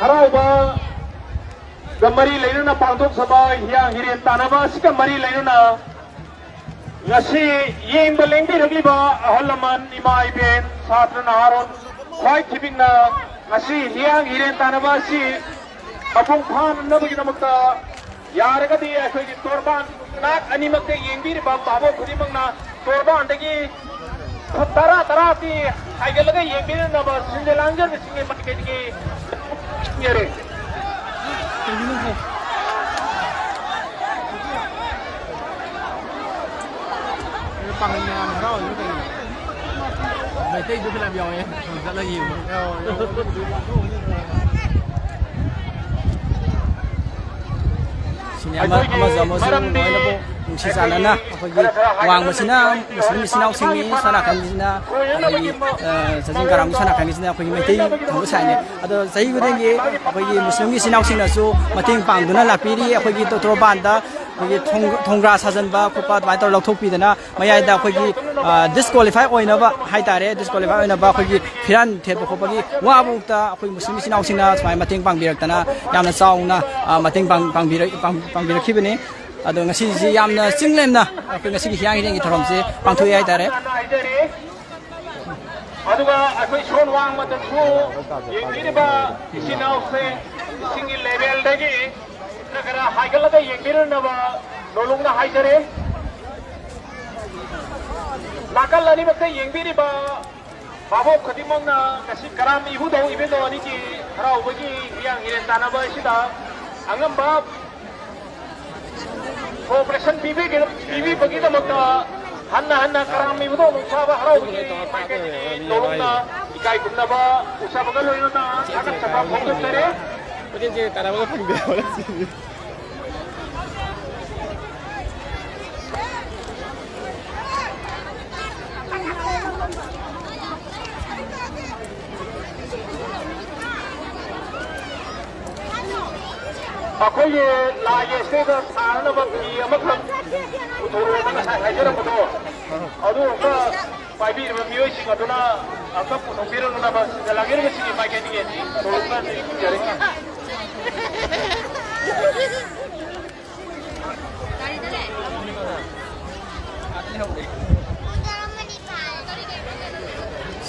ꯍꯔꯥꯎꯕꯒ ꯃꯔꯤ ꯂꯩꯅꯅ ꯄꯥꯡꯊꯣꯛꯆꯕ ꯍꯤꯌꯥꯡ ꯍꯤꯔꯦꯟ ꯇꯥꯟꯅꯕ ꯑꯁꯤꯒ ꯃꯔꯤ ꯂꯩꯅꯅ ꯉꯁꯤ ꯌꯦꯡꯕ ꯂꯦꯡꯕꯤꯔꯛꯂꯤꯕ ꯑꯍꯜ ꯂꯃꯟ, ꯏꯃꯥ ꯏꯕꯦꯟ, ꯁꯥꯇ꯭ꯔ ꯅꯍꯥꯔꯣꯜ ꯈ꯭ꯋꯥꯏ ꯊꯤꯕꯤꯛꯅ ꯉꯁꯤ ꯍꯤꯌꯥꯡ ꯍꯤꯔꯦꯟ ꯇꯥꯟꯅꯕ ꯑꯁꯤ ꯃꯄꯨꯡ ꯐꯥꯅꯅꯕꯒꯤꯗꯃꯛꯇ ꯌꯥꯔꯒꯗꯤ ꯑꯩꯈꯣꯏꯒꯤ ꯇꯣꯔꯕꯥꯟ ꯅꯥꯛ ꯑꯅꯤꯃꯛꯇ ꯌꯦꯡꯕꯤꯔꯤꯕ ꯚꯥꯕꯣꯛ ꯈꯨꯗꯤꯡꯃꯛꯅ ꯇꯣꯔꯕꯥꯟꯗꯒꯤ ꯐꯨꯠ ꯇꯔꯥ ꯇꯔꯥꯗꯤ ꯍꯥꯏꯒꯠꯂꯒ ꯌꯦꯡꯕꯤꯔꯅꯕ ꯁꯤꯟꯖ ꯂꯥꯡꯖꯕꯁꯤꯡꯒꯤ ꯃꯥꯏꯀꯩꯗꯒꯤ ꯌꯦꯡꯖꯔꯤ꯫ ꯄꯥꯡꯒꯜ ꯃꯌꯥꯝ ꯍꯔꯥꯎꯔꯤꯕ ꯀꯩꯒꯤꯅꯣ? ꯃꯩꯇꯩꯗꯨ ꯐꯅꯌꯥꯝ ꯌꯥꯎꯋꯦ꯫ ꯆꯠꯂꯒ ꯌꯦꯡꯕ꯫ ꯁꯤꯅꯤ ꯑꯃ-, ꯑꯃꯁꯨ ꯑꯃꯁꯨ ꯂꯣꯏꯅꯕꯨ ꯅꯨꯡꯁꯤ ꯆꯥꯟꯅꯅ ꯑꯩꯈꯣꯏꯒꯤ ꯋꯥꯡꯕꯁꯤꯅ ꯃꯨꯁꯂꯤꯝ ꯏꯆꯤꯟ ꯏꯅꯥꯎꯁꯤꯡꯅꯤ, ꯁꯣꯝ ꯅꯥꯀꯟꯁꯤꯅ ꯑꯩꯈꯣꯏꯒꯤ, ꯑ, ꯆꯥꯖꯤꯡ ꯀꯔꯥꯝꯒꯤ ꯁꯣꯝ ꯅꯥꯀꯟꯒꯤꯁꯤꯅ ꯑꯩꯈꯣꯏꯒꯤ ꯃꯩꯇꯩ ꯊꯧꯕ ꯁꯥꯏꯅꯤ꯫ ꯑꯗꯣ ꯆꯍꯤ ꯈꯨꯗꯤꯡꯒꯤ ꯑꯩꯈꯣꯏꯒꯤ ꯃꯨꯁꯂꯤꯝꯒꯤ ꯏꯆꯤꯟ ꯏꯅꯥꯎꯁꯤꯡꯅꯁꯨ ꯃꯇꯦꯡ ꯄꯥꯡꯗꯨꯅ ꯂꯥꯛꯄꯤꯔꯤ꯫ ꯑꯩꯈꯣꯏꯒꯤ ꯇꯣ-, ꯇꯣꯔꯕꯥꯟꯗ ꯑꯩꯈꯣꯏꯒꯤ ꯊꯣꯡ-, ꯊꯣꯡꯒ꯭ꯔꯥ ꯁꯥꯖꯟꯕ ꯈꯣꯠꯄ ꯑꯗꯨꯃꯥꯏꯅ ꯇꯧꯔ ꯂꯧꯊꯣꯛꯄꯤꯗꯅ ꯃꯌꯥꯏꯗ ꯑꯩꯈꯣꯏꯒꯤ, ꯑ, ꯗꯤꯁꯀ꯭ꯋꯥꯂꯤꯐꯥꯏ ꯑꯣꯏꯅꯕ ꯍꯥꯏꯇꯥꯔꯦ, ꯗꯤꯁꯀ꯭ꯋꯥꯂꯤꯐꯥꯏ ꯑꯣꯏꯅꯕ ꯑꯩꯈꯣꯏꯒꯤ ꯐꯤꯔꯥꯟ ꯊꯦꯠꯄ ꯈꯣꯠꯄꯒꯤ ꯋꯥꯕ ꯑꯩꯈꯣꯏ ꯃꯨꯁꯂꯤꯝ ꯏꯆꯤꯟ ꯏꯅꯥꯎꯁꯤꯡꯅ ꯁꯨꯃꯥꯏꯅ ꯃꯇꯦꯡ ꯄꯥꯡꯕꯤꯔꯛꯇꯅ ꯌꯥꯝꯅ ꯆꯥꯎꯅ, ꯑ, ꯃꯇꯦꯡ ꯄꯥꯡ-, ꯄꯥꯡꯕꯤꯔꯛ-, ꯄꯥꯡ-, ꯄꯥꯡꯕꯤꯔꯛꯈꯤꯕꯅꯤ꯫ ꯑꯗꯣ ꯉꯁꯤꯁꯤ ꯌꯥꯝꯅ ꯆꯤꯡ ꯂꯦꯝꯅ ꯑꯩꯈꯣꯏ ꯉꯁꯤꯒꯤ ꯍꯤꯌꯥꯡ ꯍꯤꯔꯦꯟꯒꯤ ꯊꯧꯔꯝꯁꯦ ꯄꯥꯡꯊꯣꯛꯑꯦ ꯍꯥꯏꯇꯥꯔꯦ꯫ ꯑꯗꯨꯒ ꯑꯩꯈꯣꯏ ꯁꯣꯟ ꯋꯥꯡꯃꯗꯁꯨ ꯌꯦꯡꯕꯤꯔꯤꯕ ꯏꯆꯤꯟ ꯏꯅꯥꯎꯁꯦ ꯏꯁꯤꯡꯒꯤ ꯂꯦꯚꯦꯜꯗꯒꯤ ꯈꯔ ꯈꯔ ꯍꯥꯏꯒꯠꯂꯒ ꯌꯦꯡꯕꯤꯔꯅꯕ ꯅꯣꯂꯨꯛꯅ ꯍꯥꯏꯖꯔꯤ꯫ ꯅꯥꯀꯜ ꯑꯅꯤꯃꯛꯇ ꯌꯦꯡꯕꯤꯔꯤꯕ ꯚꯥꯕꯣꯛ ꯈꯨꯗꯤꯡꯃꯛꯅ ꯉꯁꯤ ꯀꯔꯥꯝ ꯏꯕꯨꯙꯧ ꯏꯕꯦꯟꯗꯧ ꯑꯅꯤꯒꯤ ꯍꯔꯥꯎꯕꯒꯤ ꯍꯤꯌꯥꯡ ꯍꯤꯔꯦꯟ ꯇꯥꯟꯅꯕ ꯑꯁꯤꯗ ꯑꯉꯝꯕ cooperation ꯄꯤꯕꯤꯒ-, ꯄꯤꯕꯤꯕꯒꯤꯗꯃꯛꯇ ꯍꯟꯅ ꯍꯟꯅ ꯀꯔꯥꯝ ꯏꯕꯨꯙꯧ ꯅꯨꯡꯁꯥꯕ ꯍꯔꯥꯎꯕꯒꯤ ꯃꯥꯏꯀꯩꯗꯒꯤ ꯅꯧꯅ ꯏꯀꯥꯏ ꯈꯨꯝꯅꯕ ꯎꯠꯆꯕꯒ ꯂꯣꯏꯅꯅ ꯊꯥꯒꯠꯆꯕ ꯐꯣꯡꯗꯣꯛꯆꯔꯤ꯫ ꯄꯨꯛꯆꯦꯜ ꯁꯦꯡꯅ ꯇꯥꯟꯅꯕꯒ ꯐꯪꯗꯦ ꯍꯥꯏꯕ ꯅꯠꯇꯦ꯫ ꯑꯩꯈꯣꯏꯒꯤ ꯂꯥꯏꯒꯤ ꯏꯁꯩꯗ ꯁꯥꯅꯅꯕ ꯐꯤ ꯑꯃꯈꯛ ꯄꯨꯊꯣꯔꯛꯑꯣꯅ ꯉꯁꯥꯏ ꯍꯥꯏꯖꯔꯝꯕꯗꯣ, ꯑꯗꯨ ꯑꯝꯇ ꯄꯥꯏꯕꯤꯔꯤꯕ ꯃꯤꯑꯣꯏꯁꯤꯡ ꯑꯗꯨꯅ ꯑꯝꯇ ꯄꯨꯊꯣꯛꯄꯤꯔꯛꯅꯕ ꯁꯤꯗ ꯂꯥꯛꯏꯕꯁꯤꯡꯒꯤ ꯃꯥꯏꯀꯩꯗꯒꯤ ꯅꯣꯂꯨꯛꯅ ꯅꯤꯡꯁꯤꯡꯖꯔꯤ꯫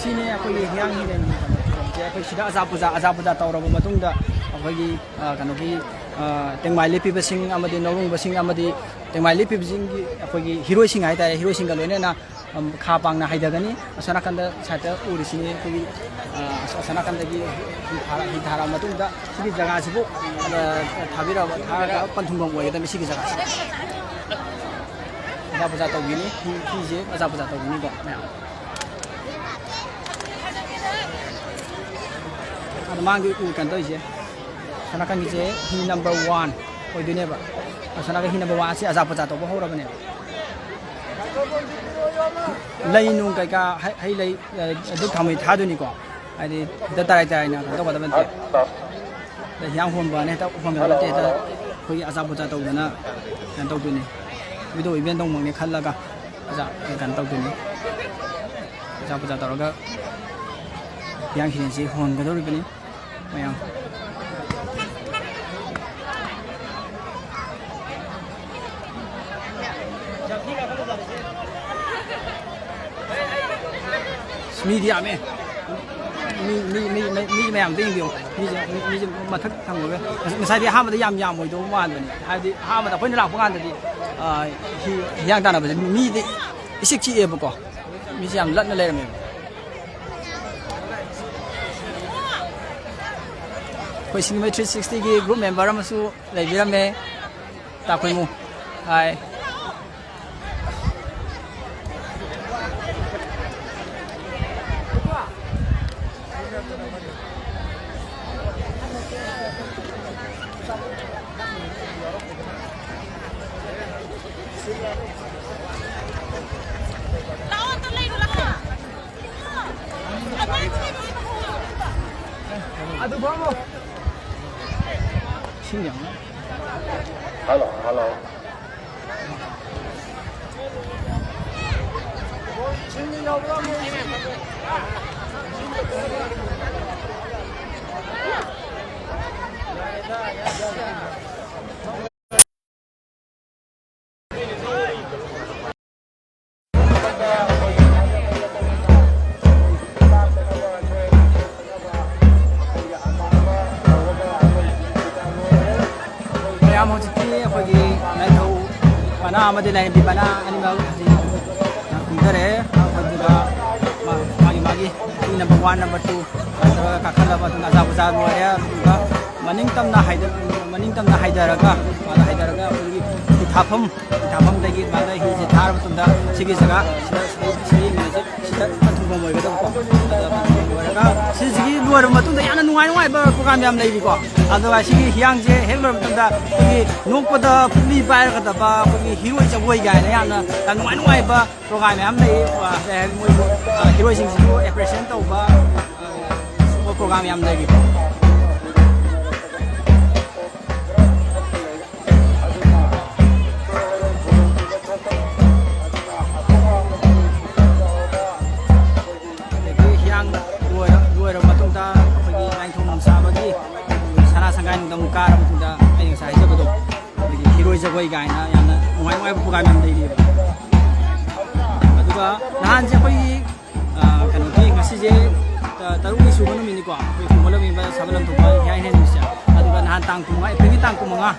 ꯁꯤꯅꯤ ꯑꯩꯈꯣꯏꯒꯤ ꯍꯤꯌꯥꯡ ꯍꯤꯔꯦꯟꯒꯤ ꯀꯩꯅꯣ ꯊꯧꯔꯝꯁꯦ꯫ ꯑꯩꯈꯣꯏ ꯁꯤꯗ ꯑꯖꯥ ꯄꯨꯖꯥ, ꯑꯖꯥ ꯄꯨꯖꯥ ꯇꯧꯔꯕ ꯃꯇꯨꯡꯗ ꯑꯩꯈꯣꯏꯒꯤ, ꯑ, ꯀꯩꯅꯣꯒꯤ, ꯑ, ꯇꯦꯡꯃꯥꯏ ꯂꯦꯞꯄꯤꯕꯁꯤꯡ ꯑꯃꯗꯤ ꯅꯧꯔꯨꯡꯕꯁꯤꯡ ꯑꯃꯗꯤ ꯇꯦꯡꯃꯥꯏ ꯂꯦꯞꯄꯤꯕꯁꯤꯡꯒꯤ ꯑꯩꯈꯣꯏꯒꯤ ꯍꯤꯔꯣꯏꯁꯤꯡ ꯍꯥꯏꯇꯥꯔꯦ, ꯍꯤꯔꯣꯏꯁꯤꯡꯒ ꯂꯣꯏꯅꯅ, ꯑꯝ, ꯈꯥ ꯄꯥꯡꯅ ꯍꯥꯏꯊꯒꯅꯤ꯫ ꯑꯁꯣꯝ ꯅꯥꯀꯟꯗ ꯁꯥꯏꯠꯇ ꯎꯔꯤꯁꯤꯅꯤ ꯑꯩꯈꯣꯏꯒꯤ, ꯑ, ꯑꯁꯣ-, ꯑꯁꯣꯝ ꯅꯥꯀꯟꯗꯒꯤ ꯍꯤ ꯊꯥꯔ-, ꯍꯤ ꯊꯥꯔꯛꯑ ꯃꯇꯨꯡꯗ ꯁꯤꯒꯤ ꯖꯒꯥꯁꯤꯕꯨ, ꯑ, ꯊꯥꯕꯤꯔꯛꯑꯕ, ꯊꯥꯔꯒ ꯄꯟꯊꯨꯡꯐꯝ ꯑꯣꯏꯒꯗꯕꯅꯤ ꯁꯤꯒꯤ ꯖꯒꯥꯁꯤ꯫ ꯑꯣꯖꯥ ꯄꯨꯖꯥ ꯇꯧꯕꯤꯅꯤ꯫ ꯍꯤ, ꯍꯤꯁꯦ ꯑꯣꯖꯥ ꯄꯨꯖꯥ ꯇꯧꯕꯤꯅꯤꯀꯣ ꯃꯌꯥꯝ꯫ ꯑꯗꯣ ꯃꯥꯒꯤ ꯎ ꯀꯩꯅꯣ ꯇꯧꯔꯤꯁꯦ, ꯑꯁꯣꯝ ꯅꯥꯀꯟꯒꯤꯁꯦ ꯍꯤ number one ꯑꯣꯏꯗꯣꯏꯅꯦꯕ꯫ ꯑꯁꯣꯝ ꯅꯥꯀꯟ ꯍꯤ number one ꯑꯁꯤ ꯑꯖꯥ ꯄꯨꯖꯥ ꯇꯧꯕ ꯍꯧꯔꯕꯅꯦꯕ꯫ ꯂꯩ ꯅꯨꯡ ꯀꯩꯀꯥ, ꯍꯩ, ꯍꯩ ꯂꯩ, ꯑ, ꯙꯨꯞ ꯊꯥꯎꯃꯩ ꯊꯥꯗꯣꯏꯅꯤꯀꯣ꯫ ꯍꯥꯏꯗꯤ ꯍꯦꯛꯇ ꯇꯔꯥꯏ ꯇꯔꯥꯏꯅ ꯀꯩꯅꯣ ꯇꯧꯒꯗꯕ ꯅꯠꯇꯦ꯫ ꯑꯗ ꯍꯤꯌꯥꯡ ꯍꯣꯟꯕꯅ ꯍꯦꯛꯇ ꯍꯣꯟꯒꯗꯕ ꯅꯠꯇꯦ꯫ ꯍꯦꯛꯇ ꯑꯩꯈꯣꯏꯒꯤ ꯑꯆꯥ ꯄꯣꯠꯆꯥ ꯇꯧꯗꯅ ꯀꯩꯅꯣ ꯇꯧꯗꯣꯏꯅꯤ꯫ Video event ꯇꯧꯕꯅꯤ ꯈꯜꯂꯒ ꯑꯆꯥ ꯀꯩꯅꯣ ꯇꯧꯗꯣꯏꯅꯤ꯫ ꯑꯆꯥ ꯄꯣꯠꯆꯥ ꯇꯧꯔꯒ ꯍꯤꯌꯥꯡ ꯍꯤꯔꯦꯟꯁꯤ ꯍꯣꯟꯒꯗꯧꯔꯤꯕꯅꯤ ꯃꯌꯥꯝ꯫ ꯑꯁ, ꯃꯤꯗꯤ ꯌꯥꯝꯃꯦ꯫ ꯃꯤ, ꯃꯤ, ꯃꯤ, ꯃꯤ, ꯃꯤ ꯃꯌꯥꯝꯗ ꯌꯦꯡꯕꯤꯌꯨ꯫ ꯃꯤꯁꯦ, ꯃꯤ, ꯃꯤꯁꯦ ꯃꯊꯛ ꯊꯪꯕꯒ꯫ ꯉꯁꯥꯏꯗꯤ ꯑꯍꯥꯟꯕꯗ ꯌꯥꯝ ꯌꯥꯝꯃꯣꯏꯗꯧꯕ ꯃꯥꯟꯕꯅꯤ꯫ ꯍꯥꯏꯕꯗꯤ ꯑꯍꯥꯟꯕꯗ ꯑꯩꯈꯣꯏꯅ ꯂꯥꯛꯄ ꯀꯥꯟꯗꯗꯤ, ꯑ, ꯍꯤ-, ꯍꯤꯌꯥꯡ ꯇꯥꯟꯅꯕꯁꯦ ꯃꯤꯗꯤ ꯏꯆꯤꯛ ꯆꯤꯛꯑꯦꯕꯀꯣ꯫ ꯃꯤꯁꯦ ꯌꯥꯝ ꯂꯠꯅ ꯂꯩꯔꯝꯃꯦꯕ꯫ ꯑꯩꯈꯣꯏ ꯁꯤꯡꯖꯃꯩ three sixtyꯒꯤ group member ꯑꯃꯁꯨ ꯂꯩꯕꯤꯔꯝꯃꯦ꯫ ꯇꯥꯈꯨꯏꯃꯨ꯫ ꯍꯥꯏ꯫ ꯏꯁꯤꯡ ꯌꯥꯝ ꯍꯜꯂꯣ, ꯍꯜꯂꯣ꯫ ꯌꯥꯝ ꯍꯧꯖꯤꯛꯇꯤ ꯑꯩꯈꯣꯏꯒꯤ ꯂꯥꯏꯙꯧ ꯄꯅꯥ ꯑꯃꯗꯤ ꯂꯥꯏꯔꯦꯝꯕꯤ ꯄꯅꯥ ꯑꯅꯤꯃꯛ ꯍꯧꯖꯤꯛ ꯀꯨꯝꯊꯔꯛꯑꯦ꯫ ꯑꯗꯨꯒ ꯃꯥ-, ꯃꯥꯒꯤ ꯃꯥꯒꯤ number one, number two ꯇꯧꯔꯒ ꯀꯥꯈꯠꯂꯕ ꯃꯇꯨꯡꯗ ꯑꯖꯥ ꯄꯨꯖꯥ ꯂꯣꯏꯔꯦ꯫ ꯑꯗꯨꯒ ꯃꯅꯤꯡ ꯇꯝꯅ ꯍꯥꯏꯗ-, ꯃꯅꯤꯡ ꯇꯝꯅ ꯍꯥꯏꯊꯔꯒ, ꯃꯥꯅ ꯍꯥꯏꯊꯔꯒ ꯑꯩꯈꯣꯏꯒꯤ ꯍꯤ ꯊꯥꯐꯝ, ꯍꯤ ꯊꯥꯐꯝꯗꯒꯤ ꯃꯥꯅ ꯍꯤꯁꯦ ꯊꯥꯔ ꯃꯇꯨꯡꯗ ꯁꯤꯒꯤ ꯖꯒꯥ ꯁꯤꯗ, ꯁꯤꯗ, ꯁꯤꯗ ꯌꯦꯡꯃꯤꯟꯅꯁꯦ꯫ ꯁꯤꯗ ꯄꯟꯊꯨꯡꯐꯝ ꯑꯣꯏꯒꯗꯕꯀꯣ꯫ ꯑꯗꯨꯒ ꯄꯟꯊꯨꯡꯐꯝ ꯑꯣꯏꯔꯒ ꯁꯤꯁꯤꯒꯤ ꯂꯣꯏꯔꯕ ꯃꯇꯨꯡꯗ ꯌꯥꯝꯅ ꯅꯨꯡꯉꯥꯏ ꯅꯨꯡꯉꯥꯏꯕ program ꯌꯥꯝ ꯂꯩꯔꯤꯀꯣ꯫ ꯑꯗꯨꯒ ꯁꯤꯒꯤ ꯍꯤꯌꯥꯡꯁꯦ ꯍꯦꯛ ꯂꯣꯏꯔꯕ ꯃꯇꯨꯡꯗ ꯑꯩꯈꯣꯏꯒꯤ ꯅꯣꯛꯄꯗ ꯄꯨꯛꯂꯤ ꯄꯥꯏꯔꯒꯗꯕ ꯑꯩꯈꯣꯏꯒꯤ ꯍꯤꯔꯣꯏ ꯖꯒꯣꯏ ꯀꯥꯏꯅ ꯌꯥꯝꯅ ꯌꯥꯝ ꯅꯨꯡꯉꯥꯏ ꯅꯨꯡꯉꯥꯏꯕ program ꯃꯌꯥꯝ ꯂꯩ꯫ ꯑ, ꯀꯩ ꯍꯥꯏꯅꯤ, ꯃꯣꯏꯕꯨ, ꯑ, ꯍꯤꯔꯣꯏꯁꯤꯡꯁꯤꯕꯨ appreciate ꯇꯧꯕ, ꯑ, ꯁꯤꯒꯨꯝꯕ program ꯌꯥꯝ ꯂꯩꯔꯤꯀꯣ꯫ ꯑꯗꯒꯤ ꯍꯤꯌꯥꯡ ꯂꯣꯏꯔ-, ꯂꯣꯏꯔꯕ ꯃꯇꯨꯡꯗ ꯑꯩꯈꯣꯏꯒꯤ ꯂꯥꯏꯅꯤꯡꯊꯧ ꯅꯣꯡꯁꯥꯕꯒꯤ ꯁꯅꯥ ꯁꯪꯒꯥꯏ ꯅꯨꯡꯗꯝ ꯀꯥꯔꯕ ꯃꯇꯨꯡꯗ ꯑꯩꯅ ꯉꯁꯥꯏ ꯍꯥꯏꯖꯕꯗꯣ, ꯑꯩꯈꯣꯏꯒꯤ ꯍꯤꯔꯣꯏ ꯖꯒꯣꯏ ꯀꯥꯏꯅ ꯌꯥꯝꯅ ꯅꯨꯡꯉꯥꯏ ꯅꯨꯡꯉꯥꯏꯕ program ꯌꯥꯝ ꯂꯩꯔꯤꯑꯕ꯫ ꯑꯗꯨꯒ ꯅꯍꯥꯟꯁꯦ ꯑꯩꯈꯣꯏꯒꯤ, ꯑ, ꯀꯩꯅꯣꯒꯤ ꯉꯁꯤꯁꯦ, ꯑ, ꯇꯔꯨꯛꯅꯤ ꯁꯨꯕ ꯅꯨꯃꯤꯠꯅꯤꯀꯣ, ꯑꯩꯈꯣꯏ ꯈꯨꯃꯣꯜ ꯂꯝꯕꯤꯕ ꯁꯥꯕ ꯂꯝꯊꯣꯛꯄ ꯍꯤꯌꯥꯡ ꯍꯤꯔꯦꯟ ꯅꯨꯃꯤꯠꯁꯦ꯫ ꯑꯗꯨꯒ ꯅꯍꯥꯟ ꯇꯥꯡ ꯀꯨꯟꯃꯉꯥ, ꯑꯦꯄ꯭ꯔꯤꯜꯒꯤ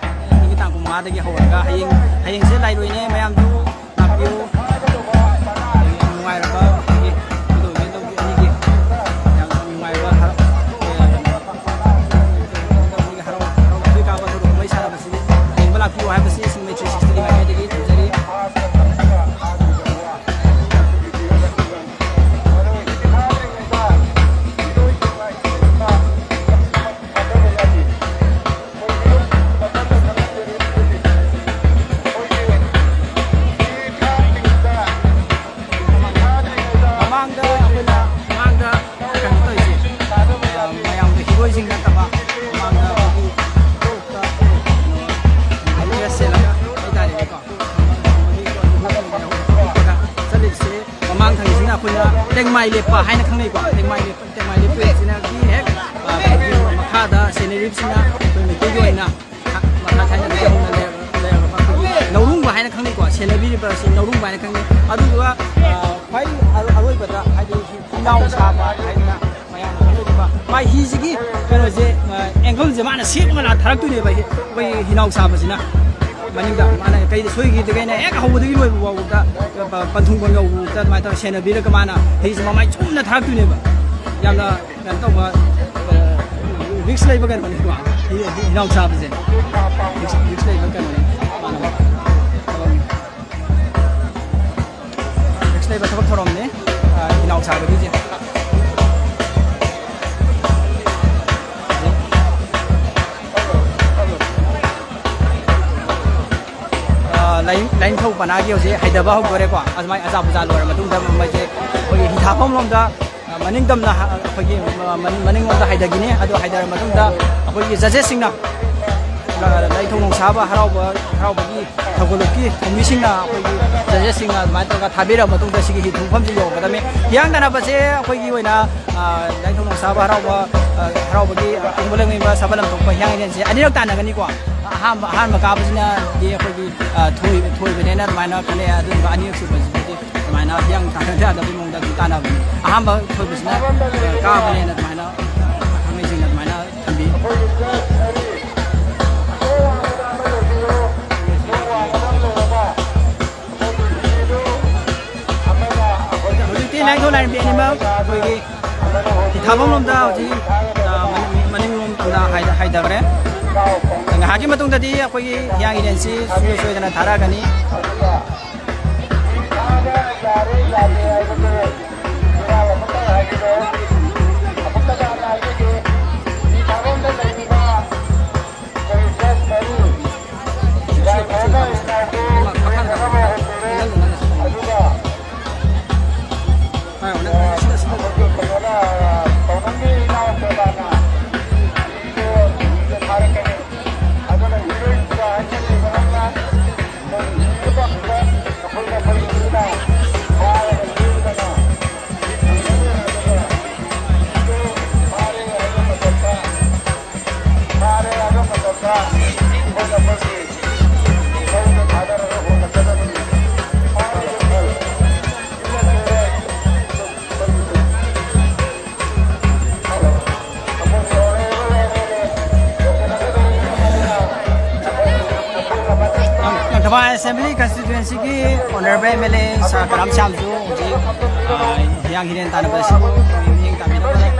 ꯇꯥꯡ ꯀꯨꯟꯃꯉꯥꯗꯒꯤ ꯍꯧꯔꯒ ꯍꯌꯦꯡ, ꯍꯌꯦꯡꯁꯦ ꯂꯥꯏꯔꯣꯏꯅꯦ ꯃꯌꯥꯝꯁꯨ ꯂꯥꯛꯄꯤꯌꯨ꯫ ꯅꯨꯡꯉꯥꯏꯔꯕ ꯑꯩꯈꯣꯏꯒꯤ ꯏꯟꯗꯣ ꯏꯚꯦꯟ ꯇꯧꯕꯤ ꯑꯅꯤꯒꯤ ꯌꯥꯝ ꯅꯨꯡꯉꯥꯏꯕ ꯍꯔꯥꯎ-, ꯍꯔꯥꯎ-, ꯍꯔꯥꯎ-, ꯍꯔꯥꯎ-, ꯀꯥꯕ ꯊꯧꯔꯝ ꯃꯩ ꯁꯥꯟꯅꯕꯁꯤꯗꯤ ꯌꯦꯡꯕ ꯂꯥꯛꯄꯤꯌꯨ ꯍꯥꯏꯕꯁꯤ ꯁꯤꯟꯃꯩ ꯊ꯭ꯔꯤ ꯁꯤꯛꯁꯇꯤꯒꯤ ꯃꯥꯏꯀꯩꯗꯒꯤ ꯊꯝꯖꯔꯤ꯫ ꯃꯃꯥꯡꯗ ꯑꯩꯈꯣꯏꯅ ꯃꯃꯥꯡꯗ ꯀꯩꯅꯣ ꯇꯧꯔꯤꯁꯦ, ꯑ, ꯃꯌꯥꯝꯗ ꯍꯤꯔꯣꯏꯁꯤꯡ ꯅꯠꯇꯕ ꯃꯃꯥꯡꯗ ꯑꯩꯈꯣꯏꯒꯤ ꯗ꯭ꯔꯦꯁ ꯁꯦꯠꯂꯒ ꯍꯥꯏꯇꯥꯔꯦꯅꯦꯀꯣ, ꯆꯠꯂꯤꯕꯁꯦ ꯃꯃꯥꯡ ꯊꯪꯕꯁꯤꯅ ꯑꯩꯈꯣꯏꯅ ꯇꯦꯡꯃꯥꯏ ꯂꯦꯞꯄ ꯍꯥꯏꯅ ꯈꯪꯅꯩꯀꯣ꯫ ꯇꯦꯡꯃꯥꯏ ꯂꯦꯞꯄ, ꯇꯦꯡꯃꯥꯏ ꯂꯦꯞꯄ ꯁꯤꯅꯒꯤ ꯍꯦꯛ, ꯑ, ꯃꯈꯥꯗ ꯁꯦꯟꯅꯔꯤꯕꯁꯤꯅ ꯑꯩꯈꯣꯏ ꯃꯩꯇꯩꯒꯤ ꯑꯣꯏꯅ ꯃꯈꯥ ꯊꯥꯏꯅꯗꯒꯤ ꯍꯧꯅ ꯂꯩꯔ-, ꯂꯩꯔꯛꯂꯕ ꯑꯩꯈꯣꯏꯒꯤ ꯂꯧꯔꯨꯡꯕ ꯍꯥꯏꯅ ꯈꯪꯅꯩꯀꯣ, ꯁꯦꯟꯅꯕꯤꯔꯤꯕ ꯑꯁꯤ ꯂꯧꯔꯨꯡꯕ ꯍꯥꯏꯅ ꯈꯪꯅꯩ꯫ ꯑꯗꯨꯗꯨꯒ, ꯑ, ꯈ꯭ꯋꯥꯏ ꯑꯔꯣꯏꯕꯗ ꯍꯥꯏꯗꯤ ꯍꯤꯅꯥꯎ ꯁꯥꯕ ꯍꯥꯏꯗꯅ ꯃꯌꯥꯝꯅ ꯈꯪꯅꯔꯤꯕ ꯃꯥꯏ ꯍꯤꯁꯤꯒꯤ ꯀꯩꯅꯣꯁꯦ, ꯑꯦꯡꯒꯜꯁꯦ ꯃꯥꯅ ꯁꯦꯝꯃꯒ ꯊꯥꯔꯛꯇꯣꯏꯅꯦꯕ, ꯍꯤ-, ꯑꯩꯈꯣꯏꯒꯤ ꯍꯤꯅꯥꯎ ꯁꯥꯕꯁꯤꯅ꯫ ꯃꯅꯤꯡꯗ ꯃꯥꯅ ꯀꯩꯗ ꯁꯣꯏꯈꯤꯗꯒꯩꯅ ꯍꯦꯛ ꯍꯧꯕꯗꯒꯤ ꯂꯣꯏꯕ ꯐꯥꯎꯕꯗ, ꯄ-, ꯄꯟꯊꯨꯡꯐꯝ ꯌꯧꯕꯗ ꯑꯗꯨꯃꯥꯏꯅ ꯇꯧꯔ ꯁꯦꯟꯅꯕꯤꯔꯒ ꯃꯥꯅ ꯍꯤꯁꯦ ꯃꯃꯥꯏ ꯆꯨꯝꯅ ꯊꯥꯔꯛꯇꯣꯏꯅꯦꯕ꯫ ꯌꯥꯝꯅ ꯀꯩꯅꯣ ꯇꯧꯕ, ꯑ, ꯔꯤꯛꯁ ꯂꯩꯕ ꯀꯩꯅꯣꯅꯤꯀꯣ꯫ ꯍꯤ-, ꯍꯤ-, ꯍꯤꯅꯥꯎ ꯁꯥꯕꯁꯦ ꯔꯤꯛꯁ, ꯔꯤꯛꯁ ꯂꯩꯕ ꯀꯩꯅꯣꯅꯤ꯫ ꯃꯥꯅ ꯊꯕꯛꯅꯤ꯫ ꯔꯤꯛꯁ ꯂꯩꯕ ꯊꯕꯛ ꯊꯧꯔꯝꯅꯤ, ꯑ, ꯍꯤꯅꯥꯎ ꯁꯥꯕꯒꯤꯁꯦ꯫ ꯑ, ꯂꯥꯏ-, ꯂꯥꯏꯅꯤꯡꯊꯧ ꯄꯅꯥꯒꯤ ꯍꯧꯖꯤꯛ ꯍꯩꯊꯕ ꯍꯧꯗꯣꯔꯦꯀꯣ꯫ ꯑꯗꯨꯃꯥꯏꯅ ꯑꯆꯥ ꯄꯨꯖꯥ ꯂꯣꯏꯔ ꯃꯇꯨꯡꯗ ꯃꯣꯏꯁꯦ ꯑꯩꯈꯣꯏꯒꯤ ꯍꯤꯊꯥꯐꯝ ꯂꯣꯝꯗ, ꯑ, ꯃꯅꯤꯡ ꯇꯝꯅ ꯍ-, ꯑꯩꯈꯣꯏꯒꯤ, ꯑ, ꯃꯅꯤꯡ, ꯃꯅꯤꯡꯂꯣꯝꯗ ꯍꯥꯏꯊꯈꯤꯅꯤ꯫ ꯑꯗꯨ ꯍꯥꯏꯊꯔ ꯃꯇꯨꯡꯗ ꯑꯩꯈꯣꯏꯒꯤ ꯖꯖꯦꯁꯁꯤꯡꯅ, ꯑ, ꯂꯥꯏꯅꯤꯡꯊꯧ ꯅꯣꯡꯁꯥꯕ ꯍꯔꯥꯎꯕ, ꯍꯔꯥꯎꯕꯒꯤ ꯊꯧꯒꯜꯂꯨꯞꯀꯤ ꯊꯧꯃꯤꯁꯤꯡꯅ, ꯑꯩꯈꯣꯏꯒꯤ ꯖꯖꯦꯁꯁꯤꯡꯅ ꯑꯗꯨꯃꯥꯏꯅ ꯇꯧꯔꯒ ꯊꯥꯕꯤꯔꯕ ꯃꯇꯨꯡꯗ ꯁꯤꯒꯤ ꯍꯤ ꯊꯨꯡꯐꯝꯁꯤ ꯌꯧꯔꯛꯀꯗꯕꯅꯤ꯫ ꯍꯤꯌꯥꯡ ꯇꯥꯟꯅꯕꯁꯦ ꯑꯩꯈꯣꯏꯒꯤ ꯑꯣꯏꯅ, ꯑ, ꯂꯥꯏꯅꯤꯡꯊꯧ ꯅꯣꯡꯁꯥꯕ ꯍꯔꯥꯎꯕ, ꯑ, ꯍꯔꯥꯎꯕꯒꯤ ꯑꯄꯨꯟꯕ ꯂꯦꯡꯃꯤꯟꯕ ꯁꯚꯥ ꯂꯝꯊꯣꯛꯄ ꯍꯤꯌꯥꯡ ꯍꯤꯔꯦꯟꯁꯦ ꯑꯅꯤꯔꯛ ꯇꯥꯟꯅꯒꯅꯤꯀꯣ꯫ ꯑꯍꯥꯟꯕ, ꯑꯍꯥꯟꯕ ꯀꯥꯕꯁꯤꯅꯗꯤ ꯑꯩꯈꯣꯏꯒꯤ, ꯑ, ꯊꯣꯏ-, ꯊꯣꯏꯕꯅꯦꯅ ꯑꯗꯨꯃꯥꯏꯅ ꯈꯜꯂꯦ꯫ ꯑꯗꯨꯒ ꯑꯅꯤꯔꯛ ꯁꯨꯕꯁꯤꯗꯗꯤ ꯑꯗꯨꯃꯥꯏꯅ ꯍꯤꯌꯥꯡ ꯇꯥꯟꯅꯗ ꯌꯥꯗꯕꯒꯤ ꯃꯑꯣꯡꯗ ꯑꯗꯨꯝ ꯇꯥꯟꯅꯕꯅꯤ꯫ ꯑꯍꯥꯟꯕ ꯊꯣꯏꯕꯁꯤꯅ, ꯑ, ꯀꯥꯕꯅꯦꯅ ꯑꯗꯨꯃꯥꯏꯅ ꯈꯪꯅꯩꯁꯤꯡꯅ ꯑꯗꯨꯃꯥꯏꯅ ꯊꯝꯕꯤ꯫ ꯍꯧꯖꯤꯛꯇꯤ ꯂꯥꯏꯅꯤꯡꯊꯧ ꯂꯥꯏꯔꯦꯝꯕꯤ ꯑꯅꯤꯃꯛ ꯑꯩꯈꯣꯏꯒꯤ ꯊꯥꯐꯝ ꯂꯣꯝꯗ ꯍꯧꯖꯤꯛ, ꯑ, ꯃꯅꯤꯡ, ꯃꯅꯤꯡꯂꯣꯝꯗ ꯍꯥꯏ-, ꯍꯥꯏꯊꯈ꯭ꯔꯦ꯫ ꯉꯥꯏꯍꯥꯛꯀꯤ ꯃꯇꯨꯡꯗꯗꯤ ꯑꯩꯈꯣꯏꯒꯤ ꯍꯤꯌꯥꯡ ꯍꯤꯔꯦꯟꯁꯤ ꯁꯨꯡꯁꯣꯏ ꯁꯣꯏꯗꯅ ꯊꯥꯔꯛꯑꯒꯅꯤ꯫ Thoubal Assembly Constituencyꯒꯤ Honourable M L A Sir ꯀꯔꯥꯝ ꯁ꯭ꯌꯥꯝꯁꯨ ꯍꯧꯖꯤꯛ, ꯑ, ꯍꯤꯌꯥꯡ ꯍꯤꯔꯦꯟ ꯇꯥꯟꯅꯕ ꯑꯁꯤꯕꯨ ꯃꯤꯠꯌꯦꯡ ꯇꯥꯕꯤꯅꯕ ꯍꯧꯖꯤꯛ,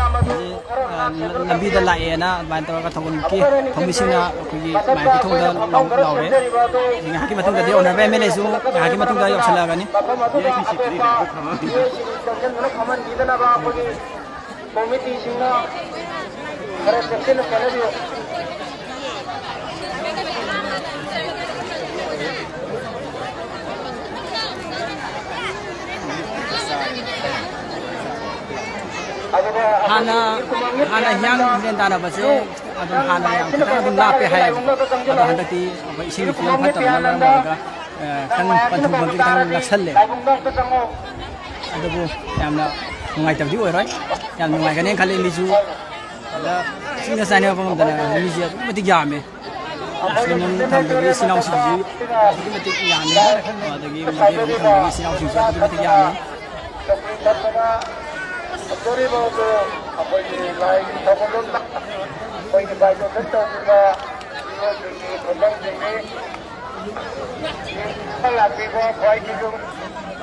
ꯑ, ꯂꯝꯕꯤꯗ ꯂꯥꯛꯑꯦꯅ ꯑꯗꯨꯃꯥꯏꯅ ꯇꯧꯔꯒ ꯊꯧꯒꯜꯒꯤ ꯊꯧꯃꯤꯁꯤꯡꯅ ꯑꯩꯈꯣꯏꯒꯤ ꯃꯥꯏꯛꯀꯤ ꯊꯣꯡꯗ ꯂꯥꯎ-, ꯂꯥꯎꯔꯦ꯫ ꯉꯥꯏꯍꯥꯛꯀꯤ ꯃꯇꯨꯡꯗꯗꯤ Honourable M L Aꯁꯨ ꯉꯥꯏꯍꯥꯛꯀꯤ ꯃꯇꯨꯡꯗ ꯌꯧꯁꯤꯜꯂꯛꯑꯒꯅꯤ꯫ ꯀꯣꯃꯤꯇꯤꯁꯤꯡꯅ ꯈꯔ ꯆꯦꯛꯁꯤꯟꯅ ꯁꯦꯟꯅꯕꯤꯌꯨ꯫ ꯑꯗꯨꯒ ꯍꯥꯟꯅ, ꯍꯥꯟꯅ ꯍꯤꯌꯥꯡ ꯍꯤꯔꯦꯟ ꯇꯥꯟꯅꯕꯁꯦ ꯑꯗꯨꯝ ꯍꯥꯟꯅ ꯌꯥꯝ ꯈꯤꯇꯪ ꯑꯗꯨꯝ ꯂꯥꯞꯄꯦ ꯍꯥꯏꯌꯦꯕꯀꯣ꯫ ꯑꯗꯣ ꯍꯟꯗꯛꯇꯤ ꯑꯩꯈꯣꯏ ꯏꯁꯤꯡꯒꯤ ꯐꯤꯕꯝ ꯐꯠꯇꯕꯅ ꯃꯔꯝ ꯑꯣꯏꯔꯒ, ꯑ, ꯈꯤꯇꯪ ꯄꯟꯊꯨꯡꯐꯝꯁꯦ ꯈꯤꯇꯪ ꯅꯛꯁꯜꯂꯦ꯫ ꯑꯗꯨꯕꯨ ꯌꯥꯝꯅ ꯅꯨꯡꯉꯥꯏꯇꯕꯗꯤ ꯑꯣꯏꯔꯣꯏ, ꯌꯥꯝ ꯅꯨꯡꯉꯥꯏꯒꯅꯤ ꯈꯜꯂꯤ꯫ ꯃꯤꯁꯨ ꯑꯗ ꯏꯁꯤꯡꯗ ꯆꯥꯏꯅꯕ ꯉꯝꯗꯅ ꯃꯤꯁꯦ ꯑꯗꯨꯛꯀꯤ ꯃꯇꯤꯛ ꯌꯥꯝꯃꯦ꯫ ꯃꯨꯁꯂꯤꯝ ꯊꯝꯗꯕꯒꯤ ꯏꯆꯤꯜ ꯏꯅꯥꯎꯁꯤꯡꯁꯨ ꯑꯗꯨꯛꯀꯤ ꯃꯇꯤꯛ ꯌꯥꯝꯃꯦ꯫ ꯑꯗꯒꯤ ꯃꯩꯇꯩ ꯊꯝꯗꯕꯒꯤ ꯏꯆꯤꯜ ꯏꯅꯥꯎꯁꯤꯡꯁꯨ ꯑꯗꯨꯛꯀꯤ ꯃꯇꯤꯛ ꯌꯥꯝꯃꯦ꯫ ꯆꯧꯀ꯭ꯔꯤ ꯊꯝꯗꯅ ꯊꯝꯖꯔꯤꯕ ꯑꯗꯨ ꯑꯩꯈꯣꯏꯒꯤ ꯂꯥꯏꯒꯤ ꯊꯧꯒꯜꯂꯣꯟ ꯑꯩꯈꯣꯏꯒꯤ ꯚꯥꯏꯕ꯭ꯔꯦꯁꯟ ꯇꯧꯔꯤꯕ ꯃꯤꯑꯣꯏꯁꯤꯡꯒꯤ ꯈꯨꯂꯪꯁꯤꯡꯅꯤ꯫ ꯂꯥꯛꯄꯤꯕ ꯈ꯭ꯋꯥꯏꯗꯒꯤ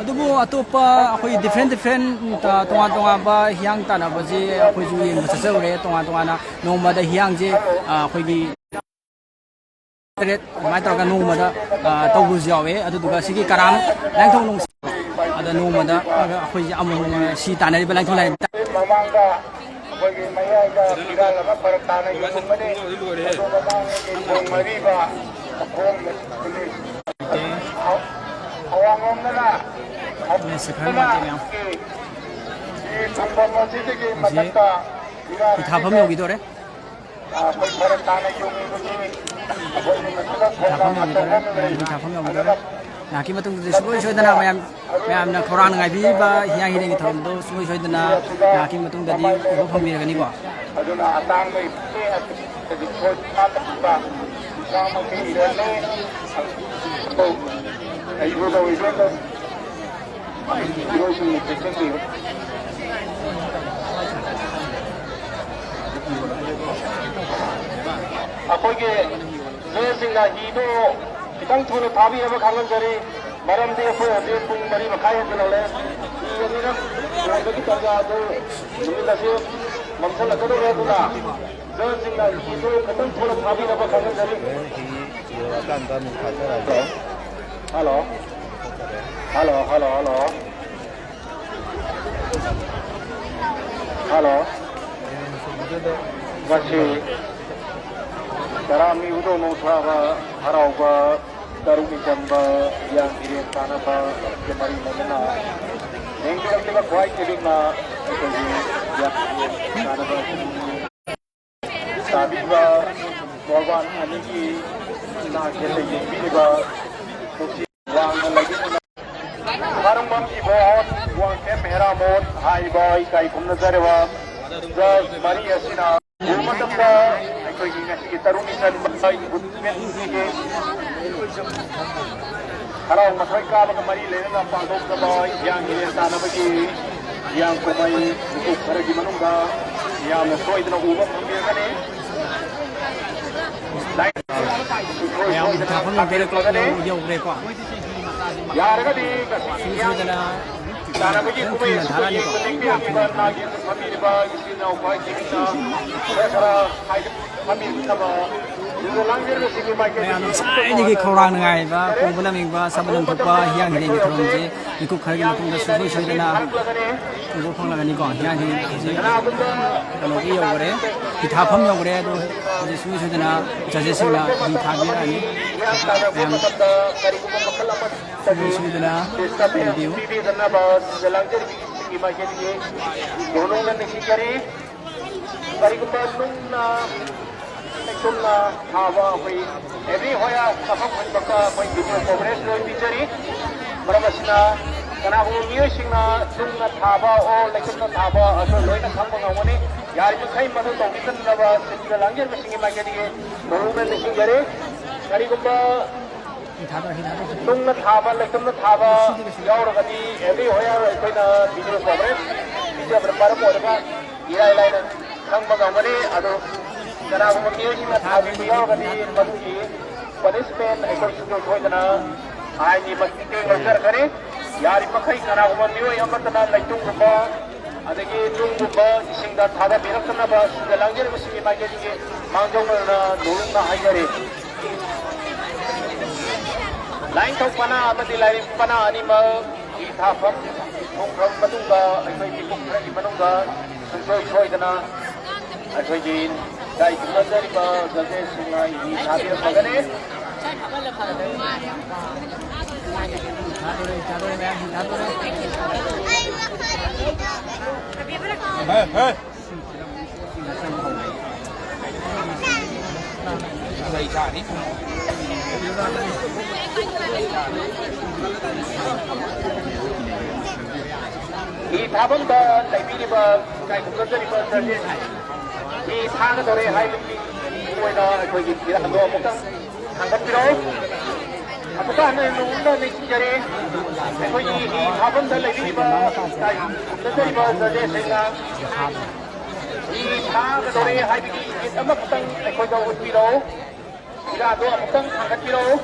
ꯑꯗꯨꯕꯨ ꯑꯇꯣꯞꯄ ꯑꯩꯈꯣꯏꯒꯤ different different, ꯑ, ꯇꯣꯉꯥꯟ ꯇꯣꯉꯥꯟꯕ ꯍꯤꯌꯥꯡ ꯇꯥꯟꯅꯕꯁꯤ ꯑꯩꯈꯣꯏꯁꯨ ꯌꯦꯡꯕ ꯆꯠꯆꯔꯨꯔꯦ꯫ ꯇꯣꯉꯥꯟ ꯇꯣꯉꯥꯟꯅ ꯅꯣꯡꯃꯗ ꯍꯤꯌꯥꯡꯁꯦ, ꯑ, ꯑꯩꯈꯣꯏꯒꯤ ꯇꯔꯦꯠ ꯑꯗꯨꯃꯥꯏꯅ ꯇꯧꯔꯒ ꯅꯣꯡꯃꯗ, ꯑ, ꯇꯧꯕꯁꯨ ꯌꯥꯎꯋꯦ꯫ ꯑꯗꯨꯗꯨꯒ ꯁꯤꯒꯤ ꯀꯔꯥꯝ ꯂꯥꯏꯅꯤꯡꯊꯧ ꯅꯣꯡ-, ꯑꯗ ꯅꯣꯡꯃꯗ ꯑꯩꯈꯣꯏꯁꯦ ꯑꯃꯃꯝ ꯁꯤ ꯇꯥꯟꯅꯔꯤꯕ ꯂꯥꯏꯅꯤꯡꯊꯧ ꯂꯥꯏꯔꯦꯝꯕꯤ꯫ ꯃꯃꯥꯡꯗ ꯑꯩꯈꯣꯏꯒꯤ ꯃꯌꯥꯏꯗ ꯐꯤꯔꯥꯜ ꯑꯃ ꯐꯔꯛ ꯇꯥꯅ ꯌꯨꯡꯕꯅꯤ꯫ ꯑꯗꯨ ꯃꯃꯥꯡꯗꯒꯤ ꯊꯣꯡ ꯃꯔꯤꯕ ꯃꯈꯣꯡ ꯑꯋꯥꯡꯂꯣꯝꯗꯅ ꯅꯦꯠꯁꯦ ꯈꯔ ꯅꯨꯡꯉꯥꯏꯇꯦ ꯃꯌꯥꯝ꯫ ꯊꯣꯡꯐꯝ ꯑꯁꯤꯗꯒꯤ ꯍꯧꯖꯤꯛ ꯃꯊꯛꯇ ꯐꯤꯔꯥꯜ ꯏꯊꯥꯐꯝ ꯌꯧꯈꯤꯗꯣꯔꯦ꯫ ꯑꯩꯈꯣꯏ ꯐꯔꯛ ꯇꯥꯅ ꯌꯨꯡꯕꯒꯤ ꯑꯩꯈꯣꯏ ꯅꯨꯃꯤꯠꯇꯨꯗ ꯏꯊꯥꯐꯝ ꯈꯣꯡꯅꯥꯡ ꯌꯧꯈꯤꯗꯣꯔꯦ꯫ ꯑꯆꯧꯕ ꯑꯃ ꯂꯩ꯫ ꯏꯊꯥꯐꯝ ꯌꯧꯈꯤꯗꯣꯔꯦ꯫ ꯉꯥꯏꯍꯥꯛꯀꯤ ꯃꯇꯨꯡꯗꯗꯤ ꯁꯨꯡꯁꯣꯏ ꯁꯣꯏꯗꯅ ꯃꯌꯥꯝ, ꯃꯌꯥꯝꯅ ꯈꯧꯔꯥꯡꯅ ꯉꯥꯏꯕꯤꯔꯤꯕ ꯍꯤꯌꯥꯡ ꯍꯤꯔꯦꯟꯒꯤ ꯊꯧꯔꯝꯗꯣ ꯁꯨꯡꯁꯣꯏ ꯁꯣꯏꯗꯅ ꯉꯥꯏꯍꯥꯛꯀꯤ ꯃꯇꯨꯡꯗꯗꯤ ꯎꯕ ꯐꯪꯕꯤꯔꯒꯅꯤꯀꯣ꯫ ꯑꯗꯨꯅ ꯑꯇꯥꯡꯕ ꯏꯐꯦ ꯑꯗꯨ ꯁꯣꯏꯗꯅ ꯇꯧꯕ ꯏꯁꯥꯃꯛꯀꯤ ꯏꯔꯦꯟꯅꯦ꯫ ꯑꯗꯨ ꯂꯩꯕꯗ ꯑꯣꯏꯖꯔꯣꯏ꯫ ꯃꯤꯑꯣꯏꯁꯤꯡꯅ ꯆꯦꯛꯁꯤꯟꯕꯤꯌꯨ꯫ ꯑꯩꯈꯣꯏꯒꯤ ꯃꯤꯑꯣꯏꯁꯤꯡꯅ ꯍꯤꯗꯨ ꯈꯤꯇꯪ ꯊꯨꯅ ꯊꯥꯕꯤꯅꯕ ꯈꯪꯍꯟꯖꯔꯤ꯫ ꯃꯔꯝꯗꯤ ꯑꯩꯈꯣꯏ ꯍꯧꯖꯤꯛ ꯄꯨꯡ ꯃꯔꯤ ꯃꯈꯥꯏ ꯍꯦꯟꯖꯜꯂꯛꯂꯦ꯫ ꯐꯤ ꯑꯅꯤꯔꯛ ꯂꯣꯏꯕꯒꯤ ꯇꯥꯟꯖꯥ ꯑꯗꯨ ꯅꯨꯃꯤꯠ ꯑꯁꯤ ꯃꯝꯁꯤꯜꯂꯛꯀꯗꯧꯔꯦ꯫ ꯑꯗꯨꯅ ꯖꯖꯁꯤꯡꯅ ꯐꯤꯗꯨ ꯈꯤꯇꯪ ꯊꯨꯅ ꯊꯥꯕꯤꯅꯕ ꯈꯪꯍꯟꯖꯔꯤ꯫ Hello. Hello, hello, hello. Hello. ꯉꯁꯤ ꯇꯔꯥꯃꯤ ꯎꯗꯧ ꯅꯣꯡꯁꯥꯕ ꯍꯔꯥꯎꯕ ꯇꯔꯨꯛꯅꯤ ꯆꯟꯕ ꯍꯤꯌꯥꯡ ꯍꯤꯔꯦꯟ ꯇꯥꯟꯅꯕ ꯃꯔꯤ ꯃꯉꯥꯅ ꯂꯦꯡꯕꯤꯔꯛꯂꯤꯕ ꯈ꯭ꯋꯥꯏ ꯇꯦꯕꯤꯛꯅ ꯑꯩꯈꯣꯏꯒꯤ ꯍꯤꯌꯥꯡ ꯍꯤꯔꯦꯟ ꯇꯥꯟꯅꯕ ꯇꯥꯕꯤꯕ ꯃꯣꯔꯕꯥꯟ ꯑꯅꯤꯒꯤ ꯅꯥꯛ ꯌꯦꯠꯇ ꯌꯦꯡꯕꯤꯔꯤꯕ ꯅꯨꯡꯁꯤ ꯋꯥꯡꯅ ꯂꯩꯕꯤꯗꯨꯅ ꯈ꯭ꯋꯥꯏꯔꯝꯕꯝ ꯏꯕꯣꯍꯣꯟ, ꯋꯥꯡꯈꯦꯝ ꯍꯦꯔꯥꯃꯣꯟ ꯍꯥꯏꯔꯤꯕ ꯏꯀꯥꯏ ꯈꯨꯝꯅꯖꯔꯕ ꯖꯖ ꯃꯔꯤ ꯑꯁꯤꯅ ꯎꯕ ꯃꯇꯝꯗ ꯑꯩꯈꯣꯏꯒꯤ ꯉꯁꯤꯒꯤ ꯇꯔꯨꯛꯅꯤ ꯆꯟꯕ ꯏꯕꯨꯙꯤꯒꯤ ꯍꯔꯥꯎ ꯃꯊꯣꯏ ꯀꯥꯕꯒ ꯃꯔꯤ ꯂꯩꯅꯅ ꯄꯥꯡꯊꯣꯛꯆꯕ ꯍꯤꯌꯥꯡ ꯍꯤꯔꯦꯟ ꯇꯥꯟꯅꯕꯒꯤ ꯍꯤꯌꯥꯡ ꯀꯨꯝꯍꯩ ꯃꯤꯀꯨꯞ ꯈꯔꯒꯤ ꯃꯅꯨꯡꯗ ꯌꯥꯝꯅ ꯁꯣꯏꯗꯅ ꯎꯕ ꯐꯪꯕꯤꯔꯒꯅꯤ꯫ ꯃꯌꯥꯝ ꯄꯩꯁꯥ ꯐꯪꯐꯝ ꯊꯣꯛꯑꯦꯀꯣ, ꯌꯧ-, ꯌꯧꯈ꯭ꯔꯦꯀꯣ꯫ ꯌꯥꯔꯒꯗꯤ ꯉꯁꯤꯒꯤ ꯁꯨꯡꯁꯣꯏ ꯁꯣꯏꯗꯅ ꯇꯥꯟꯅꯕꯒꯤ ꯈꯤꯇꯪ ꯀꯨꯝꯍꯩ ꯊꯨꯅ ꯑꯁꯤꯕꯨ ꯊꯥꯔꯛꯑꯅꯤꯀꯣ꯫ ꯌꯦꯡꯕ ꯂꯦꯡꯕꯤꯔꯛꯂꯤꯕ ꯅꯥꯒꯤ ꯐꯝꯕꯤꯔꯤꯕ ꯏꯆꯤꯟ ꯏꯅꯥꯎ ꯈ꯭ꯋꯥꯏꯁꯤꯡꯅ ꯈꯔ ꯈꯔ ꯍꯥꯏ-, ꯐꯝꯕꯤꯅꯕ ꯂꯥꯡꯖꯔꯤꯕꯁꯤꯡꯒꯤ ꯃꯥꯏꯀꯩꯗꯒꯤ ꯃꯌꯥꯝꯅ ꯉꯁꯥꯏꯗꯒꯤ ꯈꯧꯔꯥꯡꯅ ꯉꯥꯏꯔꯤꯕ ꯀꯣꯡꯕ ꯂꯝ ꯌꯦꯡꯕ ꯁꯕ ꯂꯝ ꯊꯣꯛꯄ ꯍꯤꯌꯥꯡ ꯍꯤꯔꯦꯟꯒꯤ ꯊꯧꯔꯝꯁꯦ ꯃꯤꯀꯨꯞ ꯈꯔꯒꯤ ꯃꯇꯨꯡꯗ ꯁꯨꯡꯁꯣꯏ ꯁꯣꯏꯗꯅ ꯎꯕ ꯐꯪꯂꯒꯅꯤꯀꯣ꯫ ꯍꯤꯌꯥꯡ ꯍꯤꯔꯦꯟ ꯍꯧꯖꯤꯛ ꯀꯩꯅꯣꯒꯤ ꯌꯧꯈꯔꯦ, ꯐꯤꯊꯥꯐꯝ ꯌꯧꯈꯔꯦ꯫ ꯑꯗꯣ ꯍꯧꯖꯤꯛ ꯁꯨꯡꯁꯣꯏ ꯁꯣꯏꯗꯅ ꯖꯖꯦꯁꯁꯤꯡꯅ ꯐꯤ ꯊꯥꯕꯤꯔꯛꯑꯅꯤ꯫ ꯃꯌꯥꯝ ꯁꯨꯡꯁꯣꯏ ꯁꯣꯏꯗꯅ ꯌꯦꯡꯕꯤꯌꯨ꯫ ꯀꯔꯤꯒꯨꯝꯕ ꯅꯨꯡꯅ ꯂꯩꯇꯨꯝꯅ ꯊꯥꯕ ꯑꯩꯈꯣꯏ ꯑꯦꯚ꯭ꯔꯤ ꯍꯣꯌꯥ ꯃꯐꯝ ꯈꯨꯗꯤꯡꯃꯛꯇ ꯑꯩꯈꯣꯏ ꯚꯤꯗꯤꯑꯣ ꯀꯣꯚꯔꯦꯖ ꯂꯣꯏ ꯄꯤꯖꯔꯤ꯫ ꯃꯔꯝ ꯑꯁꯤꯅ ꯀꯅꯥꯒꯨꯝꯕ ꯃꯤꯑꯣꯏꯁꯤꯡꯅ ꯅꯨꯡꯅ ꯊꯥꯕ ꯑꯣꯔ ꯂꯩꯇꯨꯝꯅ ꯊꯥꯕ ꯑꯗꯨ ꯂꯣꯏꯅ ꯈꯪꯕ ꯉꯝꯒꯅꯤ꯫ ꯌꯥꯔꯤꯕꯃꯈꯩ ꯃꯗꯨ ꯇꯧꯕꯤꯗꯅꯕ ꯁꯤꯟꯕ ꯂꯥꯡꯖꯔꯤꯕꯁꯤꯡꯒꯤ ꯃꯥꯏꯀꯩꯗꯒꯤ ꯃꯔꯨ ꯑꯣꯏꯅ ꯅꯤꯡꯁꯤꯡꯖꯔꯤ꯫ ꯀꯔꯤꯒꯨꯝꯕ ꯅꯨꯡꯅ ꯊꯥꯕ, ꯂꯩꯇꯨꯝꯅ ꯊꯥꯕ ꯌꯥꯎꯔꯒꯗꯤ ꯑꯦꯚ꯭ꯔꯤ ꯍꯣꯌꯥ ꯑꯩꯈꯣꯏꯅ ꯚꯤꯗꯤꯑꯣ ꯀꯣꯚꯔꯦꯖ ꯄꯤꯖꯕꯅ ꯃꯔꯝ ꯑꯣꯏꯔꯒ ꯏꯔꯥꯏ ꯂꯥꯏꯅ ꯈꯪꯕ ꯉꯝꯒꯅꯤ꯫ ꯑꯗꯨ ꯀꯅꯥꯒꯨꯝꯕ ꯃꯤꯑꯣꯏꯁꯤꯡꯅ ꯊꯥꯕꯤꯕ ꯌꯥꯎꯔꯒꯗꯤ ꯃꯗꯨꯒꯤ ꯄꯅꯤꯁꯃꯦꯟ ꯑꯩꯈꯣꯏ ꯁꯨꯡꯁꯣꯏ ꯁꯣꯏꯗꯅ ꯑꯥꯏꯟꯒꯤ ꯃꯇꯦꯡ ꯂꯧꯖꯔꯛꯀꯅꯤ꯫ ꯌꯥꯔꯤꯕ ꯃꯈꯩ ꯀꯅꯥꯒꯨꯝꯕ ꯃꯤꯑꯣꯏ ꯑꯃꯠꯇꯅ ꯂꯩꯇꯨꯝꯒꯨꯝꯕ ꯑꯗꯒꯤ ꯅꯨꯡꯒꯨꯝꯕ ꯏꯁꯤꯡꯗ ꯊꯥꯗꯕꯤꯔꯛꯇꯅꯕ ꯁꯤꯗ ꯂꯥꯡꯖꯔꯤꯕꯁꯤꯡꯒꯤ ꯃꯥꯏꯀꯩꯗꯒꯤ ꯃꯥꯡꯖꯧꯅꯅ ꯅꯣꯂꯨꯛꯅ ꯍꯥꯏꯖꯔꯤ꯫ ꯂꯥꯏꯅꯤꯡꯊꯧ ꯄꯅꯥ ꯑꯃꯗꯤ ꯂꯥꯏꯔꯦꯝꯕꯤ ꯄꯅꯥ ꯑꯅꯤꯃꯛ ꯍꯤ ꯊꯥꯐꯝ ꯊꯨꯡꯈ꯭ꯔꯕ ꯃꯇꯨꯡꯗ ꯑꯩꯈꯣꯏ ꯃꯤꯄꯨꯝ ꯈꯔꯒꯤ ꯃꯅꯨꯡꯗ ꯁꯨꯡꯁꯣꯏ ꯁꯣꯏꯗꯅ ꯑꯩꯈꯣꯏꯒꯤ ꯏꯀꯥꯏ ꯈꯨꯝꯅꯖꯔꯤꯕ ꯖꯖꯦꯁꯁꯤꯡꯅ ꯍꯤ ꯊꯥꯕꯤꯔꯛꯄꯒꯅꯤ꯫ ꯍꯤ ꯊꯥꯐꯝꯗ ꯂꯩꯕꯤꯔꯤꯕ ꯏꯀꯥꯏ ꯈꯨꯝꯅꯖꯔꯤꯕ ꯖꯖꯦꯁ, ꯍꯤ ꯊꯥꯒꯗꯧꯔꯦ ꯍꯥꯏꯕꯒꯤ ꯑꯣꯏꯅ ꯑꯩꯈꯣꯏꯒꯤ ꯐꯤꯔꯥꯜꯗꯣ ꯑꯃꯨꯛꯇꯪ ꯊꯥꯡꯒꯠꯄꯤꯔꯛꯎ꯫ ꯑꯃꯨꯛꯀ ꯍꯟꯅ ꯅꯉꯣꯟꯗ ꯅꯤꯡꯁꯤꯡꯖꯔꯤ, ꯑꯩꯈꯣꯏꯒꯤ ꯍꯤ ꯊꯥꯐꯝꯗ ꯂꯩꯕꯤꯔꯤꯕ ꯏꯀꯥꯏ ꯈꯨꯝꯅꯖꯔꯤꯕ ꯖꯖꯦꯁꯁꯤꯡꯅ ꯍꯤ ꯊꯥꯒꯗꯧꯔꯦ ꯍꯥꯏꯕꯒꯤ ꯏꯪꯒꯤꯠ ꯑꯃꯈꯛꯇꯪ ꯑꯩꯈꯣꯏꯗ ꯎꯠꯄꯤꯔꯛꯎ꯫ ꯐꯤꯔꯥꯜꯗꯣ ꯑꯃꯨꯛꯇꯪ ꯊꯥꯡꯒꯠꯄꯤꯔꯛꯎ꯫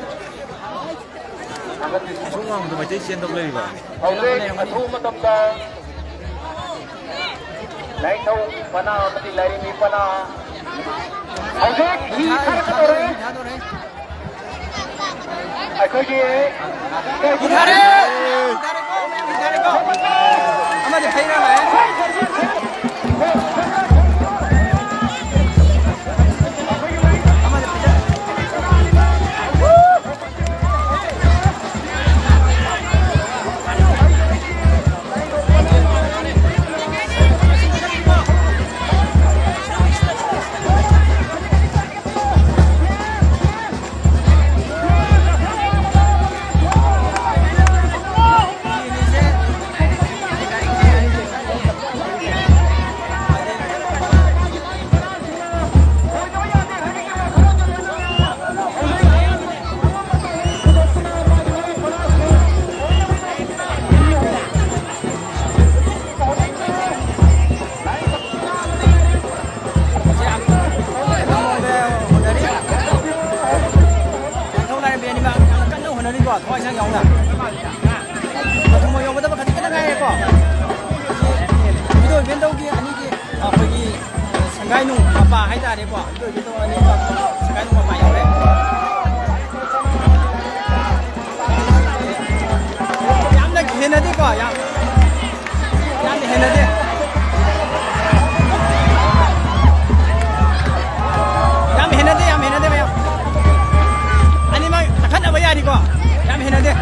ꯊꯥꯡꯒꯠꯄꯤꯔꯛꯎ꯫ ꯑꯁꯣꯛ ꯋꯥꯡꯃꯗ ꯃꯩꯇꯩ ꯆꯦꯟꯗꯧ ꯂꯩꯔꯤꯕ? ꯍꯧꯖꯤꯛ ꯑꯊꯨꯕ ꯃꯇꯝꯗ ꯂꯥꯏꯅꯤꯡꯊꯧ ꯄꯅꯥ ꯑꯃꯗꯤ ꯂꯥꯏꯔꯦꯝꯕꯤ ꯄꯅꯥ ꯍꯧꯖꯤꯛ ꯍꯤ ꯊꯥꯔꯛꯀꯗꯧꯔꯦ꯫ ꯑꯩꯈꯣꯏꯒꯤ ꯊꯥꯔꯦ! ꯊꯥꯔꯦꯀꯣ! ꯊꯥꯔꯦꯀꯣ! ꯑꯃꯗꯤ ꯍꯩꯔꯥ ꯂꯥꯛꯑꯦ꯫ ꯑꯃꯗꯤ ꯄꯤꯖꯔꯦ꯫ ꯀꯣ, ꯊꯋꯥꯏꯁꯥꯡ ꯌꯥꯎꯅ꯫ ꯃꯊꯨꯝ ꯃꯣꯏ ꯌꯧꯒꯗꯕ ꯈꯖꯤꯛ ꯈꯛꯇ ꯉꯥꯏꯔꯦꯀꯣ꯫ ꯃꯤꯗꯣ ꯏꯚꯦꯟꯗꯧꯒꯤ ꯑꯅꯤꯒꯤ ꯑꯩꯈꯣꯏꯒꯤ ꯁꯪꯒꯥꯏ ꯅꯨꯡ ꯃꯄꯥ ꯍꯥꯏꯇꯥꯔꯦꯀꯣ꯫ ꯃꯤꯗꯣ ꯏꯚꯦꯟꯗꯧ ꯑꯅꯤ ꯁꯪꯒꯥꯏ ꯅꯨꯡ ꯃꯄꯥ ꯌꯧꯔꯦ꯫ ꯌꯥꯝꯅ ꯍꯦꯟꯅꯗꯦꯀꯣ, ꯌꯥꯝ ꯌꯥꯝ ꯍꯦꯟꯅꯗꯦ꯫ ꯌꯥꯝ ꯍꯦꯟꯅꯗꯦ, ꯌꯥꯝ ꯍꯦꯟꯅꯗꯦ, ꯃꯌꯥꯝ꯫ ꯑꯅꯤꯃꯛ ꯇꯛꯈꯠꯅꯕ ꯌꯥꯅꯤꯀꯣ? ꯌꯥꯝ ꯍꯦꯟꯅꯗꯦ꯫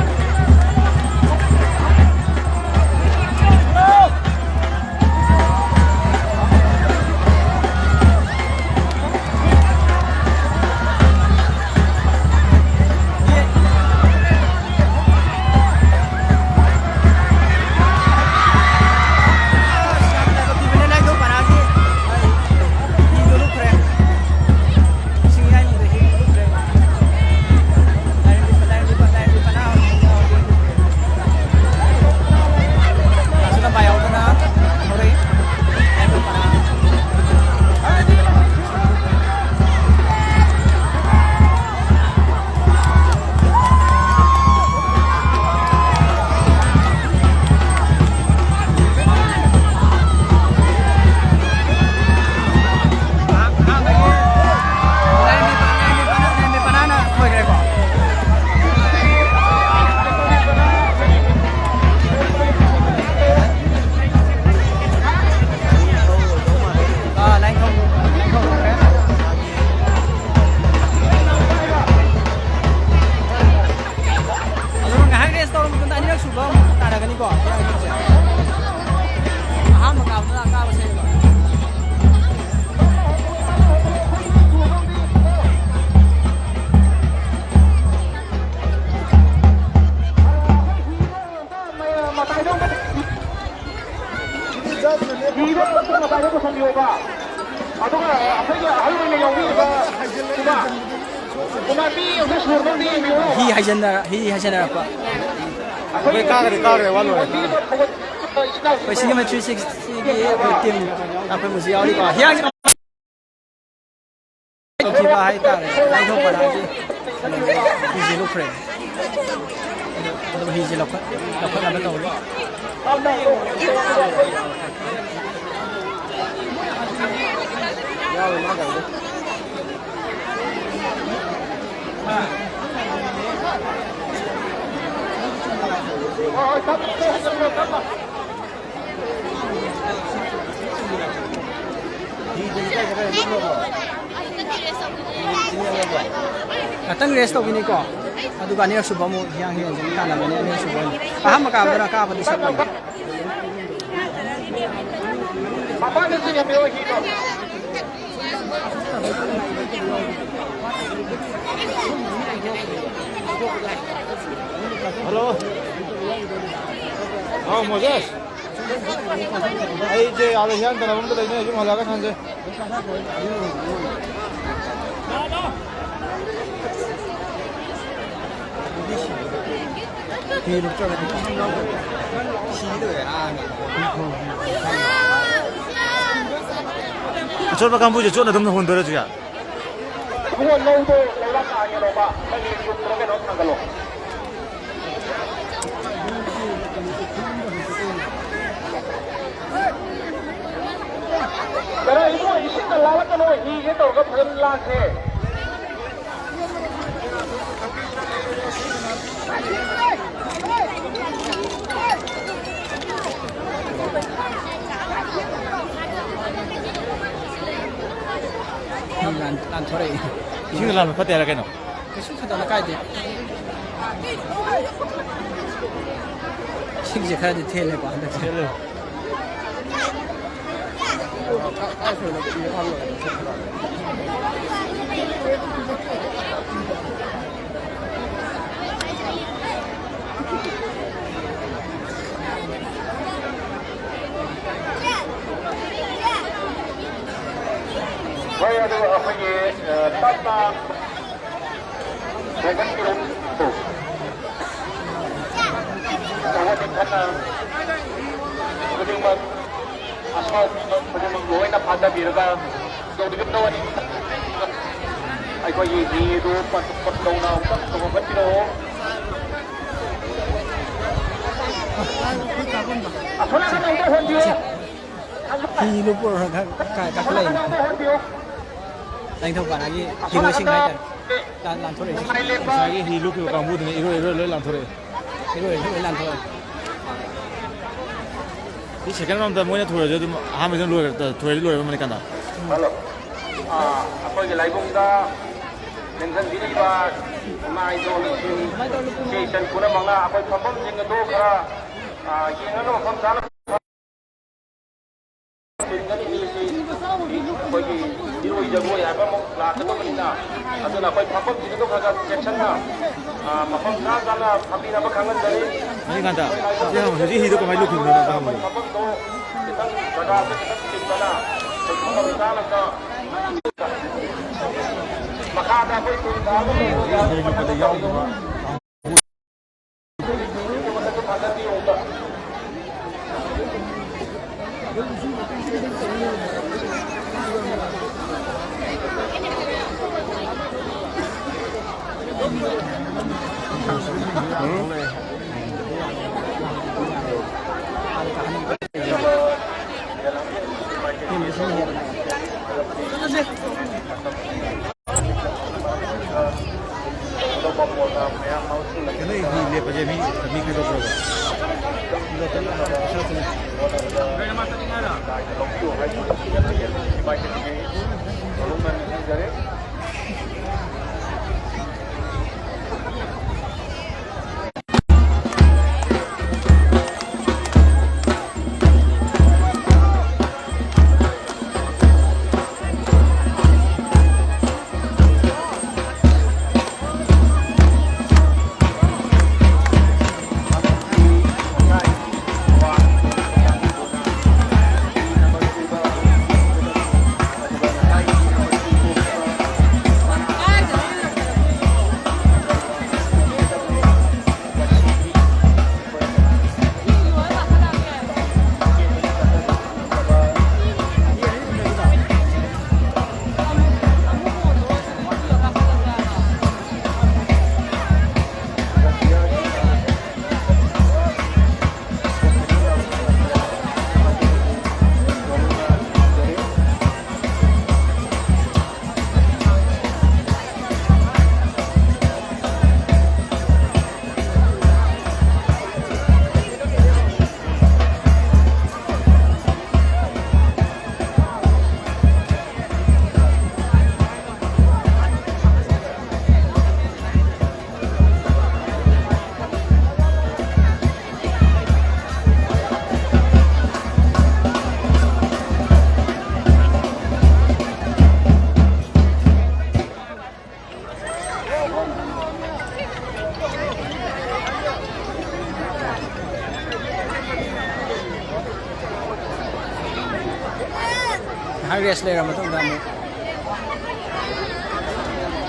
ꯑꯗꯨꯒ ꯉꯥꯏꯍꯥꯛ rest ꯇꯧꯔ ꯃꯇꯨꯡꯗ ꯑꯅꯤꯔꯛ ꯁꯨꯕ ꯑꯃꯨꯛ ꯇꯥꯟꯅꯒꯅꯤꯀꯣ꯫ ꯑꯍꯥꯟꯕ ꯀꯥꯕꯗ ꯑꯀꯥꯕ ꯁꯦꯝꯕ꯫ ꯃꯇꯥꯏꯗ ꯑꯝꯇ ꯄꯨꯁꯟꯕꯤꯌꯣꯕ꯫ ꯑꯗꯨꯒ ꯑꯩꯈꯣꯏꯒꯤ ꯑꯍꯜ ꯑꯣꯏꯅ ꯌꯥꯎꯕꯤꯔꯤꯕ ꯏꯃꯥ, ꯏꯃꯥ, ꯃꯤ ꯑꯝꯇ ꯁꯨꯔꯕ ꯑꯝꯇ ꯌꯦꯡꯕꯤꯌꯨ꯫ ꯍꯤ ꯍꯥꯏꯖꯟꯅ-, ꯍꯤ ꯍꯥꯏꯖꯟꯅꯔꯛꯄ꯫ ꯑꯩꯈꯣꯏ ꯀꯥꯒꯗꯤ ꯀꯥꯔꯨꯔꯦ, ꯋꯥ ꯂꯣꯏꯔꯦ꯫ ꯂꯝꯕꯤꯗ ꯊꯧꯒꯠ-, ꯏꯆꯤꯟ ꯏꯅꯥꯎꯁꯤꯡ ꯁꯤꯒꯤ ꯑꯩꯈꯣꯏ team ꯑꯩꯈꯣꯏ ꯃꯨꯖꯤ ꯌꯥꯎꯔꯤꯀꯣ꯫ ꯍꯤꯌꯥꯡ ꯇꯧꯈꯤꯕ ꯍꯥꯏꯇꯥꯔꯦ꯫ ꯂꯥꯏꯊꯣꯛꯄ ꯂꯥꯏꯒꯤ ꯍꯤꯁꯦ ꯂꯨꯞꯈ꯭ꯔꯦ꯫ ꯑꯗꯨ, ꯑꯗꯨ ꯍꯤꯁꯦ ꯂꯧꯈꯠ-, ꯂꯧꯈꯠꯅꯕ ꯇꯧꯔꯤ꯫ ꯉꯥꯛꯇꯪ rest ꯇꯧꯈꯤꯅꯤꯀꯣ, ꯑꯗꯨꯒ ꯑꯅꯤꯔꯛ ꯁꯨꯕ ꯑꯃꯨꯛ ꯍꯤꯌꯥꯡ ꯍꯤ ꯌꯦꯡꯖꯒꯦ ꯇꯥꯟꯅꯕꯅꯦ꯫ ꯑꯅꯤꯔꯛ ꯁꯨꯕ ꯑꯣꯏꯅ ꯑꯍꯥꯟꯕ ꯀꯥꯕꯗꯨꯅ ꯀꯥꯕꯗꯤ ꯁꯛꯄꯅꯤ꯫ ꯍꯜꯂꯣ꯫ ꯍꯥꯎ, ꯃꯣꯖꯦꯁ꯫ ꯑꯩꯁꯦ ꯑꯥꯗ ꯍꯤꯌꯥꯡ ꯇꯥꯟꯅꯕ ꯑꯝꯗ ꯂꯩꯅꯦ, ꯌꯨꯝ ꯍꯜꯂꯛꯑꯒ ꯁꯥꯟꯅꯁꯦ꯫ ꯑꯆꯣꯠꯄ ꯀꯥꯡꯕꯨꯁꯦ ꯆꯣꯠꯅ ꯑꯗꯨꯝ ꯍꯣꯟꯗꯣꯏꯔꯁꯨ ꯌꯥꯏ꯫ ꯏꯕꯨꯡꯉꯣ, ꯂꯧꯗꯣ ꯂꯩꯕꯥꯛ ꯀꯥ ꯍꯦꯜꯂꯣꯕ, ꯅꯪꯒꯤ ꯆꯨꯝꯗ꯭ꯔꯣ ꯀꯩꯅꯣ ꯊꯥꯡꯒꯠꯂꯣ꯫ ꯀꯩꯅꯣ, ꯏꯕꯨꯡꯉꯣ, ꯏꯁꯤꯡꯒ ꯂꯥꯜꯂꯛꯀꯅꯣ, ꯍꯤꯁꯦ ꯇꯧꯔꯒ ꯐꯖꯅ ꯂꯥꯟꯁꯦ꯫ ꯂꯥꯟ-, ꯂꯥꯟꯊꯣꯔꯛꯏ꯫ ꯏꯁꯤꯡꯗ ꯂꯥꯟꯕ ꯐꯠꯇꯦ ꯍꯥꯏꯔ ꯀꯩꯅꯣ? ꯀꯩꯁꯨ ꯊꯣꯏꯗꯣꯛꯅ ꯀꯥꯏꯗꯦ꯫ ꯏꯁꯤꯡꯁꯦ ꯈꯔꯗꯤ ꯊꯦꯜꯂꯦꯀꯣ ꯍꯟꯗꯛꯁꯦ꯫ ꯊꯦꯜꯂꯦ꯫ ꯍꯣꯏ, ꯑꯗꯨ ꯑꯩꯈꯣꯏꯒꯤ, ꯑ, ꯇꯞꯅ ꯁꯥꯏꯀꯜ ꯒ꯭ꯔꯨꯞ ꯑꯆꯧꯕ ꯅꯤꯡꯊꯠꯅ ꯈꯨꯗꯤꯡꯃꯛ ꯑꯁꯥꯎꯕ ꯈꯨꯗꯤꯡꯃꯛ ꯂꯣꯏꯅ ꯐꯥꯊꯕꯤꯔꯒ ꯇꯧꯕꯤꯒꯗꯕꯅꯤ꯫ ꯑꯩꯈꯣꯏꯒꯤ ꯍꯤꯗꯨ ꯄꯠ ꯄꯠ ꯇꯧꯅ ꯑꯃꯨꯛꯇꯪ ꯆꯣꯡꯈꯠꯄꯤꯔꯛꯑꯣ꯫ ꯑꯁꯣꯝ ꯅꯥꯀꯟꯗ ꯍꯣꯟꯕꯤꯌꯨ꯫ ꯍꯤ ꯂꯨꯞꯄꯨꯔꯒ ꯀꯥ-, ꯀꯥꯈꯠꯂꯛꯏꯅꯦ꯫ ꯂꯥꯏꯅꯤꯡꯊꯧ ꯄꯥꯅꯒꯤ ꯍꯤꯔꯣꯁꯤꯡ ꯍꯥꯏꯇꯥꯔꯦ꯫ ꯂꯥꯟ-, ꯂꯥꯟꯊꯣꯔꯛꯏꯁꯦ꯫ ꯉꯁꯥꯏꯒꯤ ꯍꯤ ꯂꯨꯞꯈꯤꯕ ꯀꯥꯡꯕꯨꯗꯨꯅ ꯏꯔꯣꯏ ꯏꯔꯣꯏ ꯂꯣꯏ ꯂꯥꯟꯊꯣꯔꯛꯑꯦ꯫ ꯏꯔꯣꯏ ꯏꯔꯣꯏ ꯂꯣꯏ ꯂꯥꯟꯊꯣꯔꯛꯑꯦ꯫ ꯁꯤ second round ꯃꯣꯏꯅ ꯊꯣꯏꯔꯁꯨ ꯑꯗꯨꯝ ꯑꯍꯥꯟꯕꯗ ꯂꯣꯏꯔ-, ꯊꯣꯏꯔꯗꯤ ꯂꯣꯏꯔꯕꯅꯤ ꯀꯟꯗ꯫ ꯍꯜꯂꯣ꯫ ꯑꯥ, ꯑꯩꯈꯣꯏꯒꯤ ꯂꯥꯏꯕꯨꯡꯗ ꯂꯦꯡꯁꯤꯟꯕꯤꯔꯤꯕ ꯏꯃꯥ ꯏꯗꯣꯜꯁꯤꯡ, ꯏꯆꯦ ꯏꯆꯟ ꯄꯨꯝꯅꯃꯛꯅ ꯑꯩꯈꯣꯏ ꯐꯝꯐꯝꯁꯤꯡ ꯑꯗꯨ ꯈꯔ, ꯑꯥ, ꯌꯦꯡꯉꯒ ꯃꯐꯝ ꯆꯥꯅ ꯑꯩꯈꯣꯏꯒꯤ ꯏꯔꯣꯏ ꯖꯒꯣꯏ ꯍꯥꯏꯕ ꯑꯃ ꯂꯥꯛꯀꯗꯧꯕꯅꯤꯅ, ꯑꯗꯨꯅ ꯑꯩꯈꯣꯏ ꯐꯝꯐꯝꯁꯤꯡ ꯑꯗꯨ ꯈꯔ ꯈꯔ ꯆꯦꯛꯁꯤꯟꯅ, ꯑꯥ, ꯃꯐꯝ ꯆꯥ ꯆꯥꯅ ꯊꯝꯕꯤꯅꯕ ꯈꯪꯍꯟꯖꯔꯤ꯫ ꯍꯧꯖꯤꯛꯀꯥꯟꯗ ꯍꯧꯖꯤꯛ ꯍꯪꯉꯣ, ꯍꯧꯖꯤꯛ ꯍꯤꯗꯣ ꯀꯃꯥꯏꯅ ꯂꯨꯞꯈꯤꯕꯅꯣ ꯑꯝꯇ ꯍꯪꯉꯣ꯫ ꯃꯐꯝꯗꯣ ꯈꯤꯇꯪ ꯖꯒꯥꯗꯣ ꯈꯤꯇꯪ ꯆꯤꯟꯕꯅ ꯑꯩꯈꯣꯏ ꯐꯝꯐꯝ ꯆꯥꯅ ꯑꯝꯇ ꯃꯈꯥꯗ ꯑꯩꯈꯣꯏ ꯇꯨꯜ ꯊꯥꯕ ꯂꯩꯕ ꯌꯥꯎꯗꯕ꯫ ꯀꯩꯅꯣ, ꯍꯤ ꯂꯦꯞꯄꯁꯦ ꯃꯤ, ꯃꯤ ꯀꯩꯗꯧꯈ꯭ꯔꯕ? ꯉꯥꯏꯍꯥꯛ rest ꯂꯩꯔ ꯃꯇꯨꯡꯗ ꯑꯃꯨꯛ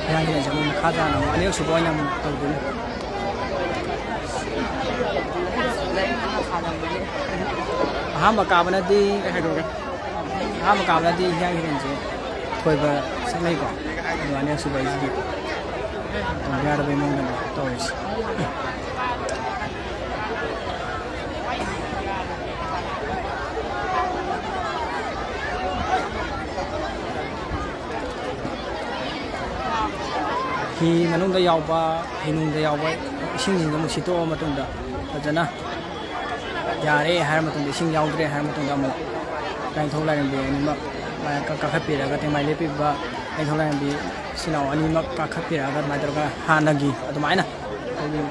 ꯍꯤꯌꯥꯡ ꯍꯤꯔꯦꯟꯁꯦ ꯑꯃꯨꯛ ꯃꯈꯥ ꯇꯥꯅ ꯑꯃꯨꯛ ꯑꯅꯤꯔꯛ ꯁꯨꯕ ꯑꯣꯏꯅ ꯑꯃꯨꯛ ꯇꯧꯗꯣꯏꯅꯤ꯫ ꯑꯍꯥꯟꯕ ꯀꯥꯕꯅꯗꯤ, ꯑꯩ ꯍꯥꯏꯗꯣꯛꯑꯒꯦ, ꯑꯍꯥꯟꯕ ꯀꯥꯕꯅꯗꯤ ꯍꯤꯌꯥꯡ ꯍꯤꯔꯦꯟꯁꯦ ꯊꯣꯏꯕ ꯁꯛꯅꯩꯀꯣ꯫ ꯑꯗꯣ ꯑꯅꯤꯔꯛ ꯁꯨꯕ ꯑꯩꯁꯤꯗꯤ ꯇꯧꯕ ꯌꯥꯗꯕꯩ ꯃꯑꯣꯡꯗꯅꯦ ꯇꯧꯔꯤꯁꯦ꯫ ꯍꯤ ꯃꯅꯨꯡꯗ ꯌꯥꯎꯕ, ꯍꯤ ꯅꯨꯡꯗ ꯌꯥꯎꯕ ꯏꯁꯤꯡꯁꯤꯡꯗꯣ ꯑꯃꯨꯛ ꯁꯤꯠꯇꯣꯛꯑ ꯃꯇꯨꯡꯗ ꯐꯖꯅ ꯌꯥꯔꯦ ꯍꯥꯏꯔ ꯃꯇꯨꯡꯗ, ꯏꯁꯤꯡ ꯌꯥꯎꯗ꯭ꯔꯦ ꯍꯥꯏꯔ ꯃꯇꯨꯡꯗ, ꯑꯃꯨꯛ ꯂꯥꯏꯅꯤꯡꯊꯧ ꯂꯥꯏꯔꯦꯝꯕꯤ ꯑꯅꯤꯃꯛ ꯀꯥꯈꯠꯄꯤꯔꯒ, ꯇꯦꯡꯃꯥꯏ ꯂꯦꯞꯄꯤꯕ ꯂꯥꯏꯅꯤꯡꯊꯧ ꯂꯥꯏꯔꯦꯝꯕꯤ ꯏꯆꯤꯟ ꯏꯅꯥꯎ ꯑꯅꯤꯃꯛ ꯀꯥꯈꯠꯄꯤꯔꯛꯑꯒ ꯑꯗꯨꯃꯥꯏꯅ ꯇꯧꯔꯒ ꯍꯥꯟꯅꯒꯤ ꯑꯩꯈꯣꯏꯒꯤ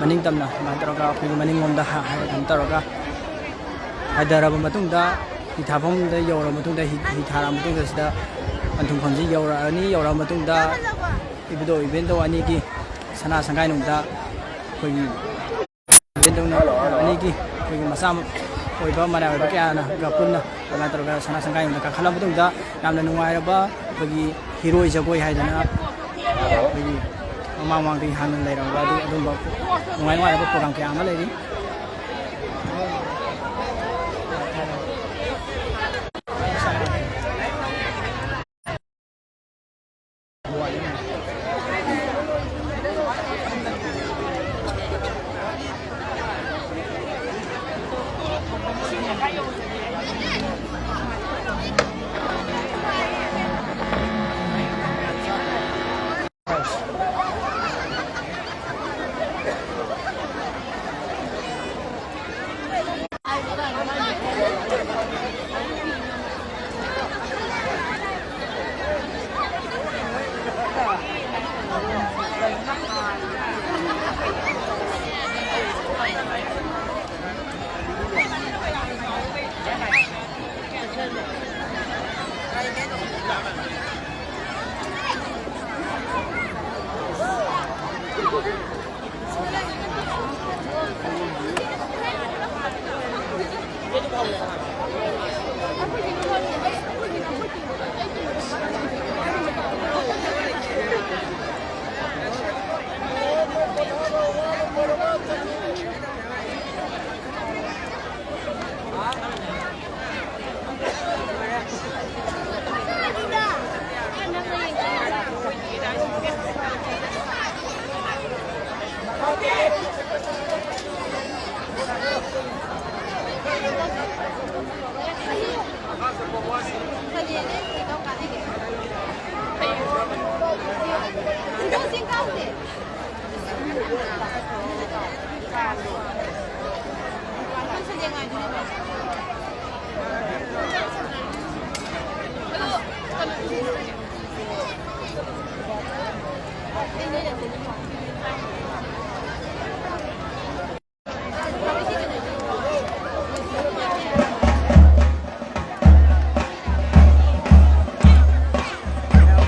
ꯃꯅꯤꯡ ꯇꯝꯅ ꯑꯗꯨꯃꯥꯏꯅ ꯇꯧꯔꯒ ꯑꯩꯈꯣꯏꯒꯤ ꯃꯅꯤꯡꯂꯣꯝꯗ ꯍꯥ-, ꯍꯥꯏ-, ꯀꯩꯅꯣ ꯇꯧꯔꯒ ꯍꯥꯏꯊꯔꯕ ꯃꯇꯨꯡꯗ, ꯍꯤ ꯊꯥꯐꯝꯗ ꯌꯧꯔꯕ ꯃꯇꯨꯡꯗ, ꯍꯤ, ꯍꯤ ꯊꯥꯔꯛꯑ ꯃꯇꯨꯡꯗ ꯁꯤꯗ ꯄꯟꯊꯨꯡꯐꯝꯁꯤ ꯌꯧꯔꯛꯑꯅꯤ꯫ ꯌꯧꯔꯛꯑ ꯃꯇꯨꯡꯗ ꯏꯕꯨꯙꯧ ꯏꯕꯦꯟꯗꯧ ꯑꯅꯤꯒꯤ ꯁꯅꯥ ꯁꯪꯒꯥꯏꯅꯨꯡꯗ ꯑꯩꯈꯣꯏꯒꯤ ꯏꯕꯦꯟꯗꯧꯅ ꯑꯅꯤꯒꯤ ꯑꯩꯈꯣꯏꯒꯤ ꯃꯆꯥ ꯑꯣꯏꯕ ꯃꯔꯥꯏ ꯑꯣꯏꯕ ꯀꯌꯥꯅꯒ ꯄꯨꯟꯅ ꯑꯗꯨꯃꯥꯏꯅ ꯇꯧꯔꯒ ꯁꯅꯥ ꯁꯪꯒꯥꯏꯅꯨꯡꯗ ꯀꯥꯈꯠꯂ ꯃꯇꯨꯡꯗ ꯌꯥꯝꯅ ꯅꯨꯡꯉꯥꯏꯔꯕ ꯑꯩꯈꯣꯏꯒꯤ ꯍꯤꯔꯣꯏ ꯖꯒꯣꯏ ꯍꯥꯏꯗꯅ ꯑꯩꯈꯣꯏꯒꯤ ꯃꯃꯥꯡ ꯃꯃꯥꯡꯗꯒꯤ ꯍꯥꯟꯅ ꯂꯩꯔꯝꯕ ꯑꯗꯨ, ꯑꯗꯨꯝꯕ ꯅꯨꯡꯉꯥꯏ ꯅꯨꯡꯉꯥꯏꯔꯕ program ꯀꯌꯥ ꯑꯃ ꯂꯩꯔꯤ꯫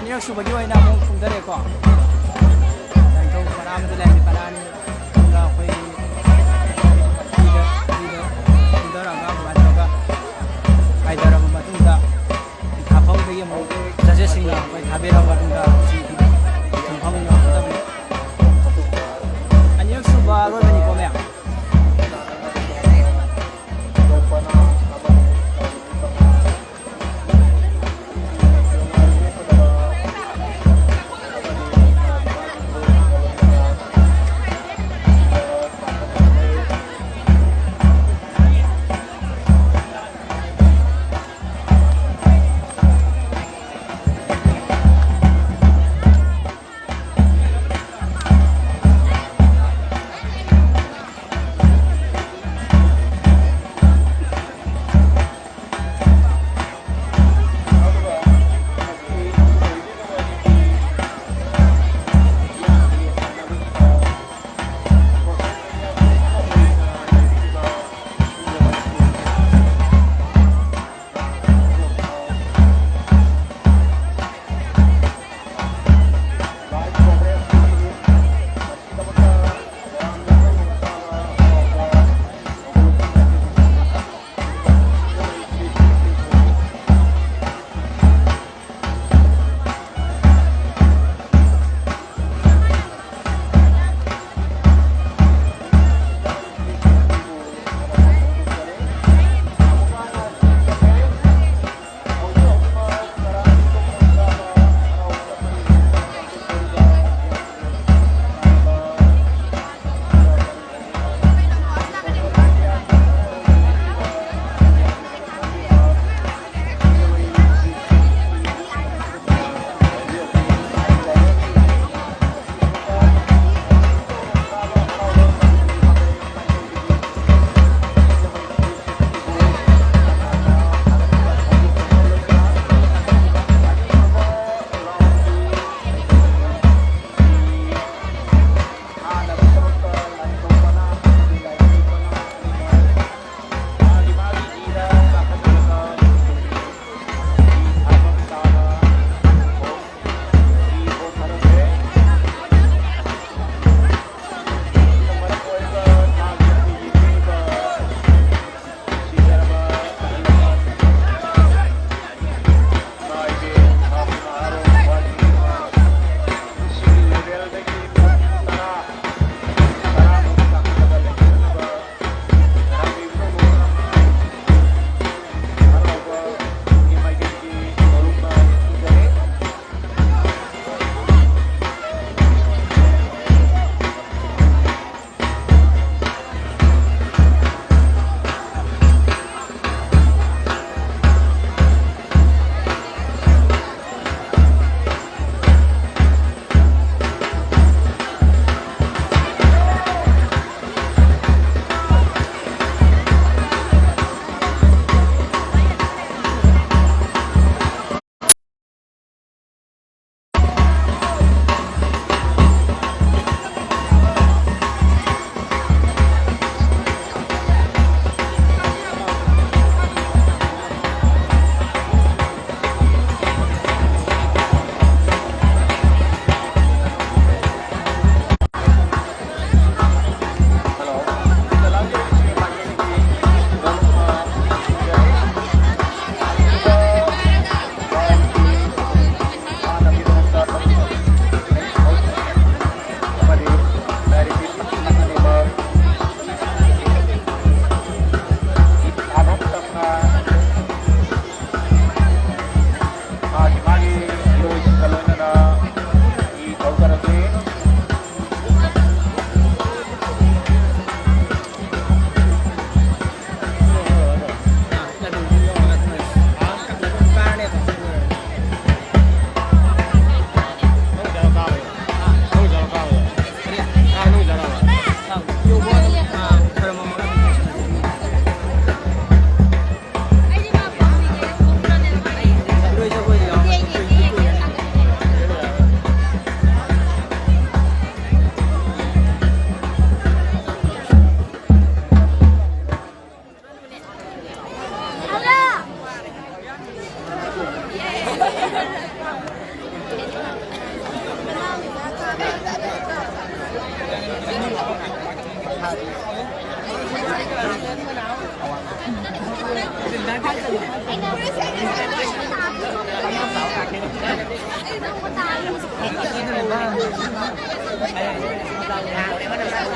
ꯑꯅꯤꯔꯛ ꯁꯨꯕꯒꯤ ꯑꯣꯏꯅ ꯑꯃꯨꯛ ꯀꯨꯝꯊꯔꯦꯀꯣ꯫ ꯂꯥꯏꯅꯤꯡꯊꯧ ꯄꯔꯥ ꯑꯃꯗ ꯂꯩꯔꯝꯃꯤ ꯄꯔꯥ ꯑꯅꯤ꯫ ꯑꯗꯨꯒ ꯑꯩꯈꯣꯏꯒꯤ ꯍꯤꯗ, ꯍꯤꯗ ꯀꯨꯝꯊꯔꯒ ꯑꯗꯨꯃꯥꯏꯅ ꯇꯧꯔꯒ ꯍꯥꯏꯊꯔꯕ ꯃꯇꯨꯡꯗ ꯏꯊꯥꯐꯝꯗꯒꯤ ꯑꯃꯨꯛ judges ꯁꯤꯡꯅ ꯑꯩꯈꯣꯏ ꯊꯥꯕꯤꯔꯕ ꯃꯇꯨꯡꯗ ꯁꯤ ꯏꯊꯥꯐꯝ ꯌꯧꯔꯛꯀꯗꯕꯅꯤ꯫ ꯑꯅꯤꯔꯛ ꯁꯨꯕ ꯑꯔꯣꯏꯕꯅꯤꯀꯣ ꯃꯌꯥꯝ꯫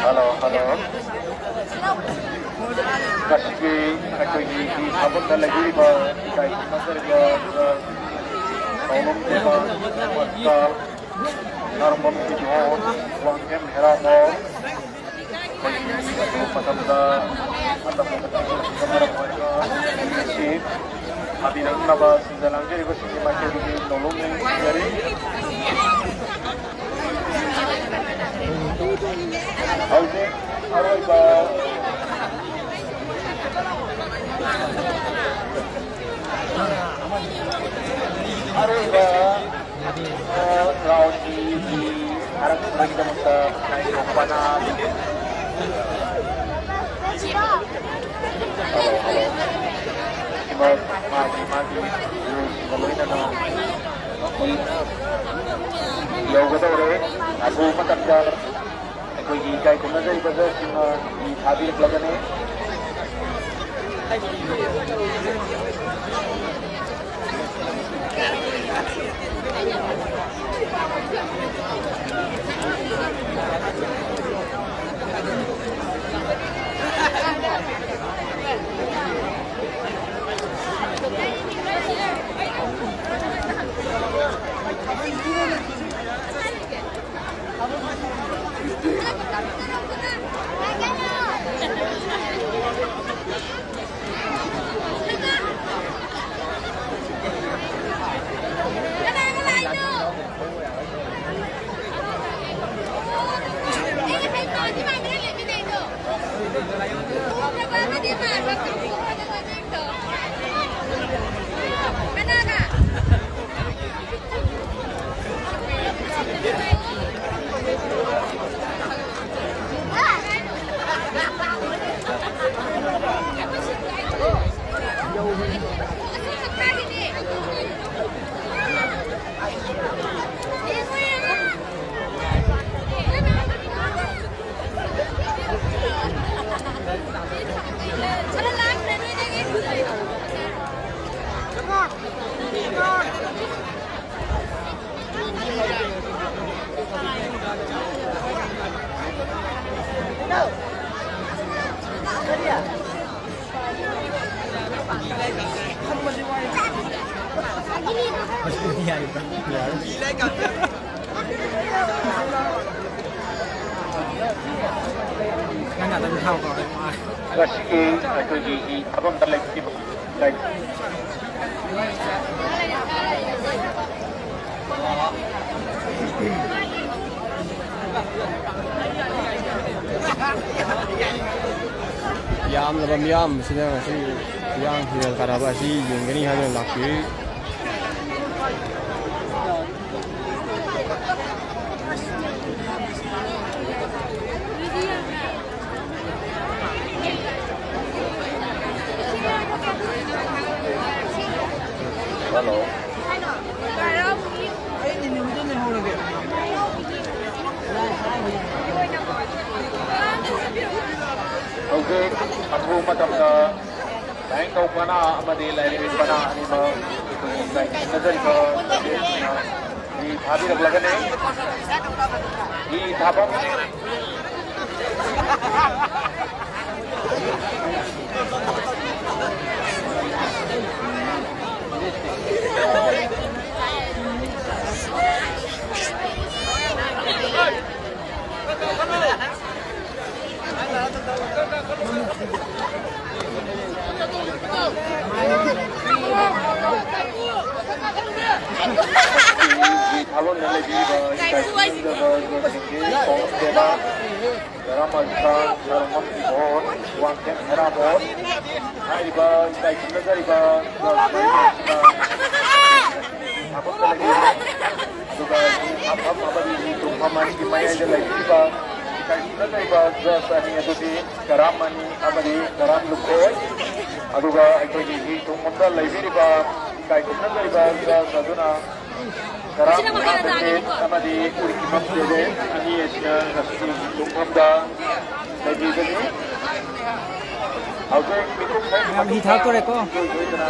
Hello, hello. ꯉꯁꯤꯒꯤ ꯑꯩꯈꯣꯏꯒꯤ ꯐꯤ ꯁꯥꯐꯝꯗ ꯂꯩꯕꯤꯔꯤꯕ ꯏꯀꯥꯏ ꯈꯨꯝꯅꯖꯔꯤꯕ ꯄꯥꯎꯅꯝ ꯇꯦꯕ ꯅꯥꯔꯝꯕꯝ ꯏꯕꯣ ꯋꯥꯡꯈꯦꯝ ꯍꯦꯔꯥꯃꯣ꯫ ꯑꯩꯈꯣꯏꯒꯤ ꯑꯊꯨꯕ ꯃꯇꯝꯗ ꯃꯇꯝ ꯈꯛꯇꯪ ꯃꯔꯝ ꯑꯣꯏꯔꯒ ꯉꯁꯤ ꯊꯥꯕꯤꯔꯛꯅꯕ ꯁꯤꯟꯖ ꯂꯥꯡꯖꯔꯤꯕꯁꯤꯡꯒꯤ ꯃꯥꯏꯀꯩꯗꯒꯤ ꯅꯣꯂꯨꯛꯅ ꯅꯤꯡꯁꯤꯡꯖꯔꯤ꯫ ꯍꯧꯖꯤꯛ ꯑꯔꯣꯏꯕ ꯑꯔꯣꯏꯕ ꯔꯥꯎꯟꯒꯤ ꯊꯥꯔꯛꯄꯒꯤꯗꯃꯛꯇ ꯉꯥꯏꯈꯣꯛꯄꯅ꯫ Hello, hello. ꯁꯤꯃ ꯃꯥꯒꯤ, ꯃꯥꯒꯤ ꯔꯨꯜꯁꯤꯡꯒ ꯂꯣꯏꯅꯅ ꯌꯧꯒꯗꯧꯔꯦ꯫ ꯑꯊꯨꯕ ꯃꯇꯝꯗ ꯑꯩꯈꯣꯏꯒꯤ ꯏꯀꯥꯏ ꯈꯨꯝꯅꯖꯔꯤꯕꯁꯤꯡꯅ ꯐꯤ ꯊꯥꯕꯤꯔꯛꯂꯒꯅꯤ꯫ ꯉꯁꯤꯒꯤ ꯑꯩꯈꯣꯏꯒꯤ ꯊꯥꯕꯝꯗ ꯂꯩꯕꯤꯔꯤꯕ ꯂꯩ꯫ ꯌꯥꯝꯂꯕ ꯃꯤꯌꯥꯝ ꯑꯁꯤꯅ ꯉꯁꯤ ꯏꯔꯥꯡ ꯍꯤꯔꯦꯜ ꯀꯥꯟꯅꯕ ꯑꯁꯤ ꯌꯦꯡꯒꯅꯤ ꯍꯥꯏꯗꯨꯅ ꯂꯥꯛꯄꯤꯔꯤ꯫ ꯍꯜꯂꯣ꯫ ꯍꯧꯖꯤꯛ ꯑꯊꯨꯕ ꯃꯇꯝꯗ ꯂꯥꯏꯅꯤꯡꯊꯧ ꯄꯅꯥ ꯑꯃꯗꯤ ꯂꯥꯏꯔꯦꯝꯕꯤ ꯄꯅꯥ ꯑꯅꯤꯃꯛ ꯂꯥꯏꯅꯤꯡꯅꯖꯔꯤꯕ ꯃꯤ ꯊꯥꯕꯤꯔꯛꯂꯒꯅꯤ꯫ ꯃꯤ ꯊꯥꯐꯝ ꯊꯥꯕꯝꯗ ꯂꯩꯕꯤꯔꯤꯕ ꯏꯀꯥꯏ ꯈꯨꯝꯅꯖꯕ ꯏꯆꯦꯁꯤꯡ ꯀꯣꯡꯁꯦꯕ ꯔꯥꯃꯜꯁꯥ ꯁꯔꯃꯝ ꯏꯕꯣꯟ ꯋꯥꯡꯈꯦꯝ ꯍꯦꯔꯥꯃꯣꯟ ꯍꯥꯏꯔꯤꯕ ꯏꯀꯥꯏ ꯈꯨꯝꯅꯖꯔꯤꯕ ꯖꯖ ꯃꯔꯤꯃꯛꯁꯤꯅ ꯊꯥꯕꯝꯗ ꯂꯩꯕꯤꯔꯤ꯫ ꯑꯗꯨꯒ ꯃꯐꯝ ꯑꯃꯗꯤ ꯃꯤ ꯇꯨꯝꯐꯝ ꯑꯅꯤꯒꯤ ꯃꯌꯥꯏꯗ ꯂꯩꯕꯤꯔꯤꯕ ꯏꯀꯥꯏ ꯈꯨꯝꯅꯖꯔꯤꯕ ꯖꯖ ꯑꯅꯤ ꯑꯗꯨꯗꯤ ꯀꯔꯥꯝ ꯃꯅꯤ ꯑꯃꯗꯤ ꯀꯔꯥꯝ ꯂꯨꯈꯣꯏ꯫ ꯑꯗꯨꯒ ꯑꯩꯈꯣꯏꯒꯤ ꯍꯤ ꯇꯣꯡꯐꯝꯗ ꯂꯩꯕꯤꯔꯤꯕ ꯏꯀꯥꯏ ꯈꯨꯝꯅꯖꯔꯤꯕ ꯖꯖ ꯑꯗꯨꯅ ꯀꯔꯥꯝ ꯃꯍꯥꯁꯦ ꯑꯃꯗꯤ ꯎꯔꯤꯐꯤꯐꯝ ꯇꯦꯔꯦ ꯑꯅꯤ ꯑꯁꯤꯅ ꯉꯁꯤ ꯍꯤ ꯇꯣꯡꯐꯝꯗ ꯂꯩꯕꯤꯒꯅꯤ꯫ ꯍꯧꯖꯤꯛ ꯃꯤꯀꯨꯞ ꯃꯌꯥꯝ ꯍꯤ ꯊꯥꯛꯇꯣꯔꯦꯀꯣ꯫ ꯂꯣꯏꯗꯅ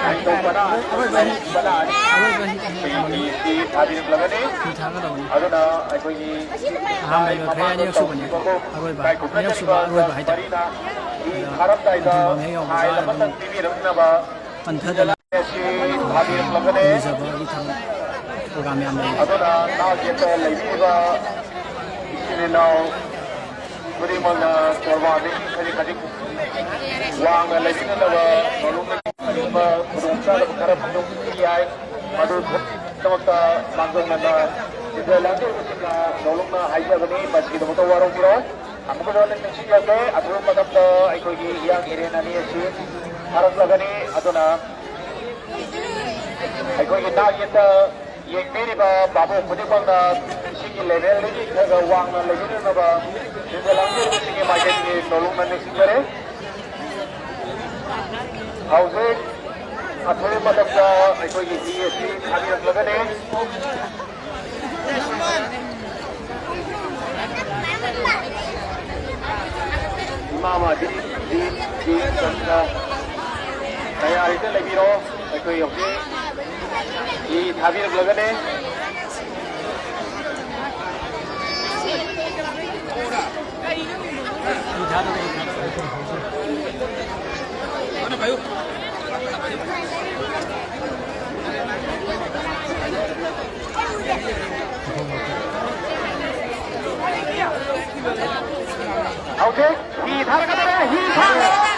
ꯅꯥꯏꯇꯣꯝꯕꯅ ꯑꯔꯣꯏꯕ ꯍꯤ꯫ ꯑꯔꯣꯏꯕ ꯍꯤ꯫ ꯍꯤ ꯊꯥꯕꯤꯔꯛꯂꯒꯅꯤ꯫ ꯍꯤ ꯊꯥꯒꯗꯕꯅꯤ꯫ ꯑꯗꯨꯅ ꯑꯩꯈꯣꯏꯒꯤ ꯑꯍꯥꯟꯕ ꯂꯣꯏꯈ꯭ꯔꯦ, ꯑꯅꯤꯔꯛ ꯁꯨꯕꯅꯤ꯫ ꯑꯔꯣꯏꯕ, ꯑꯅꯤꯔꯛ ꯁꯨꯕ ꯑꯔꯣꯏꯕ ꯍꯥꯏꯇꯥꯔꯦ꯫ ꯃꯔꯤꯅ ꯍꯤ ꯑꯗ ꯊꯥꯔꯝꯗꯥꯏꯗ ꯊꯣꯡꯐꯝ ꯍꯦꯛ ꯌꯧꯕꯒ ꯁꯥꯏꯟ ꯑꯗꯨꯝ ꯑꯃꯇꯪ ꯄꯤꯕꯤꯔꯛꯅꯕ ꯄꯟꯊꯗꯅ ꯑꯁꯤ ꯊꯥꯕꯤꯔꯛꯂꯒꯅꯤ꯫ ꯂꯨꯖꯕꯒꯤ ꯊꯕꯛ ꯄ꯭ꯔꯣꯒ꯭ꯔꯥꯝ ꯌꯥꯝ ꯂꯩ꯫ ꯑꯗꯨꯅ ꯅꯥꯛ ꯌꯦꯠꯇ ꯂꯩꯕꯤꯔꯤꯕ ꯏꯆꯤꯟ ꯏꯅꯥꯎ ꯈꯨꯗꯤꯡꯃꯛꯅ ꯇꯣꯔꯕꯥꯟꯗꯒꯤ ꯈꯖꯤꯛ ꯈꯖꯤꯛ ꯋꯥꯡꯅ ꯂꯩꯃꯤꯟꯅꯅꯕ ꯅꯣꯂꯨꯛꯅ ꯑꯗꯨꯒꯨꯝꯕ ꯈꯨꯗꯣꯡꯆꯥꯗꯕ ꯈꯔ ꯐꯪꯗꯣꯛꯄꯗꯤ ꯌꯥꯏ꯫ ꯃꯗꯨ ꯊꯣꯛꯇꯅꯕꯒꯤꯗꯃꯛꯇ ꯃꯥꯡꯖꯧꯅꯅ ꯁꯤꯗ ꯂꯥꯡꯖꯔꯤꯕꯁꯤꯡꯅ ꯅꯣꯂꯨꯛꯅ ꯍꯥꯏꯖꯕꯅꯤ꯫ ꯃꯁꯤꯒꯤꯗꯃꯛꯇ ꯋꯥꯔꯧꯕꯤꯔꯣꯏ꯫ ꯑꯃꯨꯛꯀꯁꯨ ꯍꯟꯅ ꯅꯤꯡꯁꯤꯡꯖꯒꯦ, ꯑꯊꯨꯕ ꯃꯇꯝꯗ ꯑꯩꯈꯣꯏꯒꯤ ꯍꯤꯌꯥꯡ ꯏꯔꯦꯟ ꯑꯅꯤ ꯑꯁꯤ ꯊꯥꯔꯛꯂꯒꯅꯤ꯫ ꯑꯗꯨꯅ ꯑꯩꯈꯣꯏꯒꯤ ꯅꯥꯛ ꯌꯦꯠꯇ ꯌꯦꯡꯕꯤꯔꯤꯕ ꯚꯥꯕꯣꯛ ꯈꯨꯗꯤꯡꯃꯛꯅ ꯏꯁꯤꯡꯒꯤ ꯂꯦꯚꯦꯜꯗꯒꯤ ꯈꯔ ꯈꯔ ꯋꯥꯡꯅ ꯂꯩꯕꯤꯅꯅꯕ ꯁꯤꯟꯖ ꯂꯥꯡꯖꯔꯤꯕꯁꯤꯡꯒꯤ ꯃꯥꯏꯀꯩꯗꯒꯤ ꯅꯣꯂꯨꯛꯅ ꯅꯤꯡꯁꯤꯡꯖꯔꯤ꯫ ꯍꯧꯖꯤꯛ ꯑꯊꯨꯕ ꯃꯇꯝꯗ ꯑꯩꯈꯣꯏꯒꯤ ꯍꯤ ꯑꯁꯤ ꯊꯥꯕꯤꯔꯛꯂꯒꯅꯤ꯫ ꯏꯃꯥ ꯃꯥꯗꯤ ꯗꯤ ꯗꯤ ꯆꯟꯗ ꯇꯌꯥꯔꯤꯗ ꯂꯩꯕꯤꯔꯣ꯫ ꯑꯩꯈꯣꯏ ꯍꯧꯖꯤꯛ ꯍꯤ ꯊꯥꯕꯤꯔꯛꯂꯒꯅꯤ꯫ ꯍꯧꯖꯤꯛ ꯍꯤ ꯊꯥꯔꯛꯀꯗꯧꯔꯦ, ꯍꯤ ꯊꯥꯔꯛꯀꯗꯧꯔꯦ꯫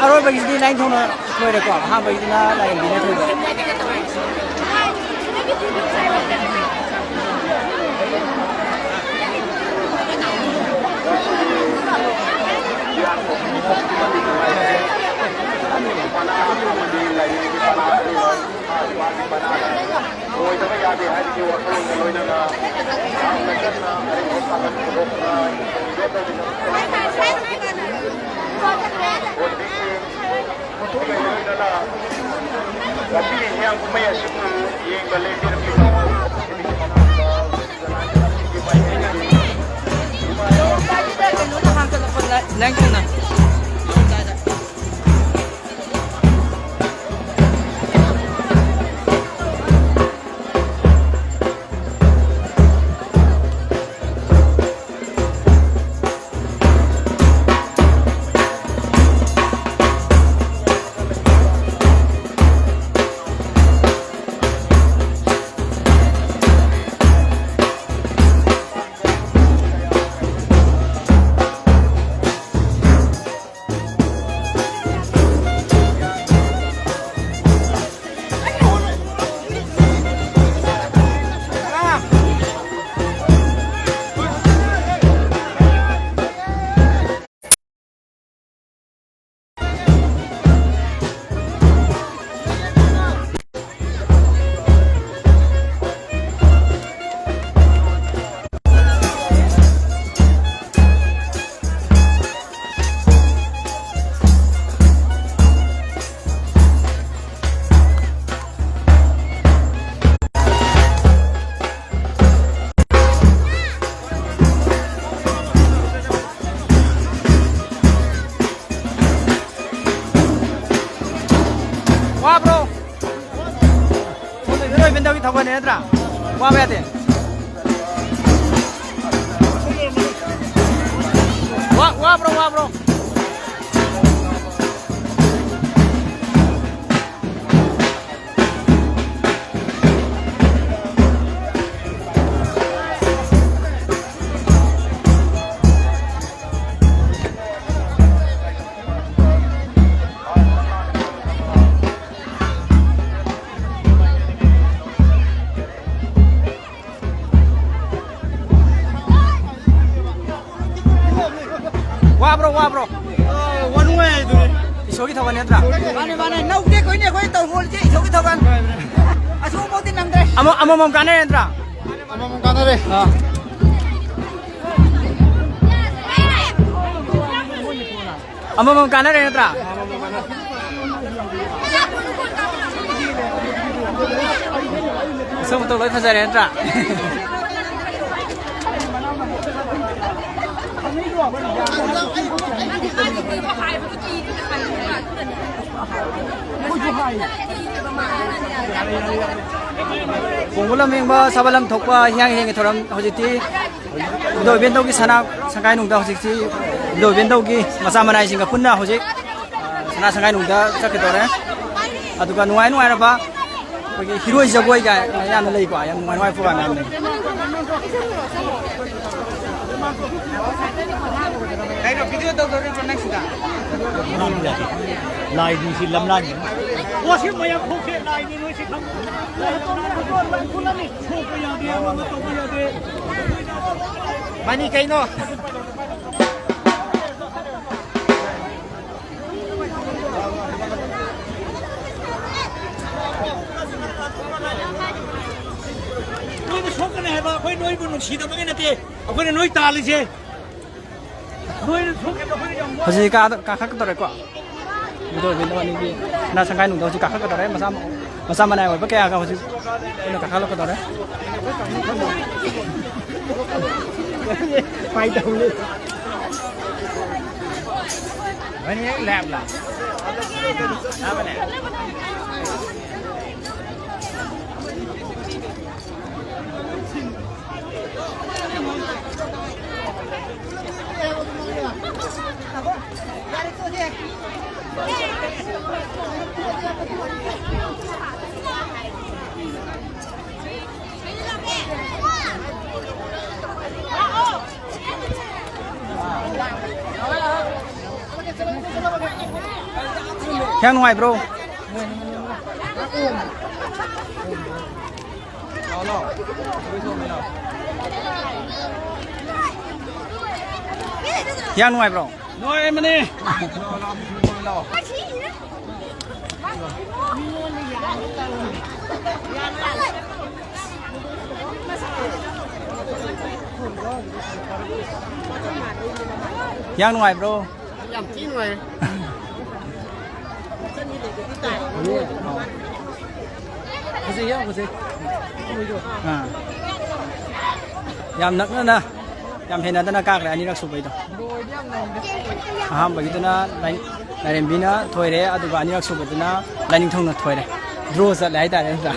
ꯑꯔꯣꯏꯕꯒꯤꯁꯤꯗꯤ ꯂꯥꯏꯟ ꯊꯧꯅ ꯂꯣꯏꯔꯦꯀꯣ꯫ ꯑꯍꯥꯟꯕꯒꯤꯗꯨꯅ ꯂꯥꯏꯔꯦꯝꯕꯤꯅ ꯊꯣꯏꯕ꯫ ꯋꯥꯕ꯭ꯔꯣ? ꯏꯔꯣꯏꯕꯦꯟꯗꯧꯒꯤ ꯊꯧꯒꯜꯅꯦ ꯅꯠꯇ꯭ꯔꯥ? ꯋꯥꯕ ꯌꯥꯗꯦ꯫ ꯋꯥ-, ꯋꯥꯕ꯭ꯔꯣ, ꯋꯥꯕ꯭ꯔꯣ? ꯅꯠꯇ꯭ꯔꯥ? ꯃꯥꯅꯦ, ꯃꯥꯅꯦ꯫ ꯅꯧꯗꯦ ꯑꯩꯈꯣꯏꯅꯦ, ꯑꯩꯈꯣꯏ ꯇꯧꯍꯧꯔꯁꯦ ꯏꯁꯣꯔꯒꯤ ꯊꯧꯔꯥꯡ꯫ ꯑꯁꯨꯝꯕꯧꯗꯤ ꯅꯪꯗ꯭ꯔꯦ꯫ ꯑꯃ-, ꯑꯃꯃꯝ ꯀꯥꯟꯅꯔꯦ ꯅꯠꯇ꯭ꯔꯥ? ꯑꯃꯃꯝ ꯀꯥꯟꯅꯔꯦ꯫ ꯑꯥ꯫ ꯑꯃꯃꯝ ꯀꯥꯟꯅꯔꯦ ꯅꯠꯇ꯭ꯔꯥ? ꯑꯁꯣꯝ ꯃꯇꯧ ꯂꯣꯏ ꯐꯖꯔꯦ ꯅꯠꯇ꯭ꯔꯥ? ꯀꯣꯡꯕ ꯂꯝ ꯍꯦꯟꯕ, ꯁꯥꯕ ꯂꯝ ꯊꯣꯛꯄ ꯍꯤꯌꯥꯡ ꯍꯤꯔꯦꯟꯒꯤ ꯊꯧꯔꯝ ꯍꯧꯖꯤꯛꯇꯤ ꯏꯕꯨꯙꯧ ꯏꯕꯦꯟꯗꯧꯒꯤ ꯁꯅꯥ ꯁꯪꯒꯥꯏꯅꯨꯡꯗ ꯍꯧꯖꯤꯛꯁꯤ ꯏꯕꯨꯙꯧ ꯏꯕꯦꯟꯗꯧꯒꯤ ꯃꯆꯥ ꯃꯅꯥꯏꯁꯤꯡꯒ ꯄꯨꯟꯅ ꯍꯧꯖꯤꯛ ꯁꯅꯥ ꯁꯪꯒꯥꯏꯅꯨꯡꯗ ꯆꯠꯀꯗꯧꯔꯦ꯫ ꯑꯗꯨꯒ ꯅꯨꯡꯉꯥꯏ ꯅꯨꯡꯉꯥꯏꯔꯕ ꯑꯩꯈꯣꯏꯒꯤ ꯍꯤꯔꯣꯏ ꯖꯒꯣꯏ ꯀꯥꯏ ꯌꯥꯝꯅ ꯂꯩꯀꯣ, ꯌꯥꯝ ꯅꯨꯡꯉꯥꯏ ꯅꯨꯡꯉꯥꯏ ꯄ꯭ꯔꯣꯒ꯭ꯔꯥꯝ ꯌꯥꯝ ꯂꯩ꯫ ꯀꯩꯅꯣ, ꯚꯤꯗꯤꯑꯣ ꯇꯧꯗꯣꯔꯤꯕ꯭ꯔꯣ ꯅꯪ ꯁꯤꯗ? ꯂꯥꯏꯗꯤ ꯁꯤ ꯂꯝꯂꯥꯟꯅꯤ꯫ ꯋꯥꯁꯤ ꯃꯌꯥꯝ ꯊꯣꯛꯁꯦ, ꯂꯥꯏꯗꯤ ꯅꯣꯏ ꯁꯤ ꯈꯪ-, ꯂꯥꯏ ꯂꯝꯂꯥꯟ ꯊꯣꯛꯄ ꯌꯥꯗꯦ, ꯑꯃ ꯑꯃ ꯇꯧꯕ ꯌꯥꯗꯦ꯫ ꯃꯥꯅꯤ ꯀꯩꯅꯣ? ꯅꯣꯏꯕꯨ ꯁꯣꯛꯀꯅꯤ ꯍꯥꯏꯕ, ꯑꯩꯈꯣꯏ ꯅꯣꯏꯕꯨ ꯅꯨꯡꯁꯤꯗꯕꯒꯤ ꯅꯠꯇꯦ, ꯑꯩꯈꯣꯏꯅ ꯅꯣꯏ ꯇꯥꯜꯂꯤꯁꯦ꯫ ꯅꯣꯏꯅ ꯁꯣꯛꯀꯅꯤ, ꯑꯩꯈꯣꯏꯅ ꯌꯥꯝ ꯋꯥ- ꯍꯧꯖꯤꯛ ꯀꯥ-, ꯀꯥꯈꯠꯀꯗꯧꯔꯦꯀꯣ꯫ ꯏꯕꯨꯙꯧ ꯏꯕꯦꯟꯗꯧ ꯑꯅꯤꯒꯤ ꯁꯅꯥ ꯁꯪꯒꯥꯏꯅꯨꯡꯗ ꯍꯧꯖꯤꯛ ꯀꯥꯈꯠꯀꯗꯧꯔꯦ꯫ ꯃꯆꯥ, ꯃꯆꯥ ꯃꯅꯥꯏ ꯑꯣꯏꯕ ꯀꯌꯥꯒ ꯍꯧꯖꯤꯛ ꯑꯩꯅ ꯀꯥꯈꯠꯂꯛꯀꯗꯧꯔꯦ꯫ ꯐꯥꯏ ꯇꯧꯅꯤ꯫ ꯃꯅꯤ ꯍꯦꯛ ꯂꯦꯞꯂ꯫ ꯂꯥꯕꯅꯦ꯫ ꯀꯌꯥꯝ ꯅꯨꯡꯉꯥꯏꯕ꯭ꯔꯣ? ꯀꯌꯥꯝ ꯅꯨꯡꯉꯥꯏꯕ꯭ꯔꯣ? ꯅꯨꯡꯉꯥꯏꯕꯅꯦ꯫ ꯌꯥꯝ ꯅꯨꯡꯉꯥꯏꯕ꯭ꯔꯣ? ꯌꯥꯝ ꯊꯤ ꯅꯨꯡꯉꯥꯏ꯫ ꯐꯖꯩ, ꯌꯥꯝ ꯐꯖꯩ꯫ ꯑꯥ꯫ ꯌꯥꯝ ꯅꯛꯅꯅ, ꯌꯥꯝ ꯍꯦꯟꯅꯗꯅ ꯀꯥꯈ꯭ꯔꯦ ꯑꯅꯤꯔꯛ ꯁꯨꯕꯩꯗꯣ꯫ ꯑꯍꯥꯟꯕꯒꯤꯗꯨꯅ ꯂꯥꯏ-, ꯂꯥꯏꯔꯦꯝꯕꯤꯅ ꯊꯣꯏꯔꯦ, ꯑꯗꯨꯒ ꯑꯅꯤꯔꯛ ꯁꯨꯕꯗꯨꯅ ꯂꯥꯏꯅꯤꯡꯊꯧꯅ ꯊꯣꯏꯔꯦ꯫ ꯗ꯭ꯔꯣ ꯆꯠꯂꯦ ꯍꯥꯏꯇꯥꯔꯦ, ꯅꯠꯇ꯭ꯔꯥ?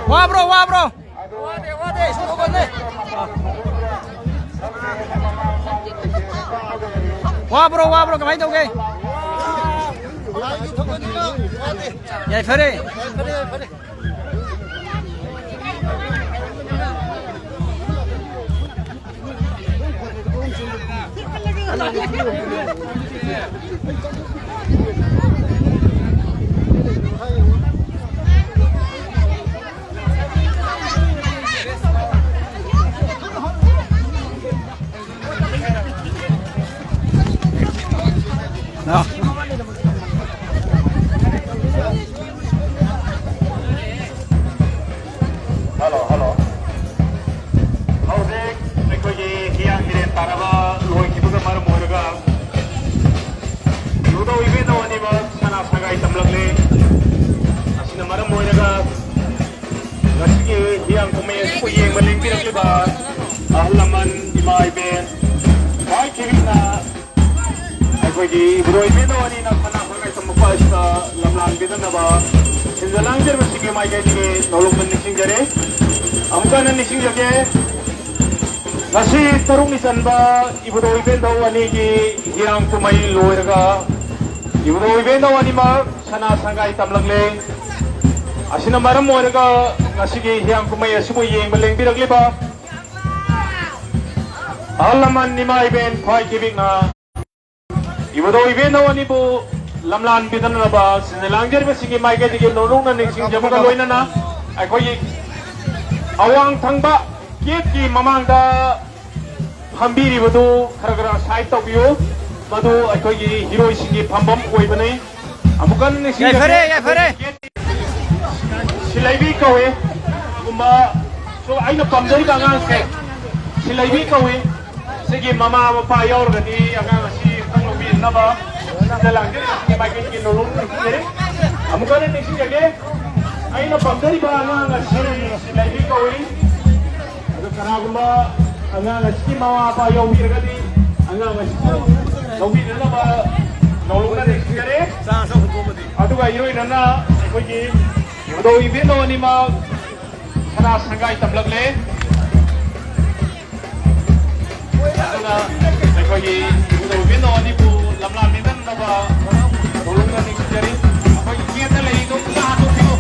ꯋꯥꯕ꯭ꯔꯣ, ꯋꯥꯕ꯭ꯔꯣ? ꯋꯥꯕ꯭ꯔꯣ, ꯋꯥꯕ꯭ꯔꯣ? ꯀꯃꯥꯏꯅ ꯇꯧꯒꯦ? ꯌꯥꯏꯐꯔꯦ꯫ Hello, hello. ꯍꯧꯖꯤꯛ ꯑꯩꯈꯣꯏꯒꯤ ꯍꯤꯌꯥꯡ ꯃꯤꯔꯦꯟ ꯇꯥꯟꯅꯕ ꯂꯣꯏꯈꯤꯕꯒ ꯃꯔꯝ ꯑꯣꯏꯔꯒ ꯏꯕꯨꯙꯧ ꯏꯕꯦꯟꯙꯧ ꯑꯅꯤꯃꯛ ꯁꯅꯥ ꯁꯪꯒꯥꯏ ꯇꯝꯂꯛꯂꯦ꯫ ꯑꯁꯤꯅ ꯃꯔꯝ ꯑꯣꯏꯔꯒ ꯉꯁꯤꯒꯤ ꯍꯤꯌꯥꯡ ꯀꯨꯝꯍꯩ ꯑꯁꯤꯕꯨ ꯌꯦꯡꯕ ꯂꯦꯡꯕꯤꯔꯛꯂꯤꯕ ꯑꯍꯜ ꯂꯃꯟ, ꯏꯃꯥ ꯏꯕꯦꯟ, ꯈ꯭ꯋꯥꯏ ꯈꯦꯔꯤꯡꯅ ꯑꯩꯈꯣꯏꯒꯤ ꯏꯕꯨꯙꯧ ꯏꯕꯦꯟꯙꯧ ꯑꯅꯤꯅ ꯁꯅꯥ ꯁꯪꯒꯥꯏ ꯇꯝꯃꯛꯄ ꯑꯁꯤꯗ ꯂꯝꯂꯥꯟ ꯄꯤꯗꯅꯕ ꯁꯤꯟꯖ ꯂꯥꯡꯖꯔꯤꯕꯁꯤꯡꯒꯤ ꯃꯥꯏꯀꯩꯗꯒꯤ ꯅꯧꯂꯨꯛꯅ ꯅꯤꯡꯁꯤꯡꯖꯔꯤ꯫ ꯑꯃꯨꯛꯀ ꯍꯟꯅ ꯅꯤꯡꯁꯤꯡꯖꯒꯦ, ꯉꯁꯤ ꯇꯔꯨꯛꯅꯤ ꯆꯟꯕ ꯏꯕꯨꯙꯧ ꯏꯕꯦꯟꯙꯧ ꯑꯅꯤꯒꯤ ꯍꯤꯌꯥꯡ ꯀꯨꯝꯍꯩ ꯂꯣꯏꯔꯒ ꯏꯕꯨꯙꯧ ꯏꯕꯦꯟꯙꯧ ꯑꯅꯤꯃꯛ ꯁꯅꯥ ꯁꯪꯒꯥꯏ ꯇꯝꯂꯛꯂꯦ꯫ ꯑꯁꯤꯅ ꯃꯔꯝ ꯑꯣꯏꯔꯒ ꯉꯁꯤꯒꯤ ꯍꯤꯌꯥꯡ ꯀꯨꯝꯍꯩ ꯑꯁꯤꯕꯨ ꯌꯦꯡꯕ ꯂꯦꯡꯕꯤꯔꯛꯂꯤꯕ ꯑꯍꯜ ꯂꯃꯟ, ꯏꯃꯥ ꯏꯕꯦꯟ, ꯈ꯭ꯋꯥꯏ ꯈꯦꯔꯤꯡꯅ ꯏꯕꯨꯙꯧ ꯏꯕꯦꯟꯙꯧ ꯑꯅꯤꯕꯨ ꯂꯝꯂꯥꯟ ꯄꯤꯗꯅꯕ ꯁꯤꯟꯖ ꯂꯥꯡꯖꯔꯤꯕꯁꯤꯡꯒꯤ ꯃꯥꯏꯀꯩꯗꯒꯤ ꯅꯧꯂꯨꯛꯅ ꯅꯤꯡꯁꯤꯡꯖꯕꯒ ꯂꯣꯏꯅꯅ ꯑꯩꯈꯣꯏꯒꯤ ꯑꯋꯥꯡ ꯊꯪꯕ ꯒꯦꯠꯀꯤ ꯃꯃꯥꯡꯗ ꯐꯝꯕꯤꯔꯤꯕꯗꯨ ꯈꯔ ꯈꯔ ꯁꯥꯏꯠ ꯇꯧꯕꯤꯌꯨ꯫ ꯃꯗꯨ ꯑꯩꯈꯣꯏꯒꯤ ꯍꯤꯔꯣꯏꯁꯤꯡꯒꯤ ꯐꯝꯐꯝ ꯑꯣꯏꯕꯅꯤ꯫ ꯑꯃꯨꯛꯀ ꯍꯟꯅ ꯅꯤꯡꯁꯤꯡꯖꯒꯦ, ꯌꯥꯏꯐꯔꯦ, ꯌꯥꯏꯐꯔꯦ꯫ ꯁꯤꯂꯩꯕꯤ ꯀꯧꯏ꯫ ꯑꯗꯨꯒꯨꯝꯕ, ꯁꯣ, ꯑꯩꯅ ꯄꯥꯝꯖꯔꯤꯕ ꯑꯉꯥꯡꯁꯦ ꯁꯤꯂꯩꯕꯤ ꯀꯧꯏ꯫ ꯁꯤꯒꯤ ꯃꯃꯥ ꯃꯄꯥ ꯌꯥꯎꯔꯒꯗꯤ ꯑꯉꯥꯡ ꯑꯁꯤ ꯑꯃꯨꯛꯇꯪ ꯂꯧꯕꯤꯅꯕ ꯁꯤꯗ ꯂꯥꯡꯖꯔꯤꯕꯁꯤꯡꯒꯤ ꯃꯥꯏꯀꯩꯗꯒꯤ ꯅꯣꯂꯨꯛ ꯅꯤꯡꯁꯤꯡꯖꯔꯤ꯫ ꯑꯃꯨꯛꯀ ꯍꯟꯅ ꯅꯤꯡꯁꯤꯡꯖꯒꯦ, ꯑꯩꯅ ꯄꯥꯝꯖꯔꯤꯕ ꯑꯉꯥꯡ ꯑꯁꯤ ꯁꯤꯂꯩꯕꯤ ꯀꯧꯏ꯫ ꯑꯗꯣ ꯀꯅꯥꯒꯨꯝꯕ ꯑꯉꯥꯡ ꯑꯁꯤꯒꯤ ꯃꯃꯥ ꯃꯄꯥ ꯌꯥꯎꯕꯤꯔꯒꯗꯤ ꯑꯉꯥꯡ ꯑꯁꯤꯕꯨ ꯂꯧꯕꯤꯅꯅꯕ ꯅꯧꯂꯨꯛꯅ ꯅꯤꯡꯁꯤꯡꯖꯔꯤ꯫ ꯑꯗꯨꯒ ꯏꯔꯣꯏꯅꯅ ꯑꯩꯈꯣꯏꯒꯤ ꯏꯕꯨꯙꯧ ꯏꯕꯦꯟꯙꯧ ꯑꯅꯤꯃꯛ ꯁꯅꯥ ꯁꯪꯒꯥꯏ ꯇꯝꯂꯛꯂꯦ꯫ ꯑꯗꯨꯅ ꯑꯩꯈꯣꯏꯒꯤ ꯏꯕꯨꯙꯧ ꯏꯕꯦꯟꯗꯧ ꯑꯅꯤꯕꯨ ꯂꯝꯂꯥ ꯃꯤꯅꯅꯕ ꯊꯧꯒꯜꯗ ꯅꯤꯡꯁꯤꯡꯖꯔꯤ꯫ ꯑꯩꯈꯣꯏꯒꯤ ꯒꯦꯠꯇ ꯂꯩꯔꯤꯗꯣ ꯄꯨꯟꯅ ꯍꯥꯠꯇꯣꯛꯄꯤꯌꯨ꯫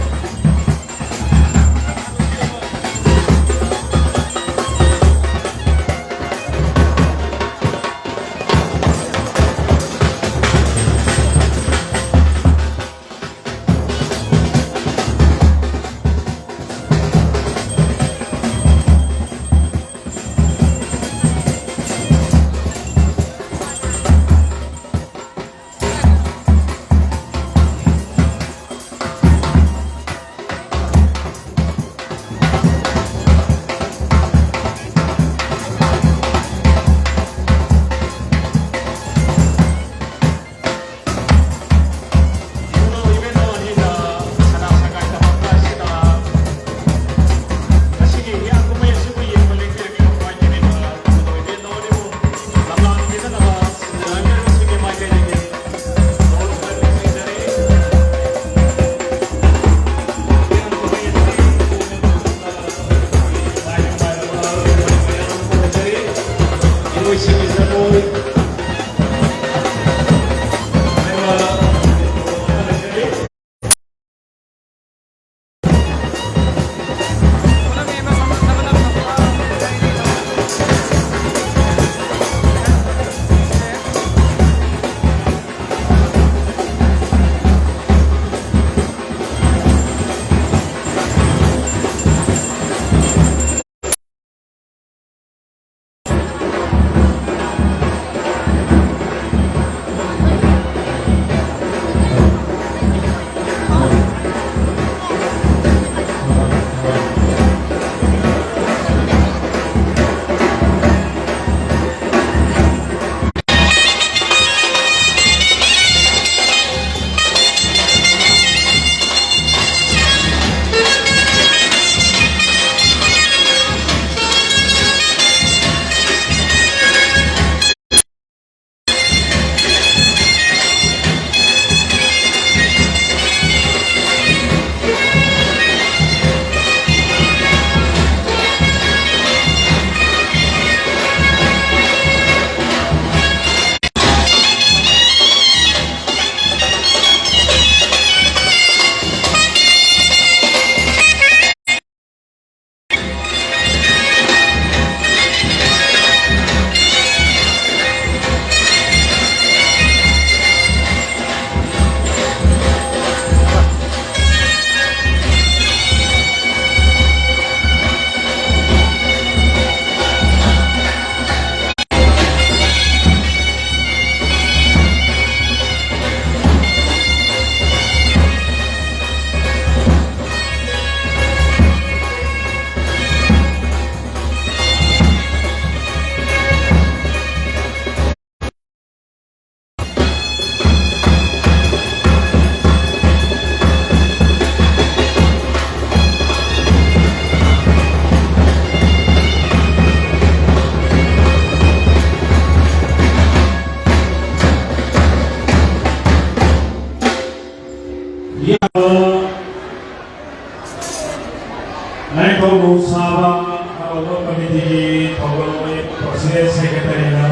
ꯂꯥꯏꯅꯤꯡꯊꯧ ꯂꯨ ꯁꯥꯕ ꯍꯔꯥꯎꯕ ꯀꯃꯤꯇꯤꯒꯤ ꯊꯧꯒꯜ ꯄ꯭ꯔꯁꯤꯗꯦꯟ ꯁꯦꯀ꯭ꯔꯦꯇꯔꯤꯅ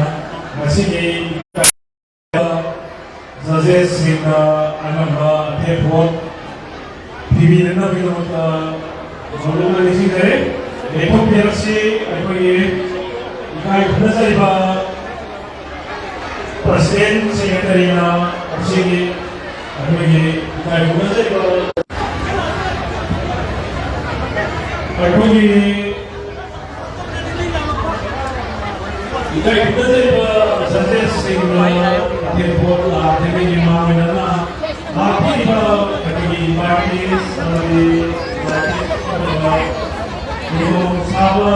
ꯉꯁꯤꯒꯤ ꯖꯖꯦꯁꯁꯤꯡꯗ ꯑꯉꯝꯕ ꯑꯊꯦꯝ ꯄꯣꯠ ꯄꯤꯕꯤꯅꯅꯕꯒꯤꯗꯃꯛꯇ ꯃꯔꯨꯞꯅ ꯅꯤꯡꯁꯤꯡꯖꯔꯤ꯫ ꯂꯦꯞꯊꯣꯛꯄꯤꯔꯁꯤ ꯑꯩꯈꯣꯏꯒꯤ ꯏꯀꯥꯏ ꯈꯨꯝꯅꯖꯔꯤꯕ ꯄ꯭ꯔꯁꯤꯗꯦꯟ ꯁꯦꯀ꯭ꯔꯦꯇꯔꯤꯅ ꯉꯁꯤꯒꯤ ꯑꯩꯈꯣꯏꯒꯤ ꯏꯀꯥꯏ ꯈꯨꯝꯅꯖꯔꯤꯕ ꯑꯩꯈꯣꯏꯒꯤ ꯏꯀꯥꯏ ꯈꯨꯝꯅꯖꯔꯤꯕ ꯖꯖꯦꯁꯁꯤꯡꯅ ꯑꯊꯦꯝ ꯄꯣꯠ ꯂꯥꯛꯇ꯭ꯔꯤꯉꯩꯒꯤ ꯃꯥꯡꯑꯣꯏꯅꯅ ꯂꯥꯛꯄꯤꯔꯤꯕ ꯑꯩꯈꯣꯏꯒꯤ ꯄꯥꯔꯇꯤꯁ ꯑꯃꯗꯤ ꯈꯨꯗꯣꯡ ꯁꯥꯕ